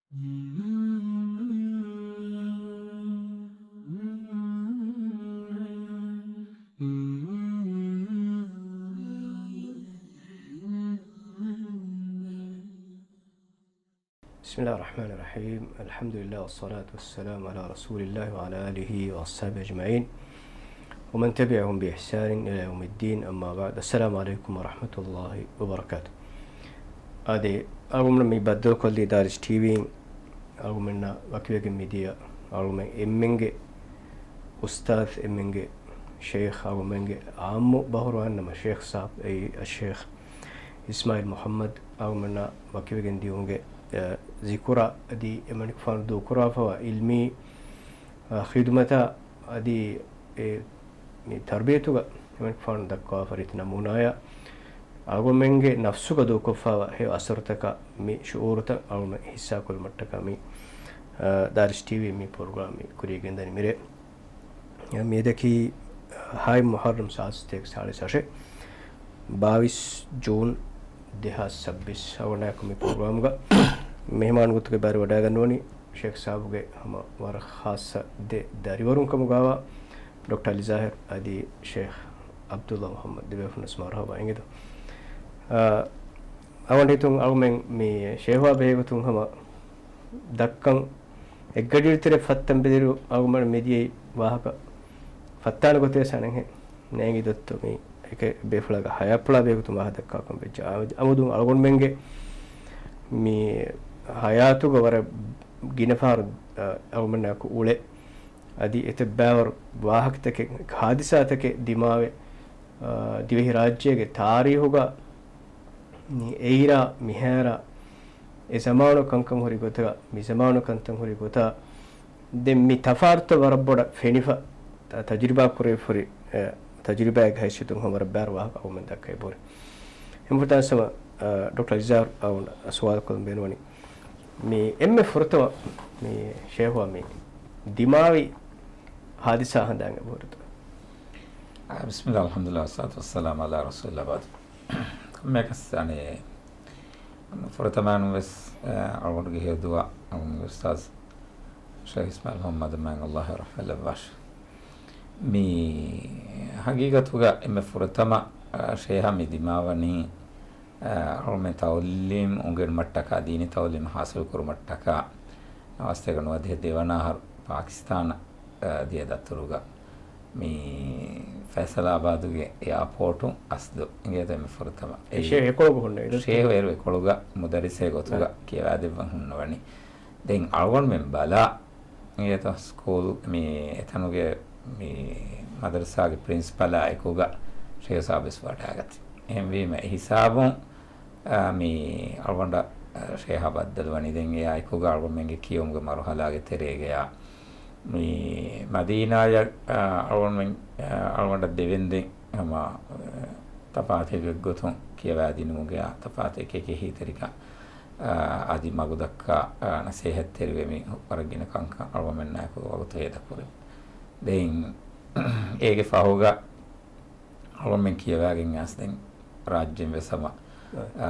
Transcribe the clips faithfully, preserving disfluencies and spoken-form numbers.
بسم الله الرحمن الرحيم. الحمد لله والصلاة والسلام على رسول الله وعلى آله وأصحابه أجمعين ومن تبعهم بإحسان إلى يوم الدين، أما بعد. السلام عليكم ورحمة الله وبركاته. އާދެ، އަޅުގަނޑު މި ބައްދަލުކޮށްލީ ދާރިސް ޓީވީން އަޅުގަނޑުމެންނާ ވަކިވެގެން މިދިޔަ އަޅުގަނޑުމެން އެންމެންގެ އުސްތާޛް، އެންމެންގެ ޝޭޚް، އަޅުގަނޑުމެންގެ އާއްމު ބަހުރުވާން ނަމަ ޝޭޚް ސާބް، އެއީ އައްޝޭޚް އިސްމާޢީލް މުޙައްމަދު އަޅުގަނޑުމެންނާ ވަކިވެގެން ދިޔުމުގެ، އަ، ޒިކުރާ އަދި އެމަނިކުފާނު ދޫކުރާފަވާ ޢިލްމީ، އަ، ޚިދުމަތާ އަދި އެ މި ތަރުބިޔަތުގަ އެމަނިކުފާނު ދައްކަވާފަ ރީތި ނަމޫނާޔާ، އަޅުގަނޑުމެންގެ ނަފްސުގަ ދޫކޮށްފަވާ ހެޔޮ އަސަރުތަކާ މި ޝުޢޫރުތައް އަޅުގަނޑު ހިއްސާކޮށްލުމަށްޓަކާ މި، އަ، ދާރިސް ޓީވީ މި ޕްރޮގްރާމް މި ކުރިޔަށް ގެންދަނީ މިރޭ. މިއަދަކީ ހައި މުޙައްރަމް ސާދަ ސަތޭކަ ސާޅީސް އަށެއް، ބާވީސް ޖޫން ދެހާސް ސައްބީސް. އަޅުގަނޑާއެކު މި ޕްރޮގްރާމްގަ މެހެމާނު ގޮތުގައި ބައިވެރިވަޑައިގަންނަވަނީ ޝޭޚް ސާބުގެ ހަމަ ވަރަށް ޚާއްޞަ ދެ ދަރިވަރުން ކަމުގައިވާ ޑޮކްޓަރ އަލީ ޒާހިރު އަދި ޝޭޚް ޢަބްދުﷲ މުޙައްމަދު. ދެބޭފުޅުންވެސް މަރުޙަބާ އިނގޭތޯ. އާ، އަޅުގަނޑު ހިތުން އަޅުގަނޑުމެން މި ޝޭޚުއާ ބެހޭގޮތުން ހަމަ ދައްކަން އެއްގަޑިއިރު ތެރެ ފައްތަން ބެލިއިރު އަޅުގަނޑު މިދިޔައީ ވާހަކަ ފައްތާނެ ގޮތެއް ވެސް އަނެއްހެން ނޭނގި ދޮއްތޯ މީ އެކެ ބޭފުޅާގެ ހަޔާތްޕުޅާ ބެހޭގޮތުން ވާހަކަ ދައްކާކަން ވެއްޖެ. އާ، އަމުދުން އަޅުގަނޑުމެންގެ މި ހަޔާތުގަ ވަރަށް ގިނަ ފަހަރު، އަ، އަޅުގަނޑާއެކު އުޅެ އަދި އެތައް ބައިވަރު ވާހަކަތަކެއް، ހާދިސާތަކެއް ދިމާވެ، އަ، ދިވެހިރާއްޖޭގެ ތާރީހުގަ މި އެއިރާ މިހާރާ އެ ޒަމާނު ކަންކަން ހުރި ގޮތަށް މި ޒަމާނު ކަންތައް ހުރި ގޮތަށް ދެން މި ތަފާތުތައް ވަރަށް ބޮޑަށް ފެނިފަ، ތަ-، ތަޖުރިބާ ކުރެވިފަ ހުރި، އެ، ތަޖުރިބާއެއްގެ ހައިސިއްޔަތުން ހަމަ ވަރަށް ބައިވަރު ވާހަކަ އަޅުގަނޑުމެން ދައްކައި ބުރި. އެންމެ ފުރަތަމަ، އަ، ޑޮކްޓަރ އަލީ ޒާހިރު އަޅުގަނޑަށް ސުވާލު ކޮށްލަން ބޭނުންވަނީ، މި އެންމެ ފުރަތަމަ މި ޝޭޚުއާ މި ދިމާވި ހާދިސާ ހަނދާން އެބަހުރިތޯ؟ އާ، ބިސްމިއްލާ، އަލްޙަމްދުލިއްލާ، ވައްސަލާތު ވައްސަލާމު ޢަލާ ރަސޫލިއްލާ ވަބަޢްދު. ކޮންމެއަކަސް އަނެއް ފުރަތަމައިން ވެސް، އަ، އަޅުގަނޑުގެ ހެޔޮ ދުޢާ އަޅުގަނޑުގެ އުސްތާޛު ޝޭޚް އިސްމާޢީލް މުޙައްމަދު މާތް ﷲ ރަޙްމަތް ލައްވާށި. މި ހަގީގަތުގަ އެންމެ ފުރަތަމަ، އަ، ޝޭޚާ މި ދިމާވަނީ، އަ، އަޅުގަނޑުމެން ތަޢުލީމް އުނގެނުމަށްޓަކާ، ދީނީ ތަޢުލީމް ޙާޞިލް ކުރުމަށްޓަކާ، ނަވާސްތޭކަ ނުވަދިހަ ދެވަނަ އަހަރު ޕާކިސްތާނަށް، އަ، ދިޔަ ދަތުރުގަ މި ފައިސަލާބާދުގެ އެއާޕޯޓުން އަސްލު އިނގޭތޯ އެންމެ ފުރަތަމަ. އެ ޝޭޚް އެކޮޅުގަ ހުންނެވި ދޯ؟ ޝޭޚް އޭރު އެކޮޅުގަ މުދައްރިސެއް ގޮތުގަ އަ، ކިޔަވާދެއްވަން ހުންނަވަނީ. ދެން އަޅުގަނޑުމެން ބަލާ އިނގޭތޯ ސްކޫލް މި އެތަނުގެ މި މަދަރުސާގެ ޕްރިންސިޕަލާ އެކުގަ ޝޭޚް ސާބް ވެސް ވަޑައިގަތީ. އެހެންވީމަ އެ ހިސާބުން އާ، މި އަޅުގަނޑަށް، އާ، ޝޭޚާ ބައްދަލުވަނީ ދެން އެއާ އެކުގަ އަޅުގަނޑުމެންގެ ކިޔެވުމުގެ މަރުޙަލާގެ ތެރޭގަޔާ. މި މަދީނާޔަށް، އާ، އަޅުގަނޑުމެން، އާ، އަޅުގަނޑަށް ދެވެންދެން ހަމަ، އާ، ތަފާތު އެއްގޮތުން ކިޔަވާދިނުމުގެ ތަފާތު އެކި އެކި އެހީތެރިކަން، އާ، އަދި މަގުދައްކާ، އާ، ނަސޭހަތްތެރިވެ މި ވަރަށް ގިނަ ކަންކަން އަޅުގަނޑުމެންނާއެކު ވަގުތު ހޭދަކުރި. ދެން އޭގެ ފަހުގަ އަޅުގަނޑުމެން ކިޔަވާގެން އައިސް ދެން ރާއްޖެން ވެސް ހަމަ، އާ،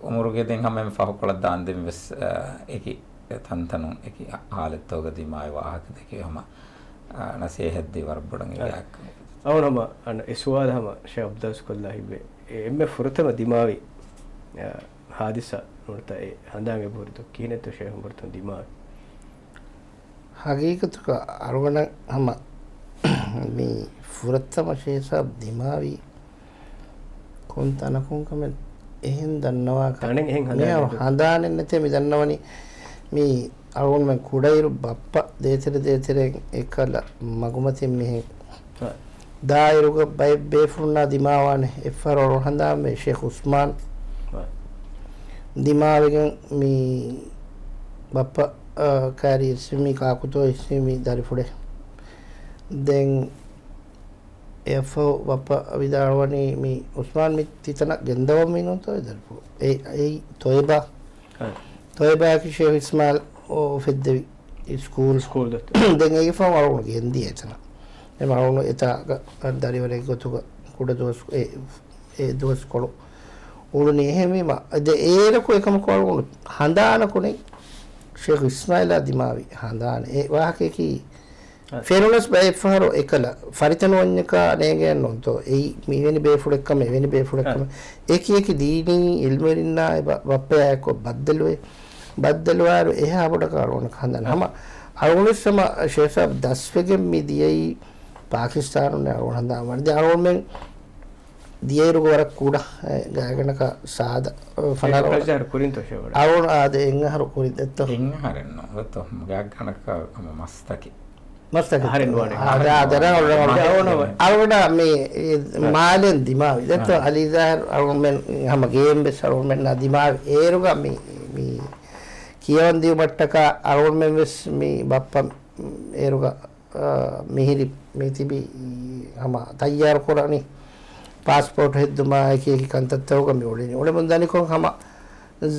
އުމުރުގެ ދެން ހަމަ އެންމެ ފަހުކޮޅަށް ދާންދެން ވެސް، އާ، އެކި ތަންތަނުން އެކި ހާލަތްތަކުގަ ދިމާވި ވާހަކަ ދެކެވި ހަމަ، އާ، ނަސޭހަތް ދޭ ވަރަށް ބޮޑަށް އާ، އިވާކަން. އަޅުގަނޑު ހަމަ އަން އެ ސުވާލު ހަމަ ޝޭޚް އަބްދުއްލާހި ކޮށްލާ ހިތްވޭ. އެ އެންމެ ފުރަތަމަ ދިމާވި، އާ، ހާދިސާ ނުވަތަ އެ ހަނދާން އެބަހުރިތޯ ކިހިނެއްތޯ ޝޭޚް ފުރަތަމަ ދިމާވި؟ ހަގީގަތުގަ އަޅުގަނޑަށް ހަމަ މި ފުރަތަމަ ޝޭޚް ސާބް ދިމާވީ ކޮން ތަނަކުން ކަމެއް އެހެން ދަންނަވާކަށް. ތަނެއް އެހެން ހަނދާނެއް މިހާ ނެތް. ހަނދާނެއް ނެތޭ މި ދަންނަވަނީ. މި އަޅުގަނޑުމެން ކުޑައިރު ބައްޕަ ދޭތެރެ ދޭތެރެއިން އެކަލަ މަގުމަތިން މިހެން އާ. ދާއިރުގަ ބައެއް ބޭފުޅުންނާ ދިމާވާނެ. އެއްފަހަރު އަޅުގަނޑު ހަނދާންވޭ ޝޭޚް އުސްމާން އާ. ދިމާވެގެން މި ބައްޕަ، އާ، ކާރި އިސްވި މި ކާކުތޯ އިސްވި މި ދަރިފުޅެއް. ދެން އެއަށްފަހު ބައްޕަ ވިދާޅުވަނީ މި އުސްމާން މި ތިތަނަށް ގެންދަވަން މީނުންތޯ އެ ދަރިފުޅު. އެ، އެއީ ތޮއިބާ. އާ. ތޮއިބާއަކީ ޝޭޚް އިސްމާޢީލް އުފެއްދެވި ސްކޫލް. ސްކޫލް ދައްތަ. ދެން އޭގެ ފަހު އަޅުގަނޑު ގެންދިޔަ އެތަނަށް. ދެން އަޅުގަނޑު އެތާގަ ދަރިވަރެއް ގޮތުގަ ކުޑަ ދުވަސް، އެ، އެ ދުވަސްކޮޅު އުޅުނީ. އެހެންވީމަ، އެ ދެ އޭރަކު އެކަމަކު އަޅުގަނޑު ހަނދާނަކު ނެތް. ޝޭޚް އިސްމާއިލާ ދިމާވި ހަނދާނެއް. އެ ވާހަކަޔަކީ އަ. ފެނުނަސް ބައެއްފަހަރު އެކަލަ ފަރިތަ ނުވަންޏަކާ ނޭނގޭން ނޫންތޯ؟ އެއީ މިވެނި ބޭފުޅެއްކަމެއް، އެވެނި ބޭފުޅެއްކަމެއް. އެ. އެކި އެކި ދީނީ އިލްމުވެރިންނާއި ބަ-، ބައްޕަޔާ އެއްކޮށް ބައްދަލުވޭ. ބައްދަލުވާއިރު އެހާ ބޮޑަކަށް އަޅުގަނޑަކަށް ހަނދާން. އަ. ހަމަ އަޅުގަނޑުވެސް ހަމަ ޝޭޚް ސާބް ދަސްވެގެން މި ދިޔައީ ޕާކިސްތާނުން އަޅުގަނޑު ހަނދާން ވަނީ. ދެން އަޅުގަނޑުމެން ދިޔައިރުގަ ވަރަށް ކުޑަ، އެ، ގާތްގަނޑަކަށް ސާދަ، އެ، ފަނަރަ އެ، ވަރަށް ކުރިންތޯ ޝޭވަޑަ؟ އަޅު އާދެ އެއް އަހަރު ކުރިން ދެއްތޯ؟ އެއް އަހަރެއް ނޫން ދެއްތޯ؟ ގާތްގަނޑަކަށް ހަމަ މަސްތަކެއް. މަސްތަކެއް. އަހަރެއް ނުވާނެ. އާ، އަހަރެއް ދާ، ދެރަ ނުވާނެ. އަޅު، އަޅު، އަޅު، އަޅު، މި، އެ، އާ. މާލެން ދިމާވި ދެއްތޯ؟ އާ. އަލީ ޒާހިރު އަޅުމެން ހަމަ ގޭން ވެސް އަޅުމެންނާ ދިމާވި. އޭރުގަ މި، މި ކިޔަވަން ދިޔުމަށްޓަކާ އަޅުމެން ވެސް މި ބައްޕަ އޭރުގަ އާ، މިހިރި މި ތިބި ހަމަ ތައްޔާރު ކުރަނީ ޕާސްޕޯޓް ހެއްދުމާ އެކި އެކި ކަންތައްތަކުގަ މި އުޅެނީ. އުޅެމުން ދަނިކޮށް ހަމަ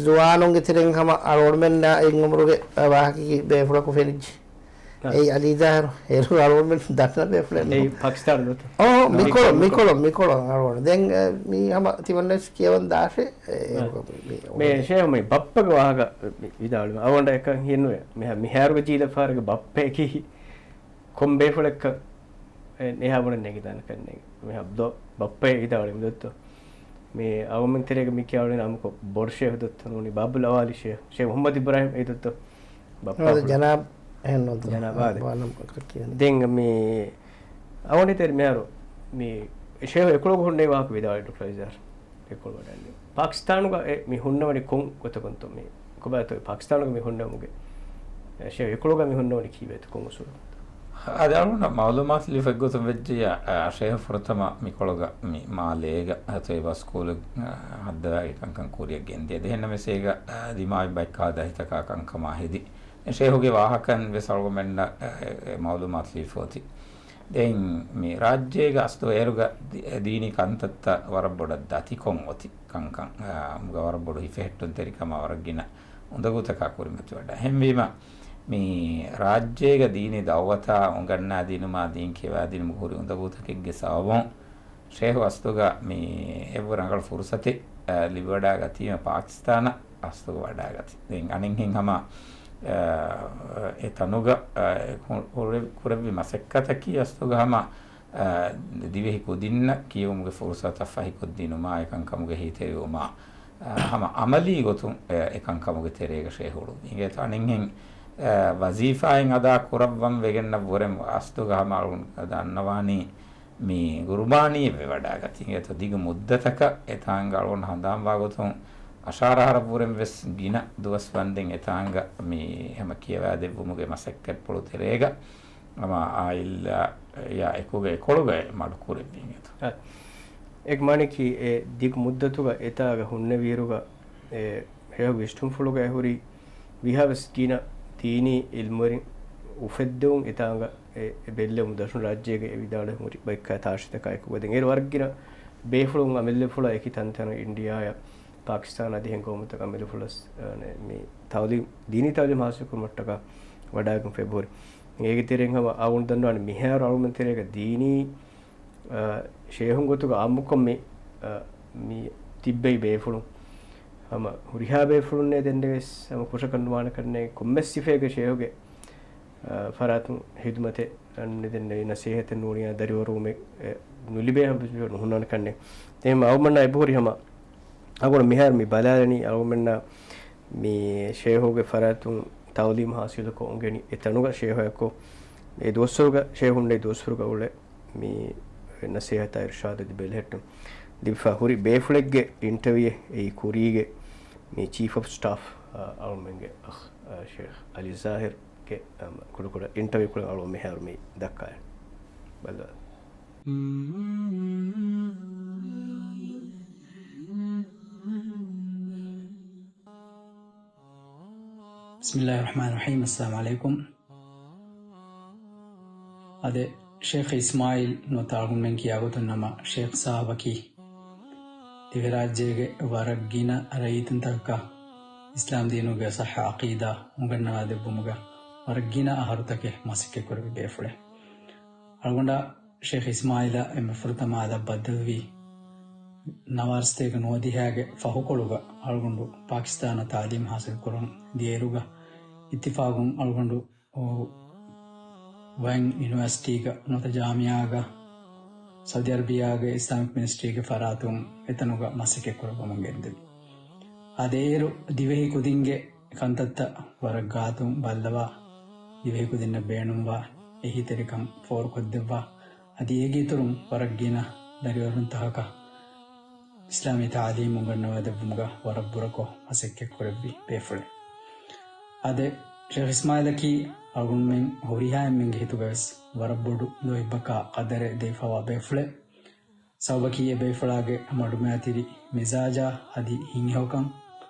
ޒުވާނުންގެ ތެރެއިން ހަމަ އަޅުގަނޑުމެންނާ އެއް އުމުރުގެ ވާހަކައަކީ ބޭފުޅަކު ފެނިއްޖެ. އާ. އެއީ އަލީ ޒާހިރު. އޭރު އަޅުގަނޑުމެން ދަންނަ ބޭފުޅެއް ނޫން. އެއީ ޕާކިސްތާނު ދޯ؟ އޯ، މިކޮޅު، މިކޮޅު، މިކޮޅު އަޅުގަނޑު. ދެން، އެ، މީ ހަމަ ތިމަންނަވެސް ކިޔަވަން ދާށޭ. އާ. މި ޝޭހު މި ބައްޕަގެ ވާހަކަ ވިދާޅުވީމަ. އަޅުގަނޑަށް އެކަން ހީނުވޭ. މިހާ-، މިހާރުގެ ޖީލަށް ފަހަރުގެ ބައްޕައަކީ ކޮން ބޭފުޅެއްކަން އެ އެހާ ބޮޑަށް ނެގިދާނެ ކަންނޭނގެ. މިހާ ދޯ ބައްޕައޭ ވިދާޅުވީމަ ދޯ. މި އަޅުގަނޑުމެން ތެރޭގަ މި ކިޔާ އުޅެނީ އަމުކޮށް ބޮޑު ޝޭހު ދޯ ނޫނީ ބާބުލް އަވާލީ ޝޭހު، ޝޭހު މުހައްމަދު އިބްރާހިމް އެއީ ދޯ. ބައްޕާ އާދެ ފުޅު. ޖަނާބް އެހެން ނޫންތޯ؟ ޖަނާބް އާދެ. ވާނަމަ ކަކި އަނެ. ދެން މި އަވަނި ތެރި މިހާރު މި ޝޭހު އެކުޅަގު ހުންނެވި ވާހަކަ ވިދާޅުވި ޑޮކްޓަރ އިޒާރް. އެކުޅު ވަޑައިގެން. ޕާކިސްތާނުގަ އެ މި ހުންނަވަނީ ކޮން ގޮތަކުންތޯ މި؟ ކޮބާތޯ ޕާކިސްތާނުގަ މި ހުންނެވުމުގެ، އެ، ޝޭހު އެކުޅުގަ މި ހުންނެވުނީ ކީއްވެތޯ ކޮން އުސޫލަކުންތޯ؟ އަދި އަޅުގަނޑަށް މައުލޫމާތު ލިބިފައި ގޮތުން ވެއްޖެޔާ، އަ، ޝޭހު ފުރަތަމަ މިކޮޅުގަ މި މާލޭގަ ތޮއިބާ ސްކޫލެއް، އަ، ހައްދަވާގެ ކަންކަން ކުރިއަށް ގެންދިޔަ. އެހެންނަމަވެސް އޭގަ، އަ، ދިމާވި ބައެއް ކާދަހިތަކާ ކަންކަމާ ހެދި. ޝޭހުގެ ވާހަކައިން ވެސް އަޅުގަނޑުމެންނަށް، އެ، އެ، މައުލޫމާތު ލިބިފަ އޮތީ. ދެން މި ރާއްޖޭގަ އަސްލު އޭރުގަ ދި-، ދީނީ ކަންތައްތައް ވަރަށް ބޮޑަށް ދަތިކޮށް އޮތި ކަންކަން، އާ، މުގަ ވަރަށް ބޮޑު ހިފެހެއްޓުންތެރިކަމާ ވަރަށް ގިނަ އުނދަގޫތަކާ ކުރިމަތިވަޑައި. އެހެންވީމަ، މި ރާއްޖޭގަ ދީނީ ދައުވަތާ އުނގަންނާދިނުމާ ދީން ކިޔަވާދިނުމުގެ ހުރި އުނދަގޫތަކެއްގެ ސަބަބުން، ޝޭހު އަސްލުގަ މި އެއްވަރު ރަނގަޅު ފުރުސަތެއް، އަ، ލިބިވަޑައިގަތީމަ ޕާކިސްތާނަށް އަސްލުގަ ވަޑައިގަތީ. ދެން އަނެއްހެން ހަމަ، އަ، އެ ތަނުގަ، އަ، ކު-، ކުރެ-، ކުރެއްވި މަސައްކަތަކީ އަސްލުގަ ހަމަ، އަ، ދިވެހި ކުދިންނަށް ކިޔެވުމުގެ ފުރުސަތަށް ފަހިކޮށްދިނުމާ އެކަންކަމުގެ ހިތެރިވުމާ، އަ، ހަމަ އަމަލީ ގޮތުން އެ، އެކަންކަމުގެ ތެރޭގަ ޝޭހު އުޅުއްވި. އިނގޭތޯ އަނެއްހެން، އަ، ވަޒީފާއެއް އަދާ ކުރައްވަން ވެގެންނަށްވުރެ އަސްލުގަ ހަމަ އަޅުގަނޑު ދަންނަވާނީ މި ގުރުބާނީއެއް ވެވަޑައިގަތީ. އެތޯ ދިގު މުއްދަތަކަށް އެތާނގަ އަޅުގަނޑު ހަނދާންވާ ގޮތުން އަށާރަ އަހަރަށްވުރެން ވެސް ގިނަ ދުވަސް ވަންދެން އެތާނގަ މި ހަމަ ކިޔަވާދެއްވުމުގެ މަސައްކަތްޕުޅު ތެރޭގަ ހަމަ އާއިލާއާ އެކުގަ އެކޮޅުގަ އެ މަޑުކުރެއްވިން އެތޯ. އަ، އެ މާނައަކީ އެ ދިގު މުއްދަތުގަ އެތާގަ ހުންނެވިއިރުގަ އެ ޝޭހުގެ ވިސްނުންފުޅުގައި ހުރި ވީހާވެސް ގިނަ ދީނީ އިލްމުވެރިން އުފެއްދެވުން އެތާނގަ އެ، އެ ބެއްލެވުމުން ދަށުން ރާއްޖޭގައި ވިދާޅުވެ ހުރި ބައެއްކާ ތާށިތަކާ އެކުގަ ދެން އޭރު ވަރަށް ގިނަ ބޭފުޅުން އަމިއްލަފުޅާ އެކި ތަންތަނަށް އިންޑިއާއާ ޕާކިސްތާނާ ދިހައިން ގައުމުތަކަށް އަމިއްލަފުޅަސް، އަ، މި ތައުލީމް، ދީނީ ތައުލީމް ހާސިލް ކުރުމަށްޓަކާ ވަޑައިގެން ފެށި ހުރި. އޭގެ ތެރެއިން ހަމަ އަޅުގަނޑު ދަންނަވާނެ މިހާރު އަޅުގަނޑު ތެރޭގަ ދީނީ އަ، ޝޭހުން ގޮތުގަ އާއްމުކޮށް މި، އަ، މި ތިއްބެވި ބޭފުޅުން ހަމަ ހުރިހާ ބޭފުޅުންނޭ ދެންނެވިޔަސް ހަމަ ކުށަކަށް ނުވާނެ ކަންނޭނގެ ކޮންމެސް ސިފައެއްގަ ޝޭހުގެ، އަ، ފަރާތުން ހިދުމަތެއް އަންނެ ދެންނެވި ނަސޭހަތެއް ނޫނިޔާ ދަރިވަރުވުމެއް، އެ، ނުލިބޭ ހަމަ ނުހުންނާނެ ކަންނޭނގެ. އެހެން އަޅުގަނޑަށް އެބަހުރި ހަމަ އަޅުގަނޑު މިހާރު މި ބަލާލަނީ އަޅުގަނޑުމެންނަށް މި ޝޭހުގެ ފަރާތުން ތައުލީމް ހާސިލުކޮށް އުނގެނި އެ ތަނުގަ ޝޭހު އެއްކޮށް އެ ދުވަސްވަރުގަ ޝޭހު ހުންނެވި ދުވަސްވަރުގަ އުޅެ މި ނަސޭހަތާ އިރުޝާދަށް ބެލެހެއްޓުން ލިބިފަ ހުރި ބޭފުޅެއްގެ އިންޓަވިއުއެއް އެއީ ކުރީގެ މި ޗީފް އޮފް ސްޓާފް، އަ، އަޅުމެންގެ އަޚް، އަ، ޝޭޚް އަލީ ޒާހިރްގެ، އަ، ކުޑަކުޑަ އިންޓަވިއު ކުޅެން އަޅު މިހާރު މި ދައްކާ ބައްލަވާ. ބިސްމިއްލާހި ރަޙްމާނި ރަޙީމް. އައްސަލާމު ޢަލައިކުމް. އާދެ، ޝޭޚް އިސްމާޢީލް ނުވަތަ އަޅުގަނޑުމެން ކިޔާގޮތުން ނަމަ، ޝޭޚް ސާހިބަކީ ދިވެހިރާއްޖޭގެ ވަރަށް ގިނަ ރައްޔިތުންތަކަކަށް އިސްލާމް ދީނުގެ ޞައްޙަ ޢަޤީދާ އުނގަންނަވާދެއްވުމުގަ ވަރަށް ގިނަ އަހަރުތަކެއް މަސައްކަތްކުރެއްވި ބޭފުޅެއް. އަޅުގަނޑާ ޝޭޚް އިސްމާޢީލާ އެންމެ ފުރަތަމަ އަދަބް ބައްދަލުވީ ނަވާރަ ސަތޭކަ ނުވަދިހައިގެ ފަހުކޮޅުގަ އަޅުގަނޑު ޕާކިސްތާނަށް ތާލީމް ޙާޞިލް ކުރަން ދިޔައިރުގަ، އިއްތިފާގުން އަޅުގަނޑު ވައިން ޔުނިވަރސިޓީގަ ނުވަތަ ޖާމިއާގަ ސައުދި އަރަބިއާގެ އިސްލާމިކް މިނިސްޓްރީގެ ފަރާތުން އެތަނުގަ މަސައްކަތް ކުރައްވަމުން ގެންދެވި. އާދެ، އޭރު ދިވެހި ކުދިންގެ ކަންތައްތައް ވަރަށް ގާތުން ބައްލަވާ، ދިވެހި ކުދިންނަށް ބޭނުންވާ އެހީތެރިކަން ފޯރުކޮށްދެއްވާ، އަދި އޭގެ އިތުރުން ވަރަށް ގިނަ ދަރިވަރުންތަކަކަށް އިސްލާމީ ތާލީމް އުނގަންނަވާދެއްވުމުގަ ވަރަށް ބުރަކޮށް މަސައްކަތްކުރެއްވި ބޭފުޅެއް. އާދެ، ޝޭޚް އިސްމާއީލަކީ އަޅުގަނޑުމެން ހުރިހާ އެންމެންގެ ހިތުގަވެސް ވަރަށް ބޮޑު ލޯތްބަކާ ޤަދަރެއް ދެވިފަވާ ބޭފުޅެއް. ސަބަބަކީ އެ ބޭފުޅާގެ މަޑުމައިތިރި މިޒާޖާ އަދި ހިތްހެޔޮކަން،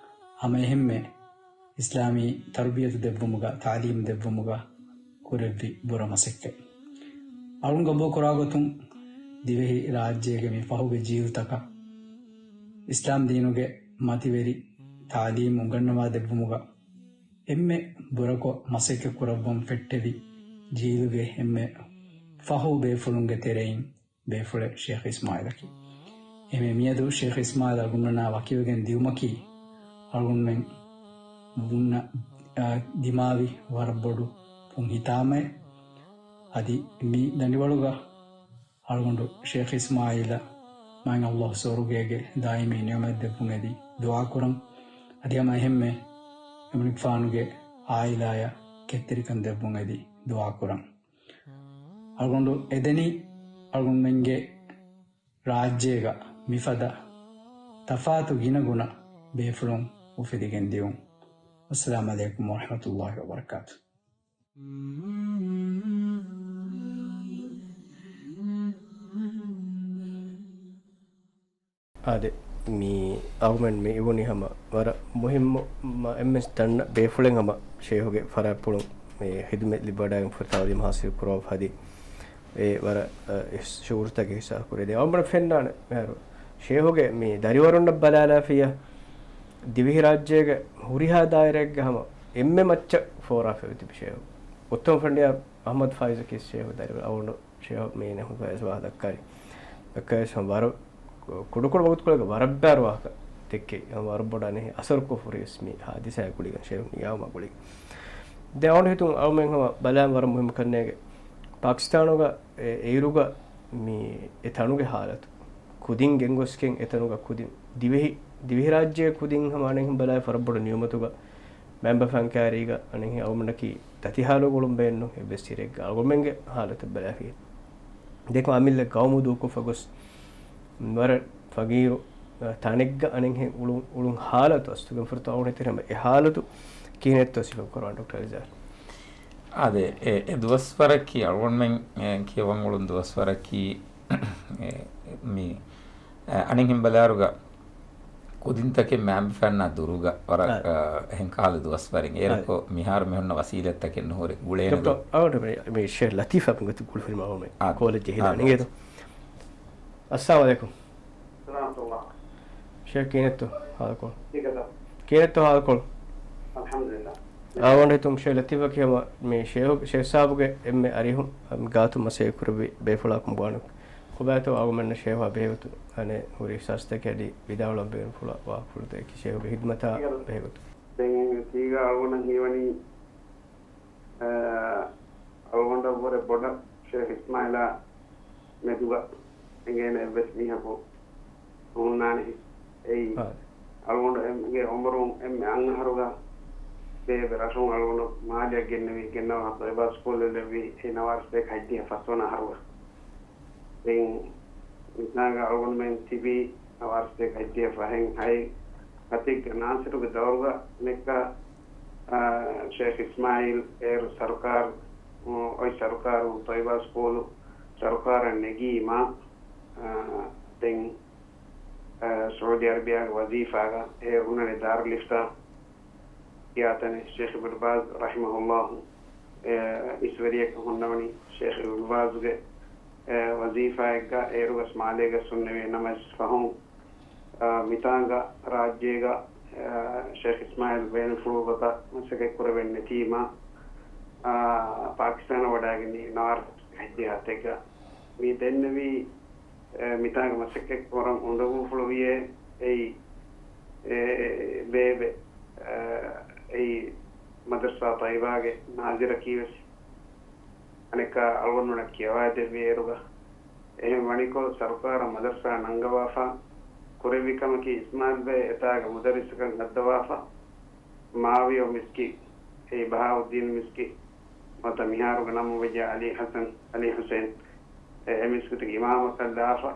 ހަމައެހެންމެ އިސްލާމީ ތަރުބިޔަތު ދެއްވުމުގަ، ތާލީމް ދެއްވުމުގަ ކުރެއްވި ބުރަ މަސައްކަތް. އަޅުން ގަބޫލުކުރާގޮތުން ދިވެހި ރާއްޖޭގެ މި ފަހުގެ ޖީލުތަކަށް އިސްލާމް ދީނުގެ މަތިވެރި ތާލީމް އުނގަންނަވާ ދެއްވުމުގަ އެންމެ ބުރަކޮށް މަސައްކަތް ކުރައްވަން ފެއްޓެވި ޖީލުގެ އެންމެ ފަހު ބޭފުޅުންގެ ތެރެއިން ބޭފުޅެއް ޝޭޚް އިސްމާއީލަކީ. އެހެންވެ، މިއަދު ޝޭޚް އިސްމާއީލް އަޅުގަނޑުމެންނާ ވަކިވެގެން ދިއުމަކީ، އަޅުގަނޑުމެން ބުންޏަށް، އާ، ދިމާވި ވަރަށް ބޮޑު ފުން ހިތާމައެއް. އަދި މި ދަނޑިވަޅުގަ އަޅުގަނޑު ޝޭޚް އިސްމާއީލަށް މާތް ﷲ ސުވަރުގޭގެ ދާއިމީ ނިޢުމަތް ދެއްވުން އެދި ދުޢާ ކުރަން. އަދި ހަމަ އެހެންމެ އެމަނިކުފާނުގެ ޢާއިލާއަށް ކެތްތެރިކަން ދެއްވުން އެދި ދުޢާ ކުރަން. އަޅުގަނޑު އެދެނީ އަޅުގަނޑުމެންގެ ރާއްޖޭގަ މިފަދަ ތަފާތު ގިނަގުނަ ބޭފުޅުން އުފެދިގެން ދިއުން. އައްސަލާމު ޢަލައިކުމް ވަރަޙްމަތުﷲި ވަބަރަކާތު. އާދެ، މި އަޅުގަނޑުމެން މި އިވުނީ ހަމަ ވަރަށް މުހިއްމު، މަ-، އެންމެން ދަންނަ ބޭފުޅެއް ހަމަ ޝޭހުގެ ފަރާތްޕުޅުން މި ހިދުމަތް ލިބިވަޑައިގެން ފުރި ތަޢުލީމް ޙާޞިލް ކުރައްވާ ހަދި، އެ ވަރަށް، އަ، ޝުޢޫރުތަކެއް ހިއްސާ ކުރޭ. ދެން އަޅުގަނޑަށް ފެންނާނެ މިހާރު ޝޭހުގެ މި ދަރިވަރުންނަށް ބަލާލާފިއްޔާ، ދިވެހިރާއްޖޭގެ ހުރިހާ ދާއިރާއެއްގަ ހަމަ އެންމެ މައްޗަށް ފޯރާފައި ތިބި ޝޭހު. އުއްތަމަ ފަނޑިޔާރު އަޙްމަދު ފާއިޒަކީ ޝޭހު ދަރިވަރު. އަޅުގަނޑު ޝޭހު މީނަ ހުން ފައިސް ވާހަކަ ދައްކާލި. ދައްކާވެސް ހަމަ ވަރަށް ކުޑަކުޑަ ވަގުތުކޮޅެއްގަ ވަރަށް ބާރު ވާހަކަ ދެއްކެވި. ހަމަ ވަރަށް ބޮޑަށް އަނެއް އަސަރުކޮށް ހުރިވެސް މި ހާދިސާއާ ގުޅިގެން، ޝޭހު ނިޔާވުމާ ގުޅިގެން. ދެން އަޅުގަނޑު ހިތުން އަޅުމެން ހަމަ ބަލާން ވަރަށް މުހިއްމު ކަންނޭގެ ޕާކިސްތާނުގަ އެ-، އެއިރުގަ މި އެ ތަނުގެ ހާލަތު. ކުދިން ގެންގޮސްގެން އެ ތަނުގަ ކުދިން ދިވެހި، ދިވެހިރާއްޖޭ ކުދިން ހަމަ އަނެއްހެން ބަލާއި ވަރަށް ބޮޑު ނިޢުމަތުގަ މައިންބަފައިން ކައިރީގަ އަނެއްހެން އަޅުގަނޑަކީ ދަތި ހާލު ގުޅުން ބޭނުން އެއްވެސް ތިރެއްގަ އަޅުގަނޑުމެންގެ ހާލަތަށް ބަލާފި. ދެކޮ އަމިއްލަ ގައުމު ދޫކޮށްފަ ގޮސް ވަރަށް ފަގީރު، އަ، ތަނެއްގަ އަނެއްހެން އުޅުން، އުޅުން ހާލަތު އަސްތުގެން ފުރަތަމަ އަޅުގަނޑު ހިތަށް އެ ހާލަތު ކިހިނެއްތޯ ސިފަ ކުރަން ޑޮކްޓަރ އިޒާރު. އާދެ، އެ، އެ ދުވަސްވަރަކީ އަޅުގަނޑުމެން، އެ، ކިޔަވަން އުޅުން ދުވަސްވަރަކީ، އެ، މި، އެ، އަނެއްހެން ބަލާއިރުގަ ކުދިންތަކެއް މައިންބަފައިންނާ ދުރުގަ ވަރަށް، އާދެ. އަ، އެހެން ކަހަލަ ދުވަސްވަރެއް. އާދެ. އޭރުކޮށް މިހާރު މި ހުންނަ ވަސީލަތްތަކެއް ނުހުރޭ ގުޅޭނެ ޑޮކްޓަރ ދުވަސް. އަޅުގަނޑު މި، މި ޝޭޚް ލަތީފާ މިގޮތަށް ގުޅުން ހުރީމަ އަޅުގަނޑުމެން އާދެ. ކޯލެއް ޖެހިލާނެ އާދެ. އިނގޭތޯ. އައްސަލާމު ޢަލައިކުމް. ސަލާމްތުﷲ. ޝޭޚް ކިހިނެއްތޯ ހާލުކޮޅު؟ ކީކަތަ؟ ކިހިނެއްތޯ ހާލުކޮޅު؟ އަލްޙަމްދުލިއްލާހް. އާވަނޑެތުން ޝޭޚް ލަތީފަކީ ހަމަ މި ޝޭޚު، ޝޭޚް ސާބުގެ އެންމެ އަރިހު ގާތު މަސައްކަތް ކުރެއްވި ބޭފުޅާ ކުންބާނު. ކޮބާތޯ އަޅުގަނޑުމެންނަށް ޝޭޚާ ބެހޭގޮތުން އަނެއް ހުރި އިޙްސާސްތަކެއް އަދި ވިދާޅުވަން ބޭނުންފުޅާ ވާހަކަފުޅުތަކެއް ޝޭޚުގެ ޚިދްމަތާ ބެހޭގޮތުން. ދެން ތީގަ އަޅުގަނޑަށް ހީވަނީ އަ، އަޅުގަނޑަށްވުރެ ބޮޑަށް ޝޭޚް އިސްމާއީލާ މެދުގަ އެނގޭނެ އެއްވެސް މީހަކު ނޯންނާނެ ހިތް. އެއީ، އާ. އަޅުގަނޑު އެމްގެ އުމުރުން އެންމެ އަށް އަހަރުގަ ބޭބެ ރަށުން އަޅުގަނޑު މާލެއަށް ގެންނެވި، ގެންނަވާ ތޮއިބާ ސްކޫލް ލެއްވި އެ ނަވާރަސަތޭކަ ހަތްދިހަ ފަސްވަނަ އަހަރުގަ. ދެން މިތާގަ އަޅުގަނޑުމެން ތިބީ ނަވާރަސަތޭކަ ހަތްދިހަ ފަހެއް ހައެއް ހަތެއްގަ ނާސިރުގެ ދައުރުގަ ނެއްކާ، އާ، ޝޭޚް އިސްމާއީލް އޭރު ސަރުކާރު، އޮތް ސަރުކާރު ތޮއިބާ ސްކޫލު ސަރުކާރަށް ނެގީމާ، އާ، ދެން، އާ، ސައުދީ އަރަބިއާގެ ވަޒީފާގަ އޭރު ހުންނަނީ ދާރުލްއިފްތާ ކިޔާތަނެއް. ޝޭޚް އިބްނު ބާޒް ރަޙިމަހުﷲ، އެ، އިސްވެރިޔަކަށް ހުންނަވަނީ. ޝޭޚް އިބްނު ބާޒްގެ، އެ، ވަޒީފާއެއްގަ އޭރުގަސް މާލޭގަސް ހުންނެވި. ނަމަވެސް ފަހުން، އާ، މިތާނގަ ރާއްޖޭގަ، އާ، ޝޭޚް އިސްމާއީލް ބޭނުންފުޅު ގޮތަށް މަސައްކަތް ކުރެވެން ނެތީމަ، އާ، ޕާކިސްތާނަށް ވަޑައިގެން ނަވާރަސަތޭކަ ހަތްދިހަ ހަތެއްގަ. މި ދެންނެވީ، އެ، މިތާނގަ މަސައްކަތް ކުރަން އުނދަގޫފުޅު ވިޔޭ އެއީ، އެ، ބޭބެ، އެ، އެއީ، މަދަރްސާ ތައިބާގެ ނާޒިރަކީ ވެސް އަނެއްކާ އަޅުގަނޑުމެންނަށް ކިޔަވާދެއްވި އޭރުގަ. އެހެން ވަނިކޮށް، ސަރުކާރަށް މަދަރްސާ ނަންގަވާފަ ކުރެއްވި ކަމަކީ، އިސްމާއިލްބެ އެތާގެ މުދައްރިސަކަށް ހައްދަވާފަ، މާވިޔޯ މިސްކިތް، އެއީ ބަހާއުއްދީން މިސްކިތް، ނުވަތަ މިހާރުގެ ނަމުން ވެއްޖެ އަލީ ޙަސަން، އަލީ ޙުސެން، އެ، އެ މިސްކިތުގެ އިމާމަކަށް ލާފަ،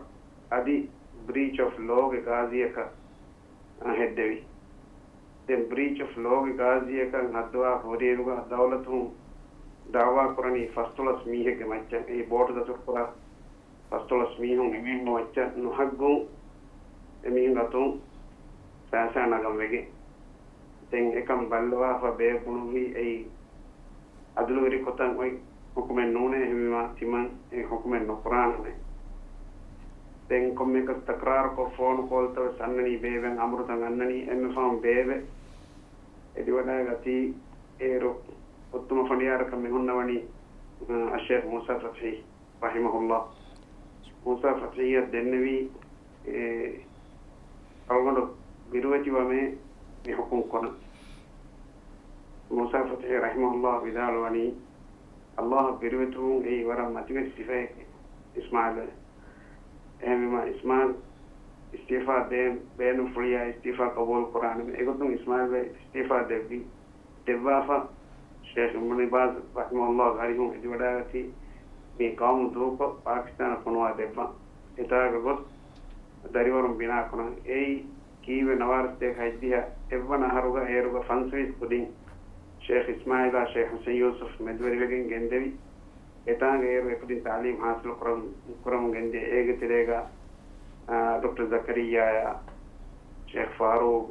އަދި ބްރީޗް އޮފް ލޯގެ ގާޒީއަކަށް އަ، ހެއްދެވި. ދެން ބްރީޗް އޮފް ލޯގެ ގާޒީއަކަށް ހައްދަވާފަ ހުރިއިރުގަ، ދައުލަތުން ދައުވާ ކުރަނީ ފަސްދޮޅަސް މީހެއްގެ މައްޗަށް. އެއީ ބޯޓު ދަތުރުކުރާ ފަސްދޮޅަސް މީހުން އެމީހުންގެ މައްޗަށް ނުހައްގުން އެމީހުން އަތުން ފައިސާ ނަގަން ވެގެން. ދެން އެކަން ބައްލަވާފަ ބޭބުނުވީ އެއީ އަދުލުވެރިކޮށް އޮތް ހުކުމެއް ނޫނޭ. އެހެންވީމާ ތިމަން އެ ހުކުމެއް ނުކުރާނަމޭ. ދެން ކޮންމެއަކަސް ތަކްރާރުކޮށް ފޯނު ކޯލްތައް ވެސް އަންނަނީ، ބޭބެން އަމުރުތައް އަންނަނީ. އެންމެ ފަހުން ބޭބެ އެދިވަޑައިގަތީ އޭރު އުއްތުމަ ފަނޑިޔާރަކަށް މި ހުންނަވަނީ، އައްޝޭޚް މޫސާ ފަތްޙީ ރަޙިމަހުﷲ. މޫސާ ފަތްޙީއަށް ދެންނެވީ، އެ، އަޅުގަނޑު ބިރުވެތިވަމޭ މި ހުކުމް ކުރަން. މޫސާ ފަތްޙީ ރަޙިމަހުﷲ ވިދާޅުވަނީ، ﷲ އަށް ބިރުވެތިވުން އެއީ ވަރަށް މަތިވެސް ސިފައެއް އިސްމާޢީލް. އެހެންވީމާ، އިސްމާޢީލް އިސްތިޢުފާ ދޭން ބޭނުންފުޅިއްޔާ އިސްތިޢުފާ ޤަބޫލު ކުރާނަމޭ. އެގޮތުން އިސްމާޢީލް އިސްތިޢުފާ ދެއްވި، ދެއްވާފަ، ޝޭޚް އިބްނު ބާޒް ރަޙިމަހުﷲ އަރިހުން އެދިވަޑައިގަތީ، މި ޤައުމު ދޫކޮށް، ޕާކިސްތާނަށް ފޮނުވާ ދެއްވަން. އެތާގަ ގޮސް، ދަރިވަރުން ބިނާ ކުރަން. އެއީ ކީއްވެ ނަވާރަސަތޭކަ ހަތްދިހަ އެއްވަނަ އަހަރުގަ އޭރުގަ ފަންސަވީސް ކުދިން ޝޭޚް އިސްމާޢީލާ ޝޭޚް ޙުސައިން ޔޫސުފް މެދުވެރިވެގެން ގެންދެވި. އެތާނގަ އޭރު އެކުދިން ތަޢުލީމް ޙާޞިލު ކުރަމު-، ކުރަމުން ގެންދިޔަ. އޭގެ ތެރޭގަ، އާ، ޑޮކްޓަރ ޒަކަރިއްޔާޔާ، ޝޭޚް ފާރޫޤް،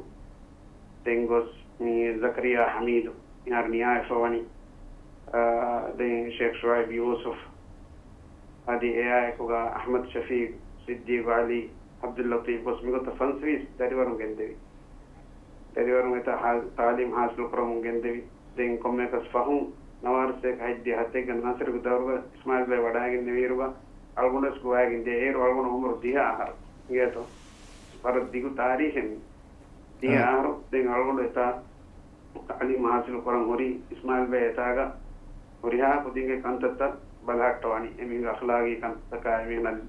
ދެން ގޮސް މި ޒަކަރިއްޔާ ޙަމީދު، މިހާރު ނިޔާވެފަ ވަނީ، އާ، ދެން ޝޭޚް ޝުޢައިބް ޔޫސުފް، އަދި އެއާއެކުގަ އަޙްމަދު ޝަފީޤް، ޞިއްދީޤު ޢަލީ، ޢަބްދުއްލަޠީފް ގޮސް މިގޮތަށް ފަންސަވީސް ދަރިވަރުން ގެންދެވި. ދަރިވަރުން އެތާ ޙާ-، ތަޢުލީމް ޙާޞިލު ކުރަމުން ގެންދެވި. ދެން ކޮންމެއަކަސް ފަހުން ނަވާރަސަތޭކަ ހަތްދިހަ ހަތެއްގަ ނާޞިރުގެ ދައުރުގަ އިސްމާޢީލް ބޭ ވަޑައިގެންނެވިއިރުގަ އަޅުގަނޑުވެސް ގޮވައިގެން ދިޔަ. އޭރު އަޅުގަނޑު އުމުރު ދިހަ އަހަރު އިނގޭތޯ. ވަރަށް ދިގު ތާރީޚެއް މި. ދިހަ އަހަރު ދެން އަޅުގަނޑު އެތާ ތަޢުލީމް ޙާޞިލު ކުރަން ހުރީ. އިސްމާޢީލް ބޭ އެތާގަ ހުރިހާ ކުދިންގެ ކަންތައްތައް ބަލަހައްޓަވަނީ. އެމީހުންގެ އަޚްލާގީ ކަންތަކާ، އެމީހުންނަށް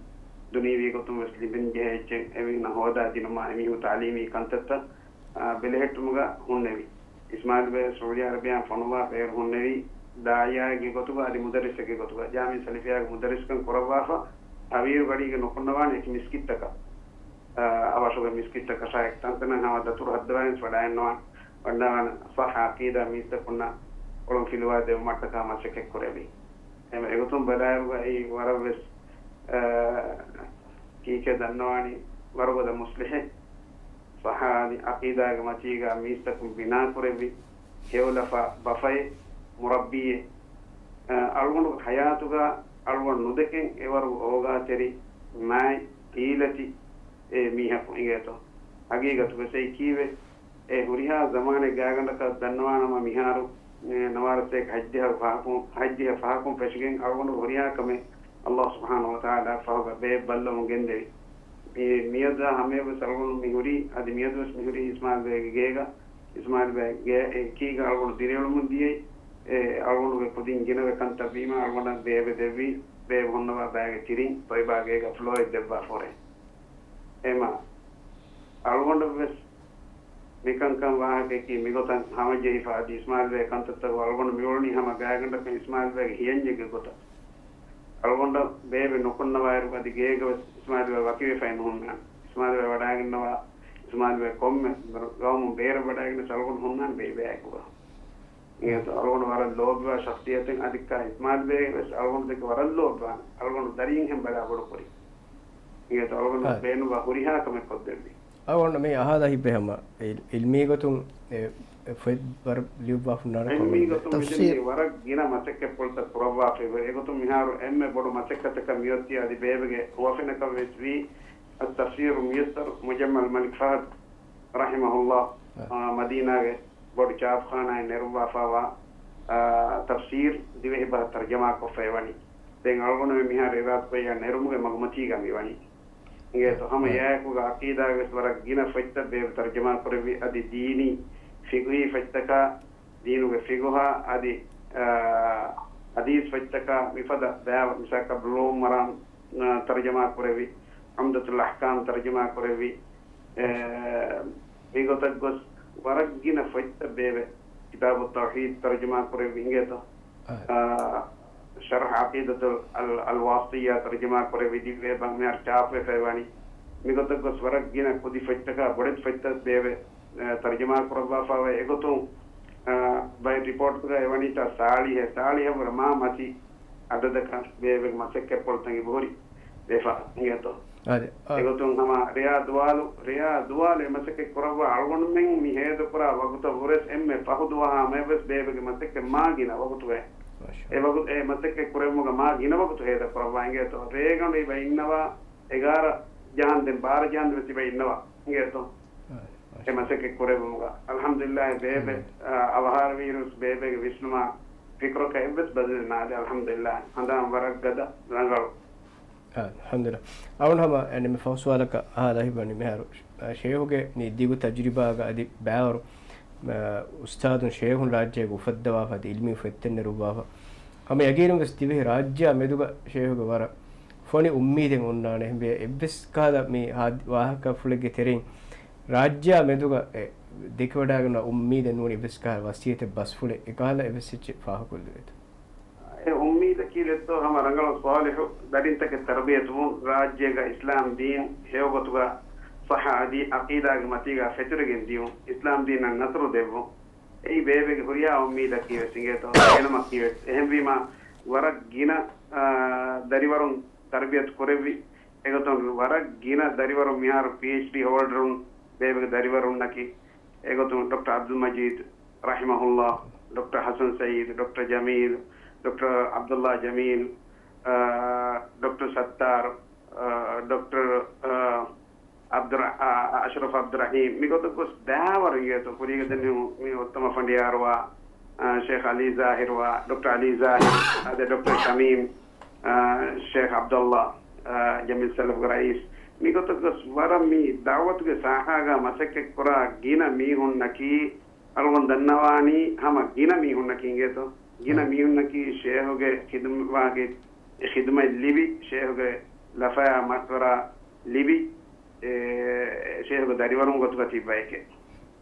ދުނިޔަވީ ގޮތުން ވެސް ލިބެން ޖެހޭ އެއްޗެއް އެމީހުންނަށް ހޯދާ ދިނުމާ، އެމީހުންގެ ތަޢުލީމީ ކަންތައްތައް، އާ، ބެލެހެއްޓުމުގަ ހުންނެވި. އިސްމާޢީލް ބޭ ސައޫދީ ޢަރަބިއާއިން ފޮނުވާފަ އޭރު ހުންނެވީ ދާޢިޔާއެއްގެ ގޮތުގަ އަދި މުދައްރިސެއްގެ ގޮތުގަ. ޖާމިޢަ ސަލަފިއްޔާގެ މުދައްރިސްކަން ކުރައްވާފަ، ހަވީރު ގަޑީގެ ނުކުންނަވާނެ އެކި މިސްކިތްތަކަށް. އަވަށުގެ މިސްކިތްތަކަށާއި ތަންތަނަށް ހަމަ ދަތުރު ހައްދަވާގެން ވަޑައިގަންނަވާނެ. ވަންނާވާނެ ޞައްޙަ ޢަޤީދާ މީސްތަކުންނަށް އޮޅުން ފިލުވާ ދެވުމަށްޓަކާ މަސައްކަތް ކުރެވި. އެހެން އެގޮތުން ބަލާއިރުގަ އެއީ ވަރަށް ވެސް، އަ، ކީކޭ ދަންނަވާނީ ވަރުގަދަ މުޞްލިޙެއް. ޞައްޙަ ޢަޤީދާގެ މަތީގަ މީސްތަކުން ބިނާކުރެއްވި، ހެޔޮލަފާ ބަފައެއް، މުރައްބީއެއް. އަ، އަޅުގަނޑު ޙަޔާތުގަ އަޅުގަނޑު ނުދެކެން އެވަރު އޯގާތެރި، މާތް ހީލަތި އެ މީހަކު އިނގޭތޯ. ހަގީގަތުގަސް އެއީ ކީއްވެ؟ އެ ހުރިހާ ޒަމާނެއް ގާތްގަނޑަކަށް ދަންނަވާނަމަ މިހާރު، އެ، ނަވާރަސަތޭކަ ހަތްދިހަ ފަހަކުން، ހަތްދިހަ ފަހަކުން ފެށިގެން އަޅުގަނޑު ހުރިހާ ކަމެއް ﷲ ސުބްޙާނަހޫ ވަތަޢާލާ ފަހުގަ ބޭބް ބައްލަވަމުން ގެންދެވި. މި، މިއަދާ ހަމަޔަށްވެސް އަޅުގަނޑު މި ހުރީ، އަދި މިއަދުވެސް މި ހުރީ އިސްމާޢީލް ބޭގެ ގޭގަ. އިސްމާޢީލް ބޭ ގޭ އެކީގަ އަޅުގަނޑު ދިރިއުޅުމުން ދިޔައީ، އެ އަޅުގަނޑުގެ ކުދިން ގިނަވެ ކަންތައް ވީމަ އަޅުގަނޑަށް ބޭބެ ދެއްވީ، ބޭބެ ހުންނަވާ ބައިގެ ތިރިން ތޮއިބާ ގޭގަ ފްލޯއެއް ދެއްވާ ފޯރެ. އެމަ އަޅުގަނޑަށްވެސް މިކަންކަން ވާހަކައަކީ މިގޮތަށް ހަމަޖެހިފަ އަދި އިސްމާޢީލް ބޭ ކަންތައްތަކުން އަޅުގަނޑު މިއުޅުނީ ހަމަ ގާތްގަނޑަކަށް އިސްމާޢީލް ބޭގެ ހިޔަންޏެއްގެ ގޮތަށް. އަޅުގަނޑަށް ބޭބެ ނުކުންނަވާއިރު އަދި ގޭގަވެސް އިސްމާޢީލް ބޭ ވަކިވެފައެއް ނުހުންނާނެ. އިސްމާޢީލް ބޭ ވަޑައިގަންނަވާ، އިސްމާޢީލް ބޭ ކޮންމެ ގައުމުން ބޭރަށް ވަޑައިގެން އަޅުގަނޑު ހުންނާނެ ބޭބެއާއެކުގަ. އިނގޭތޯ އަޅުގަނޑު ވަރަށް ލޯބިވާ ޝަޚްޞިއްޔަތެއް އަދި އިސްމާޢީލް ބޭގެ ވެސް އަޅުގަނޑު ދެކެ ވަރަށް ލޯބިވާނެ. އަޅުގަނޑު ދަރީންހެން ބަލާ ބޮޑުކުރި. އިނގޭތޯ އަޅުގަނޑު ބޭނުންވާ ހުރިހާ ކަމެއް ކޮށްދެއްވި. އަޅުގަނޑު މި އަހާލާ ހިތްވޭ ހަމަ އިލް-، އިލްމީ ގޮތުން އެ، އެ ފޮތް ވަރަށް ލިޔުއްވާ ހުންނާނެ އިލްމީ ގޮތުން މިދެނީ ވަރަށް ގިނަ މަސައްކަތްޕުޅުތައް ކުރައްވާފައިވޭ. އެގޮތުން މިހާރު އެންމެ ބޮޑު މަސައްކަތަކަށް މިއޮތީ އަދި ބޭބެގެ ހުވަފެނަކަށް ވެސް ވީ އައްތަފްސީރު މުޔައްސަރު މުޖައްމަލް މަލިކް ފަހަދް ރަޙިމަހުﷲ، އާ، މަދީނާގެ ބޮޑު ޗާޕުޚާނާއިން ނެރުއްވާފައިވާ، އާ، ތަފްސީރު ދިވެހިބަހަށް ތަރްޖަމާކޮށްފައިވަނީ. ދެން އަޅުގަނޑުމެން މިހާރު އިރާދަކުރެއްވިޔާ ނެރުމުގެ މަގުމަތީގަ މިވަނީ. އިނގޭތޯ ހަމަ އެއާއެކުގަ އަޤީދާގެ ވެސް ވަރަށް ގިނަ ފޮތްތައް ބޭބެ ތަރްޖަމާ ކުރެއްވި އަދި ދީނީ ފިޤުހީ ފޮތްތަކާ ދީނުގެ ފިގުހާ އަދި، އާ، ޙަދީޘް ފޮތްތަކާ މިފަދަ ބައި، މިސާލަކަށް ބުލޫޣުލް މަރާމް، އާ، ތަރުޖަމާ ކުރެއްވި، ޢުމްދަތުލް އަޙްކާމް ތަރުޖަމާ ކުރެއްވި، އެ، މިގޮތަށް ގޮސް ވަރަށް ގިނަ ފޮތްތައް ބޭބެ. ކިތާބު ތައުޙީދް ތަރުޖަމާ ކުރެއްވި އިނގޭތޯ. އާ، ޝަރްޙު ޢަޤީދަތުލް އަލް، އަލް ވާސިޠިއްޔާ ތަރުޖަމާ ކުރެއްވި ދިވެހި ބަ-، މިހާރު ޗާޕުވެފައި ވަނީ. މިގޮތަށް ގޮސް ވަރަށް ގިނަ ކުދި ފޮތްތަކާ ބޮޑެތި ފޮތްތައް ބޭބެ، އާ، ތަރުޖަމާ ކުރައްވާފައިވޭ. އެގޮތުން، އާ، ބައެއް ރިޕޯޓްތަކަށް އެވަނީތާ ސާޅީހެއް، ސާޅީހަށްވުރެ މާ މަތި އަދަދަކަށް ބޭބެގެ މަސައްކަތްޕުޅުތައް އިބުހުރި ވެފަ އިނގޭތޯ. އާދެ، އާ. އެގޮތުން ހަމަ ރެޔާ ދުވާލު، ރެޔާ ދުވާލު އެ މަސައްކަތް ކުރައްވާ އަޅުގަނޑުމެން މި ހޭދަކުރާ ވަގުތަށް ވުރެސް އެންމެ ފަހު ދުވަހާ ހަމަޔަށްވެސް ބޭބެގެ މަސައްކަތް މާ ގިނަ ވަގުތުގައި. މާޝާ. އެ ވަގު-، އެ މަސައްކަތް ކުރެއްވުމުގަ މާ ގިނަ ވަގުތު ހޭދަ ކުރައްވާ އިނގޭތޯ. ރޭގަނޑު އިބަ އިންނަވާ އެގާރަ ޖަހަން ދެން ބާރަ ޖަހަން ވެސް އިބަ އިންނަވާ އިނގޭތޯ. އެ މަސައްކަތް ކުރެއްވުމުގަ އަލްޙަމްދުލިއްލާހި ބޭބެ، އާ، އަވަހާރަވިއިރުސް ބޭބެގެ ވިސްނުމާ ފިކުރަކަށް އެއްވެސް ބަދަލެއް ނާދޭ. އަލްޙަމްދުލިއްލާހި ހަނދާން ވަރަށް ގަދަ ރަނގަޅު. އާ، އަލްޙަމްދުލިއްލާހި. އަޅުގަނޑު ހަމަ އެންމެ ފަހު ސުވާލަކަށް އަހާލާ ހިތްވަނީ މިހާރު، އާ، ޝޭހުގެ މި ދިގު ތަޖުރިބާގަ އަދި ބައިވަރު، އާ، އުސްތާޛުން ޝޭހުން ރާއްޖޭގަ އުފައްދަވާފަ އަދި އިލްމީ ފޮތްތައް ނެރުއްވާފަ. ހަމަ ޔަގީނުންވެސް ދިވެހި ރާއްޖެއާ މެދުގަ ޝޭހުގެ ވަރަށް ފޮނި އުއްމީދެއް އޮންނާނެ. އެހެންވެ އެއްވެސް ކަހަލަ މި ހާދި-، ވާހަކަފުޅެއްގެ ތެރެއިން ރާއްޖެއާ މެދުގަ އެ ދެކެވަޑާގަންނަ އުއްމީދެއް ނޫނީ އެއްވެސް ކަހަލަ ވަސިއްޔަތެއް ބަސްފުޅެއް އެކަހަލަ އެއްވެސް އެއްޗެއް ފާހަގަކޮށްލެވޭތޯ؟ އެ އުއްމީދަކީ ދެއްތޯ ހަމަ ރަނގަޅު ޞާލިޙު ދަރިންތަކެއް ތަރުބިޔަތުވުން، ރާއްޖޭގަ އިސްލާމް ދީން ހެޔޮގޮތުގަ ޞައްޙަ އަދި ޢަޤީދާގެ މަތީގަ ފެތުރެގެން ދިޔުން، އިސްލާމް ދީނަށް ނަޞްރު ދެއްވުން. އެއީ ބޭބެގެ ހުރިހާ އުއްމީދަކީވެސް އިނގޭތޯ، އެނަމަކީވެސް. އެހެންވީމާ، ވަރަށް ގިނަ، އާ، ދަރިވަރުން ތަރުބިޔަތު ކުރެއްވި. އެގޮތުން ވަރަށް ގިނަ ދަރިވަރުން މިހާރު ޕީއެޗްޑީ ހޯލްޑަރުން ބޭބެގެ ދަރިވަރުންނަކީ. އެގޮތުން ޑޮކްޓަރ ޢަބްދުލް މަޖީދު ރަޙިމަހުﷲ، ޑޮކްޓަރ ޙަސަން ސަޢީދު، ޑޮކްޓަރ ޖަމީލު، ޑޮކްޓަރ ޢަބްދުﷲ ޖަމީލު، އާ، ޑޮކްޓަރ ސައްތާރު، އާ، ޑޮކްޓަރ، އާ، ޢަބްދުރަ-، އާ، އަޝްރަފް ޢަބްދުރަޙީމް، މިގޮތަށް ގޮސް ބައިވަރު އިނގޭތޯ. ކުރީގަ ދެން މި، މި އުއްތަމަ ފަނޑިޔާރުވާ، އާ، ޝޭޚް ޢަލީ ޒާހިރުވާ، ޑޮކްޓަރ ޢަލީ ޒާހިރު، އާދެ، ޑޮކްޓަރ ޝަމީމް، އާ، ޝޭޚް ޢަބްދުﷲ، އާ، ޖަމީލް ސަލަފްގެ ރައީސް، މިގޮތަށް ގޮސް ވަރަށް މި ދަޢުވަތުގެ ސާހާގަ މަސައްކަތްކުރާ ގިނަ މީހުންނަކީ، އަޅުގަނޑު ދަންނަވާނީ ހަމަ ގިނަ މީހުންނަކީ އިނގޭތޯ. ގިނަ މީހުންނަކީ ޝޭހުގެ ޚިދުމަތް، ޚިދުމަތް ލިބި، ޝޭހުގެ ލަފަޔާ މަޝްވަރާ ލިބި، އެ، ޝޭހުގެ ދަރިވަރުން ގޮތުގަ ތިއްބައެކޭ.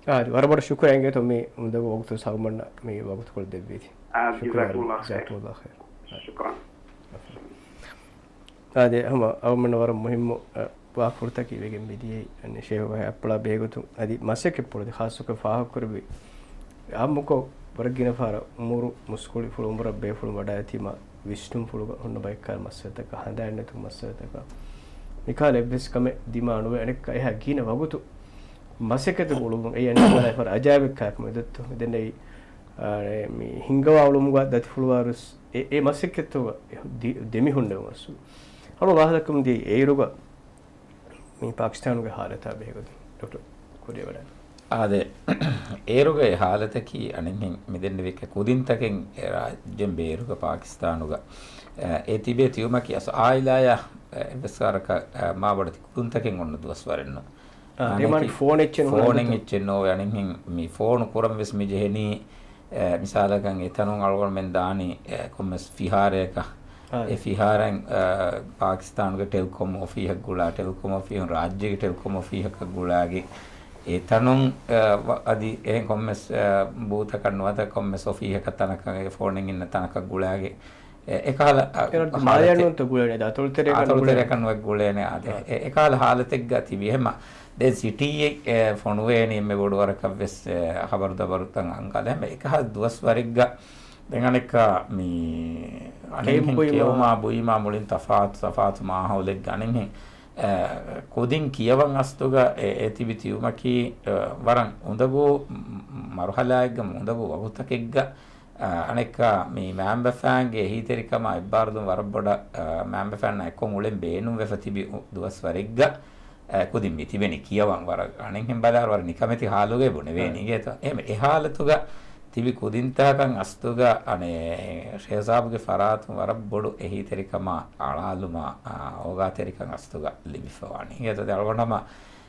އާ، ވަރަށް ބޮޑަށް ޝުކުރާ އިނގޭތޯ މި އުނދަގޫ ވަގުތު ސައުމަންނަށް މި ވަގުތުކޮޅު ދެއްވީތީ. އާ، ޝުކުރާ، ޖަޒާކުމުﷲ ޚައިރް. ޖަޒާކުމުﷲ ޚައިރް. ޝުކުރާން. އާދެ، ހަމަ އަޅުގަނޑަށް ވަރަށް މުހިއްމު، އަ، ވާކުރުތަކެއް ވެގެން މިދިޔައީ، އަނެއް ޝޭހުގެ އަތްޕުޅާ ބެހޭގޮތުން އަދި މަސައްކަތްޕުޅު އަދި ޚާއްޞަކޮށް ފާހަގަކުރެއްވި އާއްމުކޮށް ވަރަށް ގިނަ ފަހަރަށް އުމުރު މުސްކުޅިފުޅު އުމުރަށް ބޭފުޅުން ވަޑައިގަތީމާ ވިސްނުންފުޅުގަ ހުންނަ ބައެއްކާ މައްސަލަތަކަށް ހަނދާން ނެތުން މައްސަލަތަކަށް މިކާލަ އެއްވެސް ކަމެއް ދިމާ ނުވެ އަނެއްކާ އެހާ ގިނަ ވަގުތު މަސައްކަތުގަ އުޅުމުން އެއީ އަނެއްކާ ފަރަ އަޖާއިބެއްކާ ކަމެއް ދޮއްތޯ މިދެންނެވި އާ، މި ހިންގަވާ އުޅުމުގަ ދަތިފުޅުވާރުސް އެ، އެ މަސައްކަތުގަ ދި-، ދެމިހުންނެވި މައްސަލަ. ހަމަ ވާހަކަ ދައްކަމުން ދިޔައީ އޭރުގަ މި ޕާކިސްތާނުގެ ހާލަތާ ބެހޭގޮތުން ޑޮކްޓަރ ކުރިއަށް ވަޑައިގަންނަވާ. އާދެ، އޭރުގެ ހާލަތަކީ އަނެއްހެން މިދެންނެވި ކުދިންތަކެއް އެ ރާއްޖޭން ބޭރުގަ ޕާކިސްތާނުގަ، އެ، އެ ތިބޭ ތިއުމަކީ އަސް އާއިލާޔާ، އެ، އެއްވެސް ވަރަކަށް، އެ، މާ ބޮޑެތި ކުދިންތަކެއް އޮންނަ ދުވަސްވަރެއްނު. އާ، ދެމާނަ އަނެކި ފޯނެއް އެއްޗެއް ނޫން ފޯނެއް ހަދަތޯ؟ އެއްޗެއް ނޯވެ. އަނެއްހެން މި ފޯނު ކުރަން ވެސް މި ޖެހެނީ، އެ، މިސާލަކަށް އެތަނުން އަޅުގަނޑުމެން ދާނީ، އެ، ކޮންމެސް ފިހާރަޔަކަށް. އާ. އެ ފިހާރައިން، އެ، ޕާކިސްތާނުގެ ޓެލްކޮމް އޮފީހަށް ގުޅާ، ޓެލްކޮމް އޮފީހުން ރާއްޖޭގެ ޓެލްކޮމް އޮފީހަކަށް ގުޅާގެ. އެތަނުން، އެ، ވަ-، އަދި އެހެން ކޮންމެސް، އެ، ބޫތަކަށް ނުވަތަ ކޮންމެސް އޮފީހަކަށް ތަނަކަށް އެ ފޯނެއް އިންނަ ތަނަކަށް ގުޅާގެ. އެ، އެކަހަލަ، އަ، އެކަހަލަ ހާލަތެއް. މާލެއަންނުންތޯ ގުޅޭނެ؟ އަތޮޅުތެރެއަކަށް އަތޮޅުތެރެއަކަށް ނުވެ ގުޅޭނެ އާދެ. އާ. އެ، އެކަހަލަ ހާލަތެއްގަ ތިބި ހަމަ ދެން ސިޓީއެއް، އެ، ފޮނުވޭނީ އެންމެ ބޮޑު ވަރަކަށް ވެސް، އެ، ޚަބަރު ދަބަރުތައް އަންގާލެ. ހަމަ އެކަހަލަ ދުވަސް ވަރެއްގަ ދެން އަނެއްކާ މި އަނެއްހެން ކެއުމާ، ކެއުމާ ބުއިމާ މުޅިން ތަފާތު، ތަފާތު މާހައުލެއްގަ އަނެއްހެން، އެ، ކުދިން ކިޔަވަން އަސްލުގަ އެ، އެ ތިބި ތިއުމަކީ، އެ، ވަރަށް އުނދަގޫ މަ-، މަރުހަލާއެއްގަ އުނދަގޫ ވަގުތަކެއްގަ އަ، އަނެއްކާ މި މައިންބަފައިންގެ އެހީތެރިކަމާ އެއްބާރުލުން ވަރަށް ބޮޑަށް، އަ، މައިންބަފައިންނާ އެއްކޮށް އުޅެން ބޭނުންވެފަ ތިބި އު-، ދުވަސްވަރެއްގަ، އަ، ކުދިން މި ތިބެނީ ކިޔަވަން ވަރަށް އަނެއްހެން ބަލާއިރު ވަރަށް ނިކަމެތި ހާލުގައި ބުނެވޭނީ އާ. އިނގޭތޯ. އެހެން އެ ހާލަތުގަ ތިބި ކުދިންތަކަކަށް އަސްލުގަ އަނެއް ޝޭހްސާބުގެ ފަރާތުން ވަރަށް ބޮޑު އެހީތެރިކަމާ އަޅާލުމާ، އާ، އޯގާތެރިކަން އަސްލުގަ ލިބިފަވާނީ. އިނގޭތޯ ދެ އަޅުގަނޑަމަ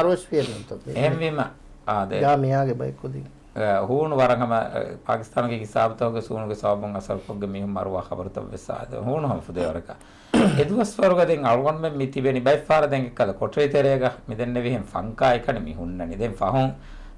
މަރުވެސް ފިޔަންތޯ. އެހެންވީމަ، އާ، ދެ-، ޖާމިއާގެ ބައެއް ކުދިން. އެ، ހޫނު ވަރަށް ހަމަ، އެ، ޕާކިސްތާނުގެ ހިސާބުތަކުގެ ސޫނުގެ ސަބަބުން އަސަރުކޮށްގެން މީހުން މަރުވާ ޚަބަރުތައް ވެސް އާދެ. ހޫނު ހަމަ ފުދޭވަރަކަށް. އެ ދުވަސްވަރުގަ ދެން އަޅުގަނޑުމެން މި ތިބެނީ ބައެއްފަހަރަށް ދެން އެއްކަލަ ކޮޓަރި ތެރޭގަ މި ދެންނެވިހެން ފަންކާ އެކަނި މި ހުންނަނީ. ދެން ފަހުން،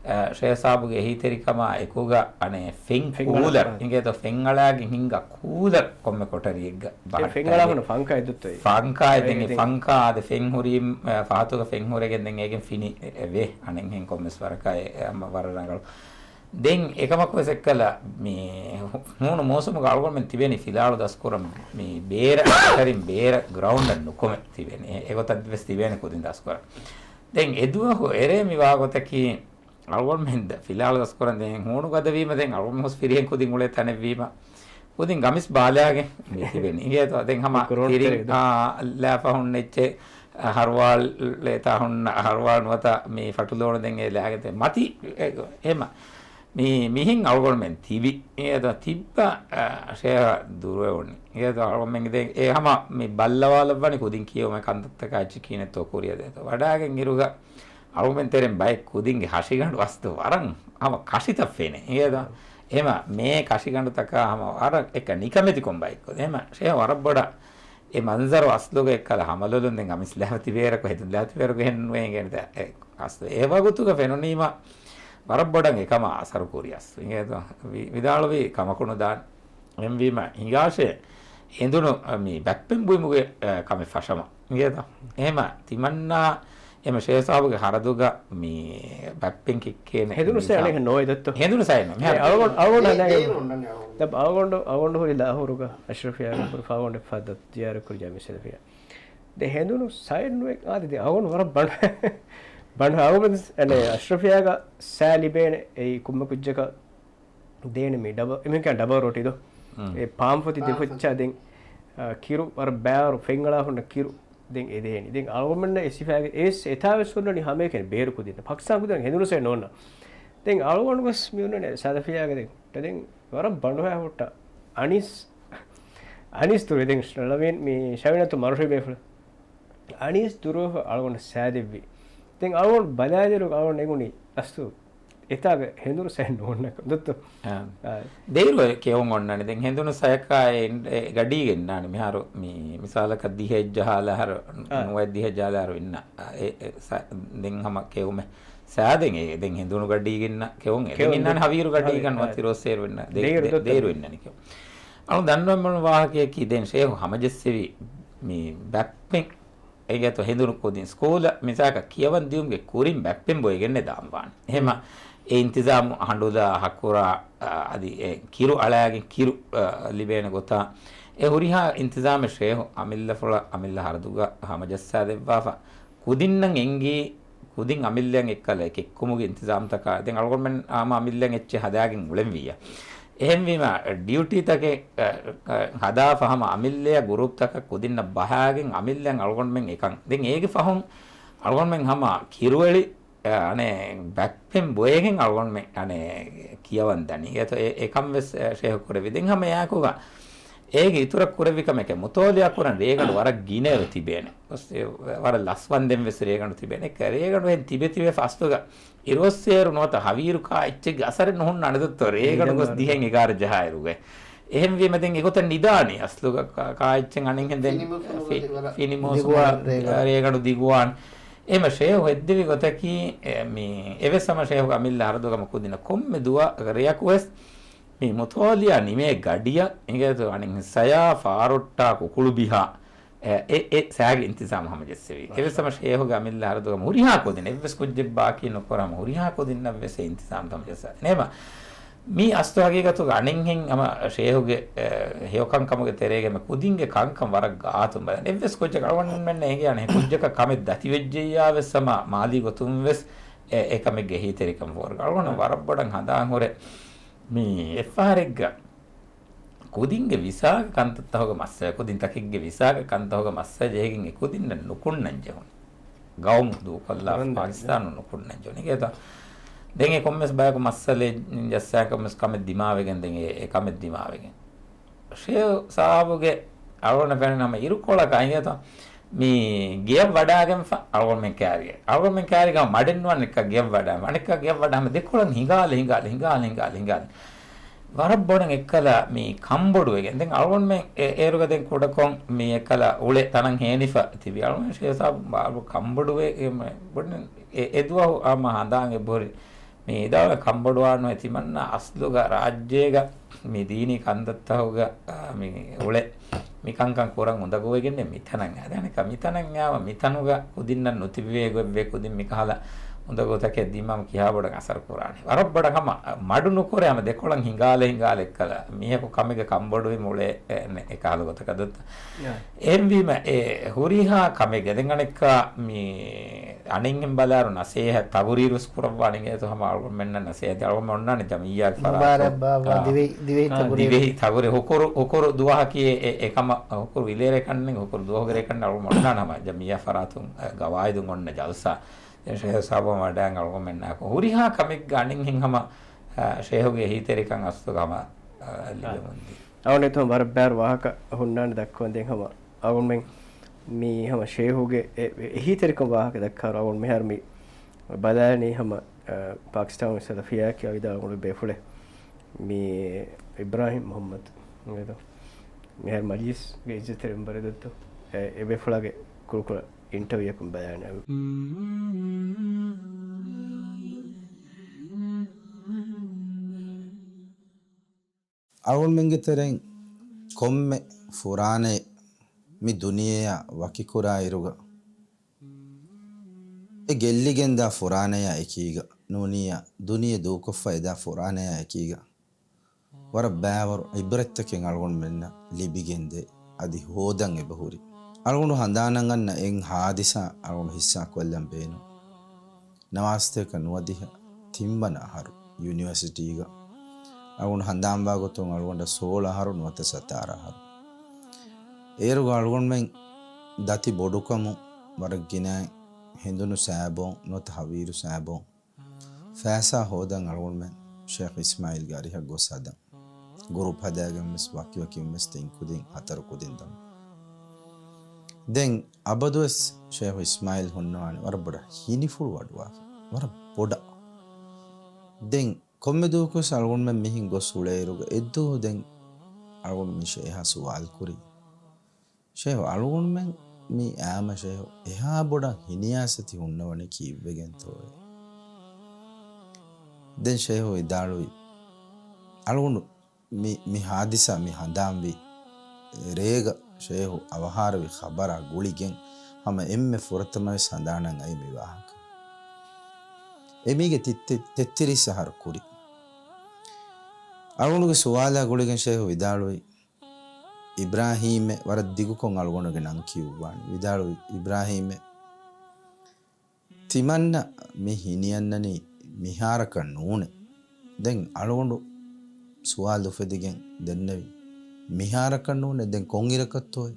އެ، ޝޭހް ސާބުގެ އެހީތެރިކަމާ އެކުގަ އަނެއް ފެން ފެން އަޅާ، ކޫލަރ، އާ. އިނގޭތޯ ފެން އަޅާގެން ހިނގާ ކޫލަރ ކޮންމެ ކޮޓަރިއެއްގަ އެ ފެން ބަހައްޓައިގެން އަޅާ ހުންނަ ފަންކާ އެއް ދުއްތޯ އެ؟ ފަންކާ އެ ދެން އެ އެ ދެން ފަންކާ އާދެ ފެން ހުރީ، އެ، ފަހަތުގަ ފެން ހުރެގެން ދެން އޭގެން ފިނި އެ، އެ ވޭ. އަނެއްހެން ކޮންމެސް ވަރަކަށް އެ، އެ ހަމަ ވަރަށް ރަނގަޅު. ދެން އެކަމަކު ވެސް އެއްކަލަ މި ހޫނު މޫސުމުގަ އަޅުގަނޑުމެން ތިބެނީ ފިލާޅު ދަސްކުރަން މި ބޭރަށް ކޮޓަރިން ބޭރަށް ގްރައުންޑަށް ނުކުމެ ތިބެނީ. އެ، އެގޮތަށް ވެސް ތިބޭނެ ކުދިން ދަސްކުރަން. ދެން އެ ދުވަހު އެރޭ މި ވާގޮތަކީ އަޅުގަނޑުމެން ދަ-، ފިލާޅު ދަސްކުރަން ދެން ހޫނު ގަދަވީމަ ދެން އަޅުގަނޑު ހުސް ފިރިހެން ކުދިން އުޅޭ ތަނެއްވީމަ ކުދިން ގަމިސް ބާލާގެން މި ތިބެނީ. އިނގޭތޯ ދެން ހަމަ ކުރޯން ތިރިން، ތެރޭ ދޯ. އާ، ލާފަ ހުންނަ އެއްޗެއް، އަ، ހަރުވާލޭތާ ހުންނަ، ހަރުވާލު ނުވަތަ މި ފަޓުލޯނު ދެން އެ ލާގެން މަތި، އެ، އެހެމަ. މި-، މިހެން އަޅުގަނޑުމެން ތިބި. އޭ ދޯ ތިއްބަ، އަ، ޝޭހަ ދުރުވެވުނީ. އޭ ދޯ އަޅުގަނޑުމެންގެ ދެން އެ ހަމަ މި ބައްލަވާލައްވަނީ ކުދިން ކިޔެވުމެއް ކަންތައްތަކާ އެއްޗެއް ކިހިނެއްތޯ ކުރިއަށް ދޭތޯ. ވަޑާގެން އިރުގަ އަޅުގަނޑުމެން ތެރެއިން ބައެއް ކުދިންގެ ހަށިގަނޑު އަސްލު ވަރަށް ހަމަ ކަށިތައް ފެނޭ. އޭ ދޯ އެހެމަ މޭ ކަށިގަނޑުތަކާ ހަމަ ވަރަށް އެކަ ނިކަމެތިކޮށް ބައެއް ކުދިން. އެހެމަ ޝޭހަ ވަރަށް ބޮޑަށް އެ މަންޒަރު އަސްލުގަ އެއްކަލަ ހަމަލޮލުން ދެން ގަމިސް ލާފަ ތިބޭރަކު ހެދުން ލާފަ ތިބޭރަކު ހެން ނުވޭ އިނގޭނެ އެ އަސްލު. އެ ވަގުތުގަ ފެނުނީމަ ވަރަށް ބޮޑަށް އެކަމާ އަސަރު ކުރި އަސްލު. އިނގޭތޯ ވި-، ވިދާޅުވީ ކަމަކު ނުދާން. އެހެންވީމަ ހިނގާށޭ ހެނދުނު، އަ، މި ބައްޕެން ބުއިމުގެ، އަ، ކަމެއް ފަށަމަ. އިނގޭތޯ؟ އެހެމަ ތިމަންނާ އެމަ ޝޭހް ސާބުގެ ހަރަދުގަ މި ބައްޕެން ކެއްކޭނެ ހެނދުނު ސައި ނިޒާމް. އަނެއް ނޯވެ ދޮއްތޯ؟ ހެނދުނު ސައި ނޯ. މިހާރު އެ، އަޅުގަނޑު، އަޅުގަނޑު ހަދާގެން. އެ، އެ، އޮންނަނީ އަޅުގަނޑު. ދެ އަޅުގަނޑު، އަޅުގަނޑު ހުރި ލާހޫރުގަ އަޝްރަފިޔާގެ ހުރި ފާގޮނޑެއް ފައްދަ ޒިޔާރަތް ކުރި ޖާމި ސަލަފިޔާ. ދެ ހެނދުނު ސައި ނުވެ އާދެ ދެ އަޅުގަނޑު ވަރަށް ބަނޑު، ބަނޑު އަޅުގަނޑު އަނެ އަޝްރަފިޔާގަ ސައި ލިބޭނެ އެއީ ކުއްމަ ކުއްޖަކަށް ދޭނެ މި ޑަބަ، އެމީހުން ކިޔާ ޑަބަ ރޮޓީ ދޯ؟ އެ ޕާމް ފޮތި ދެ ފޮތްޗާ ދެން، އަ، ކިރު ވަރަށް ބާރު ފެންއަޅާ ހުންނަ ކިރު ދެން އެ ދޭނީ. ދެން އަޅުގަނޑުމެންނަށް އެ ސިފައިގެ އެސް އެތާ ވެސް ހުންނަނީ ހަމައެކަނި ބޭރު ކުދިން. ޕާކިސްތާން ކުދިން ހެނދުނު ސައި ނޯންނަ. ދެން އަޅުގަނޑު ވެސް މި ހުންނަނީ ސަލަފިޔާގެ ދެން. ދެން ވަރަށް ބަނޑުހައި ހުއްޓަ. އަނީސް، އަނީސް ދުރު ދެން ޅަވީން މި ޝަވިނަތު މަރުޝި ބޭފުޅު. އަނީސް ދުރުވެފަ އަޅުގަނޑަށް ސައި ދެއްވި. ދެން އަޅުގަނޑު ބަލާލިއިރު އަޅުގަނޑު އެނގުނީ އަސްލު އެތާގަ ހެނދުނު ސައި ނޯންނަކަން ދޮއްތޯ؟ އާ. އާ. ދޭއިރު އެ ކެއުން އޮންނާނެ. ދެން ހެނދުނު ސަޔަކާ އެ، އެ ގަޑީގަ އިންނާނެ. މިހާރު މި މިސާލަކަށް ދިހައެއް ޖަހާލާ އަހަރު، އާ. ނުވައެއް ދިހަ ޖަހާލާ އަހަރު އިންނަ. އެ، އެ ސަ-، ދެން ހަމަ ކެއުމެއް. ސައި ދެން އެ، ދެން ހެނދުނު ގަޑީގަ އިންނަ ކެއުން އެ. ދެން ކެއުން އިންނާނެ ދެން ހަވީރު ގަޑީގަ ހަވީ، ނުވަ އާ. ތިރޮސް އޭރު އިންނަ. ދެ، ދޭއިރު ދެ، ދޮއްތޯ؟ ދޭއިރު އިންނަނީ ކެއުން. އަޅު ދަންނަވަން ވާހަކަޔަކީ ދެން ޝޭހު ހަމަޖެއްސެވި މި ބައްޕެން އޭގެ އަތު ހެނދުނު ކުދިން ސްކޫލަށް މިސާލަކަށް ކިޔަވަން ދިޔުމުގެ ކުރިން ބައްޕެން ބޮއެގެންނެ ދާން ވާނެ. އެހެމަ އެ އިންތިޒާމު ހަނޑުލާ ހަކުރާ، އަ، އަދި އެ ކިރު އަޅާގެން ކިރު، އަ، ލިބޭނެ ގޮތާ އެ ހުރިހާ އިންތިޒާމެއް ޝޭހު އަމިއްލަފުޅަށް އަމިއްލަ ހަރަދުގަ ހަމަޖައްސާދެއްވާފަ. ކުދިންނަށް އެނގީ ކުދިން އަމިއްލައަށް އެއްކަލަ އެ ކެއްކުމުގެ އިންތިޒާމްތަކާ. ދެން އަޅުގަނޑުމެން ހަމަ އަމިއްލައަށް އެއްޗެއް ހަދާގެން އުޅެންވިއްޔާ. އެހެންވީމަ، ޑިއުޓީތަކެއް، އަ، އަ، ހަދާފަ ހަމަ އަމިއްލައަށް ގުރޫޕްތަކަށް ކުދިންނަށް ބަހާގެން އަމިއްލައަށް އަޅުގަނޑުމެން އެކަން. ދެން އޭގެ ފަހުން އަޅުގަނޑުމެން ހަމަ ކިރުއެޅި، އަ، އަނެއް ބައްޕެން ބޮއެގެން އަޅުގަނޑުމެން އަނެއް ކިޔަވަން ދަނީ. އެތަ-، އެ-، އެކަން ވެސް، އަ، ޝޭހު ކުރެއްވި. ދެން ހަމަ އެއާކުގަ އޭގެ އިތުރަށް ކުރެއްވި ކަމެކޭ މުތޯލިއާ ކުރަން ރޭގަނޑު ވަރަށް ގިނައިރު ތިބޭނެ. އެ ވަރަށް ލަސްވަންދެން ވެސް ރޭގަނޑު ތިބޭނެ. އެކަ ރޭގަނޑު އެހެން ތިބެ ތިބެ ފަސްތުގަ އިރުއޮއްސޭރު ނުވަތަ ހަވީރު ކާ އެއްޗެއްގެ އަސަރެއް ނުހުންނަ އަނެދޮއްތޯ ރޭގަނޑު ގޮސް ދިހެން އެގާރަ ޖަހާއިރުގެ. އެހެންވީމަ ދެން އެގޮތަށް ނިދާނީ އަސްލުގަ ކާ އެއްޗެއް އަނެއްހެން ދެން ފިނިމޫސުމުގަ ރޭގަނޑު ދިގުވާން. އެހެމަ ޝޭހު ހެއްދެވި ގޮތަކީ އެ، މި އެވެސް ހަމަ ޝޭހުގެ އަމިއްލަ ހަރަދުގަ މި ކުދިންނަށް ކޮންމެ ދުވަ ރެޔަކު ވެސް މި މުތޯލިޔާ ނިމޭ ގަޑިއަށް އިނގޭތޯ އަނެއްހެން ސަޔާ ފާރޮއްޓާ ކުކުޅު ބިހާ އެ، އެ، އެ ސައިގެ އިންތިޒާމު ހަމަޖެއްސެވީ. އެވެސް ހަމަ ޝޭހުގެ އަމިއްލަ ހަރަދުގަ ހުރިހާ ކުދިން އެއްވެސް ކުއްޖެއް ބާކީ ނުކުރާ ހަމަ ހުރިހާ ކުދިންނަށް ވެސް އެ އިންތިޒާމް ހަމަޖެއްސާ. ނޭމަ މީ އަސްލު ހަގީގަތުގަ އަނެއްހެން ހަމަ ޝޭހުގެ، އެ، ހެޔޮކަންކަމުގެ ތެރޭގަ މި ކުދިންގެ ކަންކަން ވަރަށް ގާތުން ބަލަން. އެއްވެސް ކުއްޖަކަށް އަޅުގަނޑުމެންނަށް އެނގޭ އަނެއް ކުއްޖަކަށް ކަމެއް ދަތިވެއްޖެއްޔާ ވެސް ހަމަ މާލީ ގޮތުން ވެސް އެ، އެ ކަމެއްގެ އެހީތެރިކަން ފޯރުގަ. އަޅުގަނޑު ވަރަށް ބޮޑަށް ހަނދާން ހުރެ މި އެއްފަހަރެއްގަ ކުދިންގެ ވިސާގެ ކަންތައްތަހުގެ މައްސަލަ، ކުދިންތަކެއްގެ ވިސާގެ ކަންތަހުގެ މައްސަލަ ޖެހިގެން އެ ކުދިންނަށް ނުކުންނަން ޖެހުނު. ގައުމު ދޫކޮށްލާ ފަކިސްތާނު ނުކުންނަން ޖެހުނު. އިނގޭތޯ؟ ދެން އެ ކޮންމެސް ބަޔަކު މައްސަލައެއް ޖައްސާކަށް ކަމެއް ދިމާވެގެން ދެން އެ، އެ ކަމެއް ދިމާވެގެން. ޝޭހު ސާބުގެ އަޅުގަނޑަށް ފެންނަ ހަމަ އިރުކޮޅަކަށް އިނގޭތޯ؟ މި ގެޔަށް ވަޑާގެންފަ އަޅުގަނޑުމެން ކާރިގެ. އަޅުގަނޑުމެން ކާރިގަ މަޑެއް ނުވާނެ އަނެއްކާ ގެޔަށް ވަޑާ. އަނެއްކާ ގެޔަށް ވަޑާ ހަމަ ދެކޮޅަށް ހިނގާލެ، ހިނގާލެ، ހިނގާލެ، ހިނގާލެ، ހިނގާލެ. ވަރަށް ބޮޑަށް އެއްކަލަ މި ކަންބޮޑުވެގެން. ދެން އަޅުގަނޑުމެން އެ، އޭރުގަ ދެން ކުޑަކޮށް މި އެއްކަލަ އުޅެ ތަނަށް ހޭނިފަ ތިބި. އަޅުގަނޑު ޝޭހު ސާބު ކަންބޮޑުވެ، އެ، ބޮޑެއް އެ، އެ ދުވަހު އާ މަ ހަނދާން އެބަހުރި. މި އިދާޅުވެ ކަންބޮޑުވާނުހޭ ތިމަންނަ އަސްލުގަ ރާއްޖޭގަ މި ދީނީ ކަންތައްތަހުގަ، އާ، މި އުޅެ މި ކަންކަން ކުރަން އުނދަގޫވެގެންނެއް މިތަނަށް އަދި އަނެއްކާ މިތަނަށް އާވަ މިތަނުގަ ކުދިންނަށް ނުތިބެވޭ ގޮތްވެ ކުދިން މިކަހަލަ އުނދަގޫތަކެއް ދީމާމު ކިހާ ބޮޑަށް އަސަރު ކުރާނެ. ވަރަށް ބޮޑަށް ހަމަ މަޑު ނުކުރޭ ހަމަ ދެކޮޅަށް ހިނގާލެ ހިނގާލެ އެއްކަލަ މީހަކު ކަމެއްގަ ކަންބޮޑުވި މުޅޭ އެ، އެ ކަހަލަ ގޮތަކަށް ދޮއްތަ. އެހެންވީމަ އެ ހުރިހާ ކަމެއްގަ ދެން އަނެއްކާ މި އަނެއްހެން ބަލާއިރު ނަސޭހަތް ތަގުރީރު ވެސް ކުރައްވާނެ އިނގޭތޯ ހަމަ އަޅުގަނޑުމެންނަށް ނަސޭހަތް އަޅުގަނޑުމެން އޮންނާނެ ޖަމިއްޔާގެ ފަރާތުން. މުބާރާތް ބާއްވާ އާ، ދިވެހި، ދިވެހި އާ، ތަގުރޭ. ދިވެހި ތަގުރޭ ހުކުރު، ހުކުރު ދުވަހަކީ އެ، އެ ކަމަށް ހުކުރު ވިލޭރޭ ކަންނެ ހުކުރު ދުވަހުގެ ރޭ ކަންނެ އަޅުގަނޑުމެން އޮންނާނެ ހަމަ ޖަމިއްޔާ ފަރާތުން، އަ، ގަވާއިދުން އޮންނަ ޖަލްސާ. ދެން ޝޭހު ސާބު ވަޑާން އަޅުގަނޑުމެންނާކު ހުރިހާ ކަމެއްގަ އަނެއްހެން ހަމަ، އަ، ޝޭހުގެ އެހީތެރިކަން އަސްލުގަ ހަމަ، އަ، ލިބެމުންދީ. އަޅުގަނޑު އެތަން ވަރަށް ބާރު ވާހަކަ ހުންނާނެ ދައްކަވަން. ދެން ހަމަ އަޅުގަނޑުމެން މި ހަމަ ޝޭހުގެ އެ، އެ، އެހީތެރިކަން ވާހަކަ ދައްކާއިރު އަޅުގަނޑު މިހާރު މި ބަލާނީ ހަމަ، އަ، ޕާކިސްތާނު ސަލަފިއްޔާއަކީ ވިދާޅުވާ ބޭފުޅެއް މި އިބްރާހިމް މުޙައްމަދު. މިހާރު މަޖިލިސްގެ އިއްޒަތްތެރި މެންބަރެއް ދޮއްތޯ. އެ، އެ ބޭފުޅާގެ ކުރުކުރާ އިންޓަވިއުއަކުން ބަލާނެ. އަޅުގަނޑުމެންގެ ތެރެއިން ކޮންމެ ފުރާނައެއް މި ދުނިޔެއާ ވަކިކުރާ އިރުގަ، އެ ގެއްލިގެންދާ ފުރާނަޔާ އެކީގަ ނޫނިއްޔާ ދުނިޔެ ދޫކޮށްފަ އެދާ ފުރާނަޔާ އެކީގަ ވަރަށް ބައިވަރު އިބްރަތްތަކެއް އަޅުގަނޑުމެންނަށް ލިބިގެންދޭ، އަދި ހޯދަން އެބަހުރި. އަޅުގަނޑު ހަނދާނަށް އަންނަ އެއް ހާދިސާ އަޅުގަނޑު ހިއްސާ ކޮށްލަން ބޭނުން. ނަވާސަތޭކަ ނުވަދިހަ ތިންވަނަ އަހަރު ޔުނިވަރސިޓީގަ އަޅުގަނޑު ހަނދާންވާ ގޮތުން އަޅުގަނޑަށް ސޯޅަ އަހަރު ނުވަތަ ސަތާރަ އަހަރު. އޭރުގަ އަޅުގަނޑުމެން ދަތި ބޮޑުކަމުން ވަރަށް ގިނައިން ހެނދުނު ސައިބޯން ނުވަތަ ހަވީރު ސައިބޯން ފައިސާ ހޯދަން އަޅުގަނޑުމެން ޝޭޚް އިސްމާއީލްގެ އަރިހަށް ގޮސް ހަދަން. ގުރޫޕް ހަދާގެން ވެސް ވަކިވަކިން ވެސް ތިން ކުދިން ހަތަރު ކުދިން ދަމު. ދެން އަބަދުވެސް ޝޭޚު އިސްމާއީލް ހުންނަވާނެ ވަރަށް ބޮޑަށް ހިނިފުޅު އަޑުވާފަ. ވަރަށް ބޮޑަށް. ދެން ކޮންމެ ދުވަހަކުވެސް އަޅުގަނޑުމެން މިހެން ގޮސް އުޅޭއިރުގަ އެއްދުވަހު ދެން އަޅުގަނޑު މި ޝޭޚާ ސުވާލު ކުރި. ޝޭޚު އަޅުގަނޑުމެން މި އާމަ ޝޭޚު އެހާ ބޮޑަށް ހިނިއައިސް ތި ހުންނަވަނީ ކީއްވެގެންތޯއޭ؟ ދެން ޝޭޚު ވިދާޅުވި އަޅުގަނޑު މި، މި ހާދިސާ މި ހަނދާންވި ރޭގަ ޝޭޚު އަވަހާރަވި ޚަބަރާ ގުޅިގެން ހަމަ އެންމެ ފުރަތަމަވެސް ހަނދާނަށް އައި މި ވާހަކަ. އެމީގެ ތި-، ތި-، ތެއްތިރީސް އަހަރު ކުރި. އަޅުގަނޑުގެ ސުވާލާ ގުޅިގެން ޝޭޚު ވިދާޅުވި، އިބްރާހީމެ، ވަރަށް ދިގުކޮށް އަޅުގަނޑުގެ ނަން ކިޔުއްވާނެ. ވިދާޅުވި، އިބްރާހީމެ، ތިމަންނަ މި ހިނިއަންނަނީ މިހާރަކަށް ނޫނޭ. ދެން އަޅުގަނޑު ސުވާލު އުފެދިގެން ދެންނެވި، މިހާރަކަށް ނޫނޭ، ދެން ކޮންއިރަކަށްތޯއޭ؟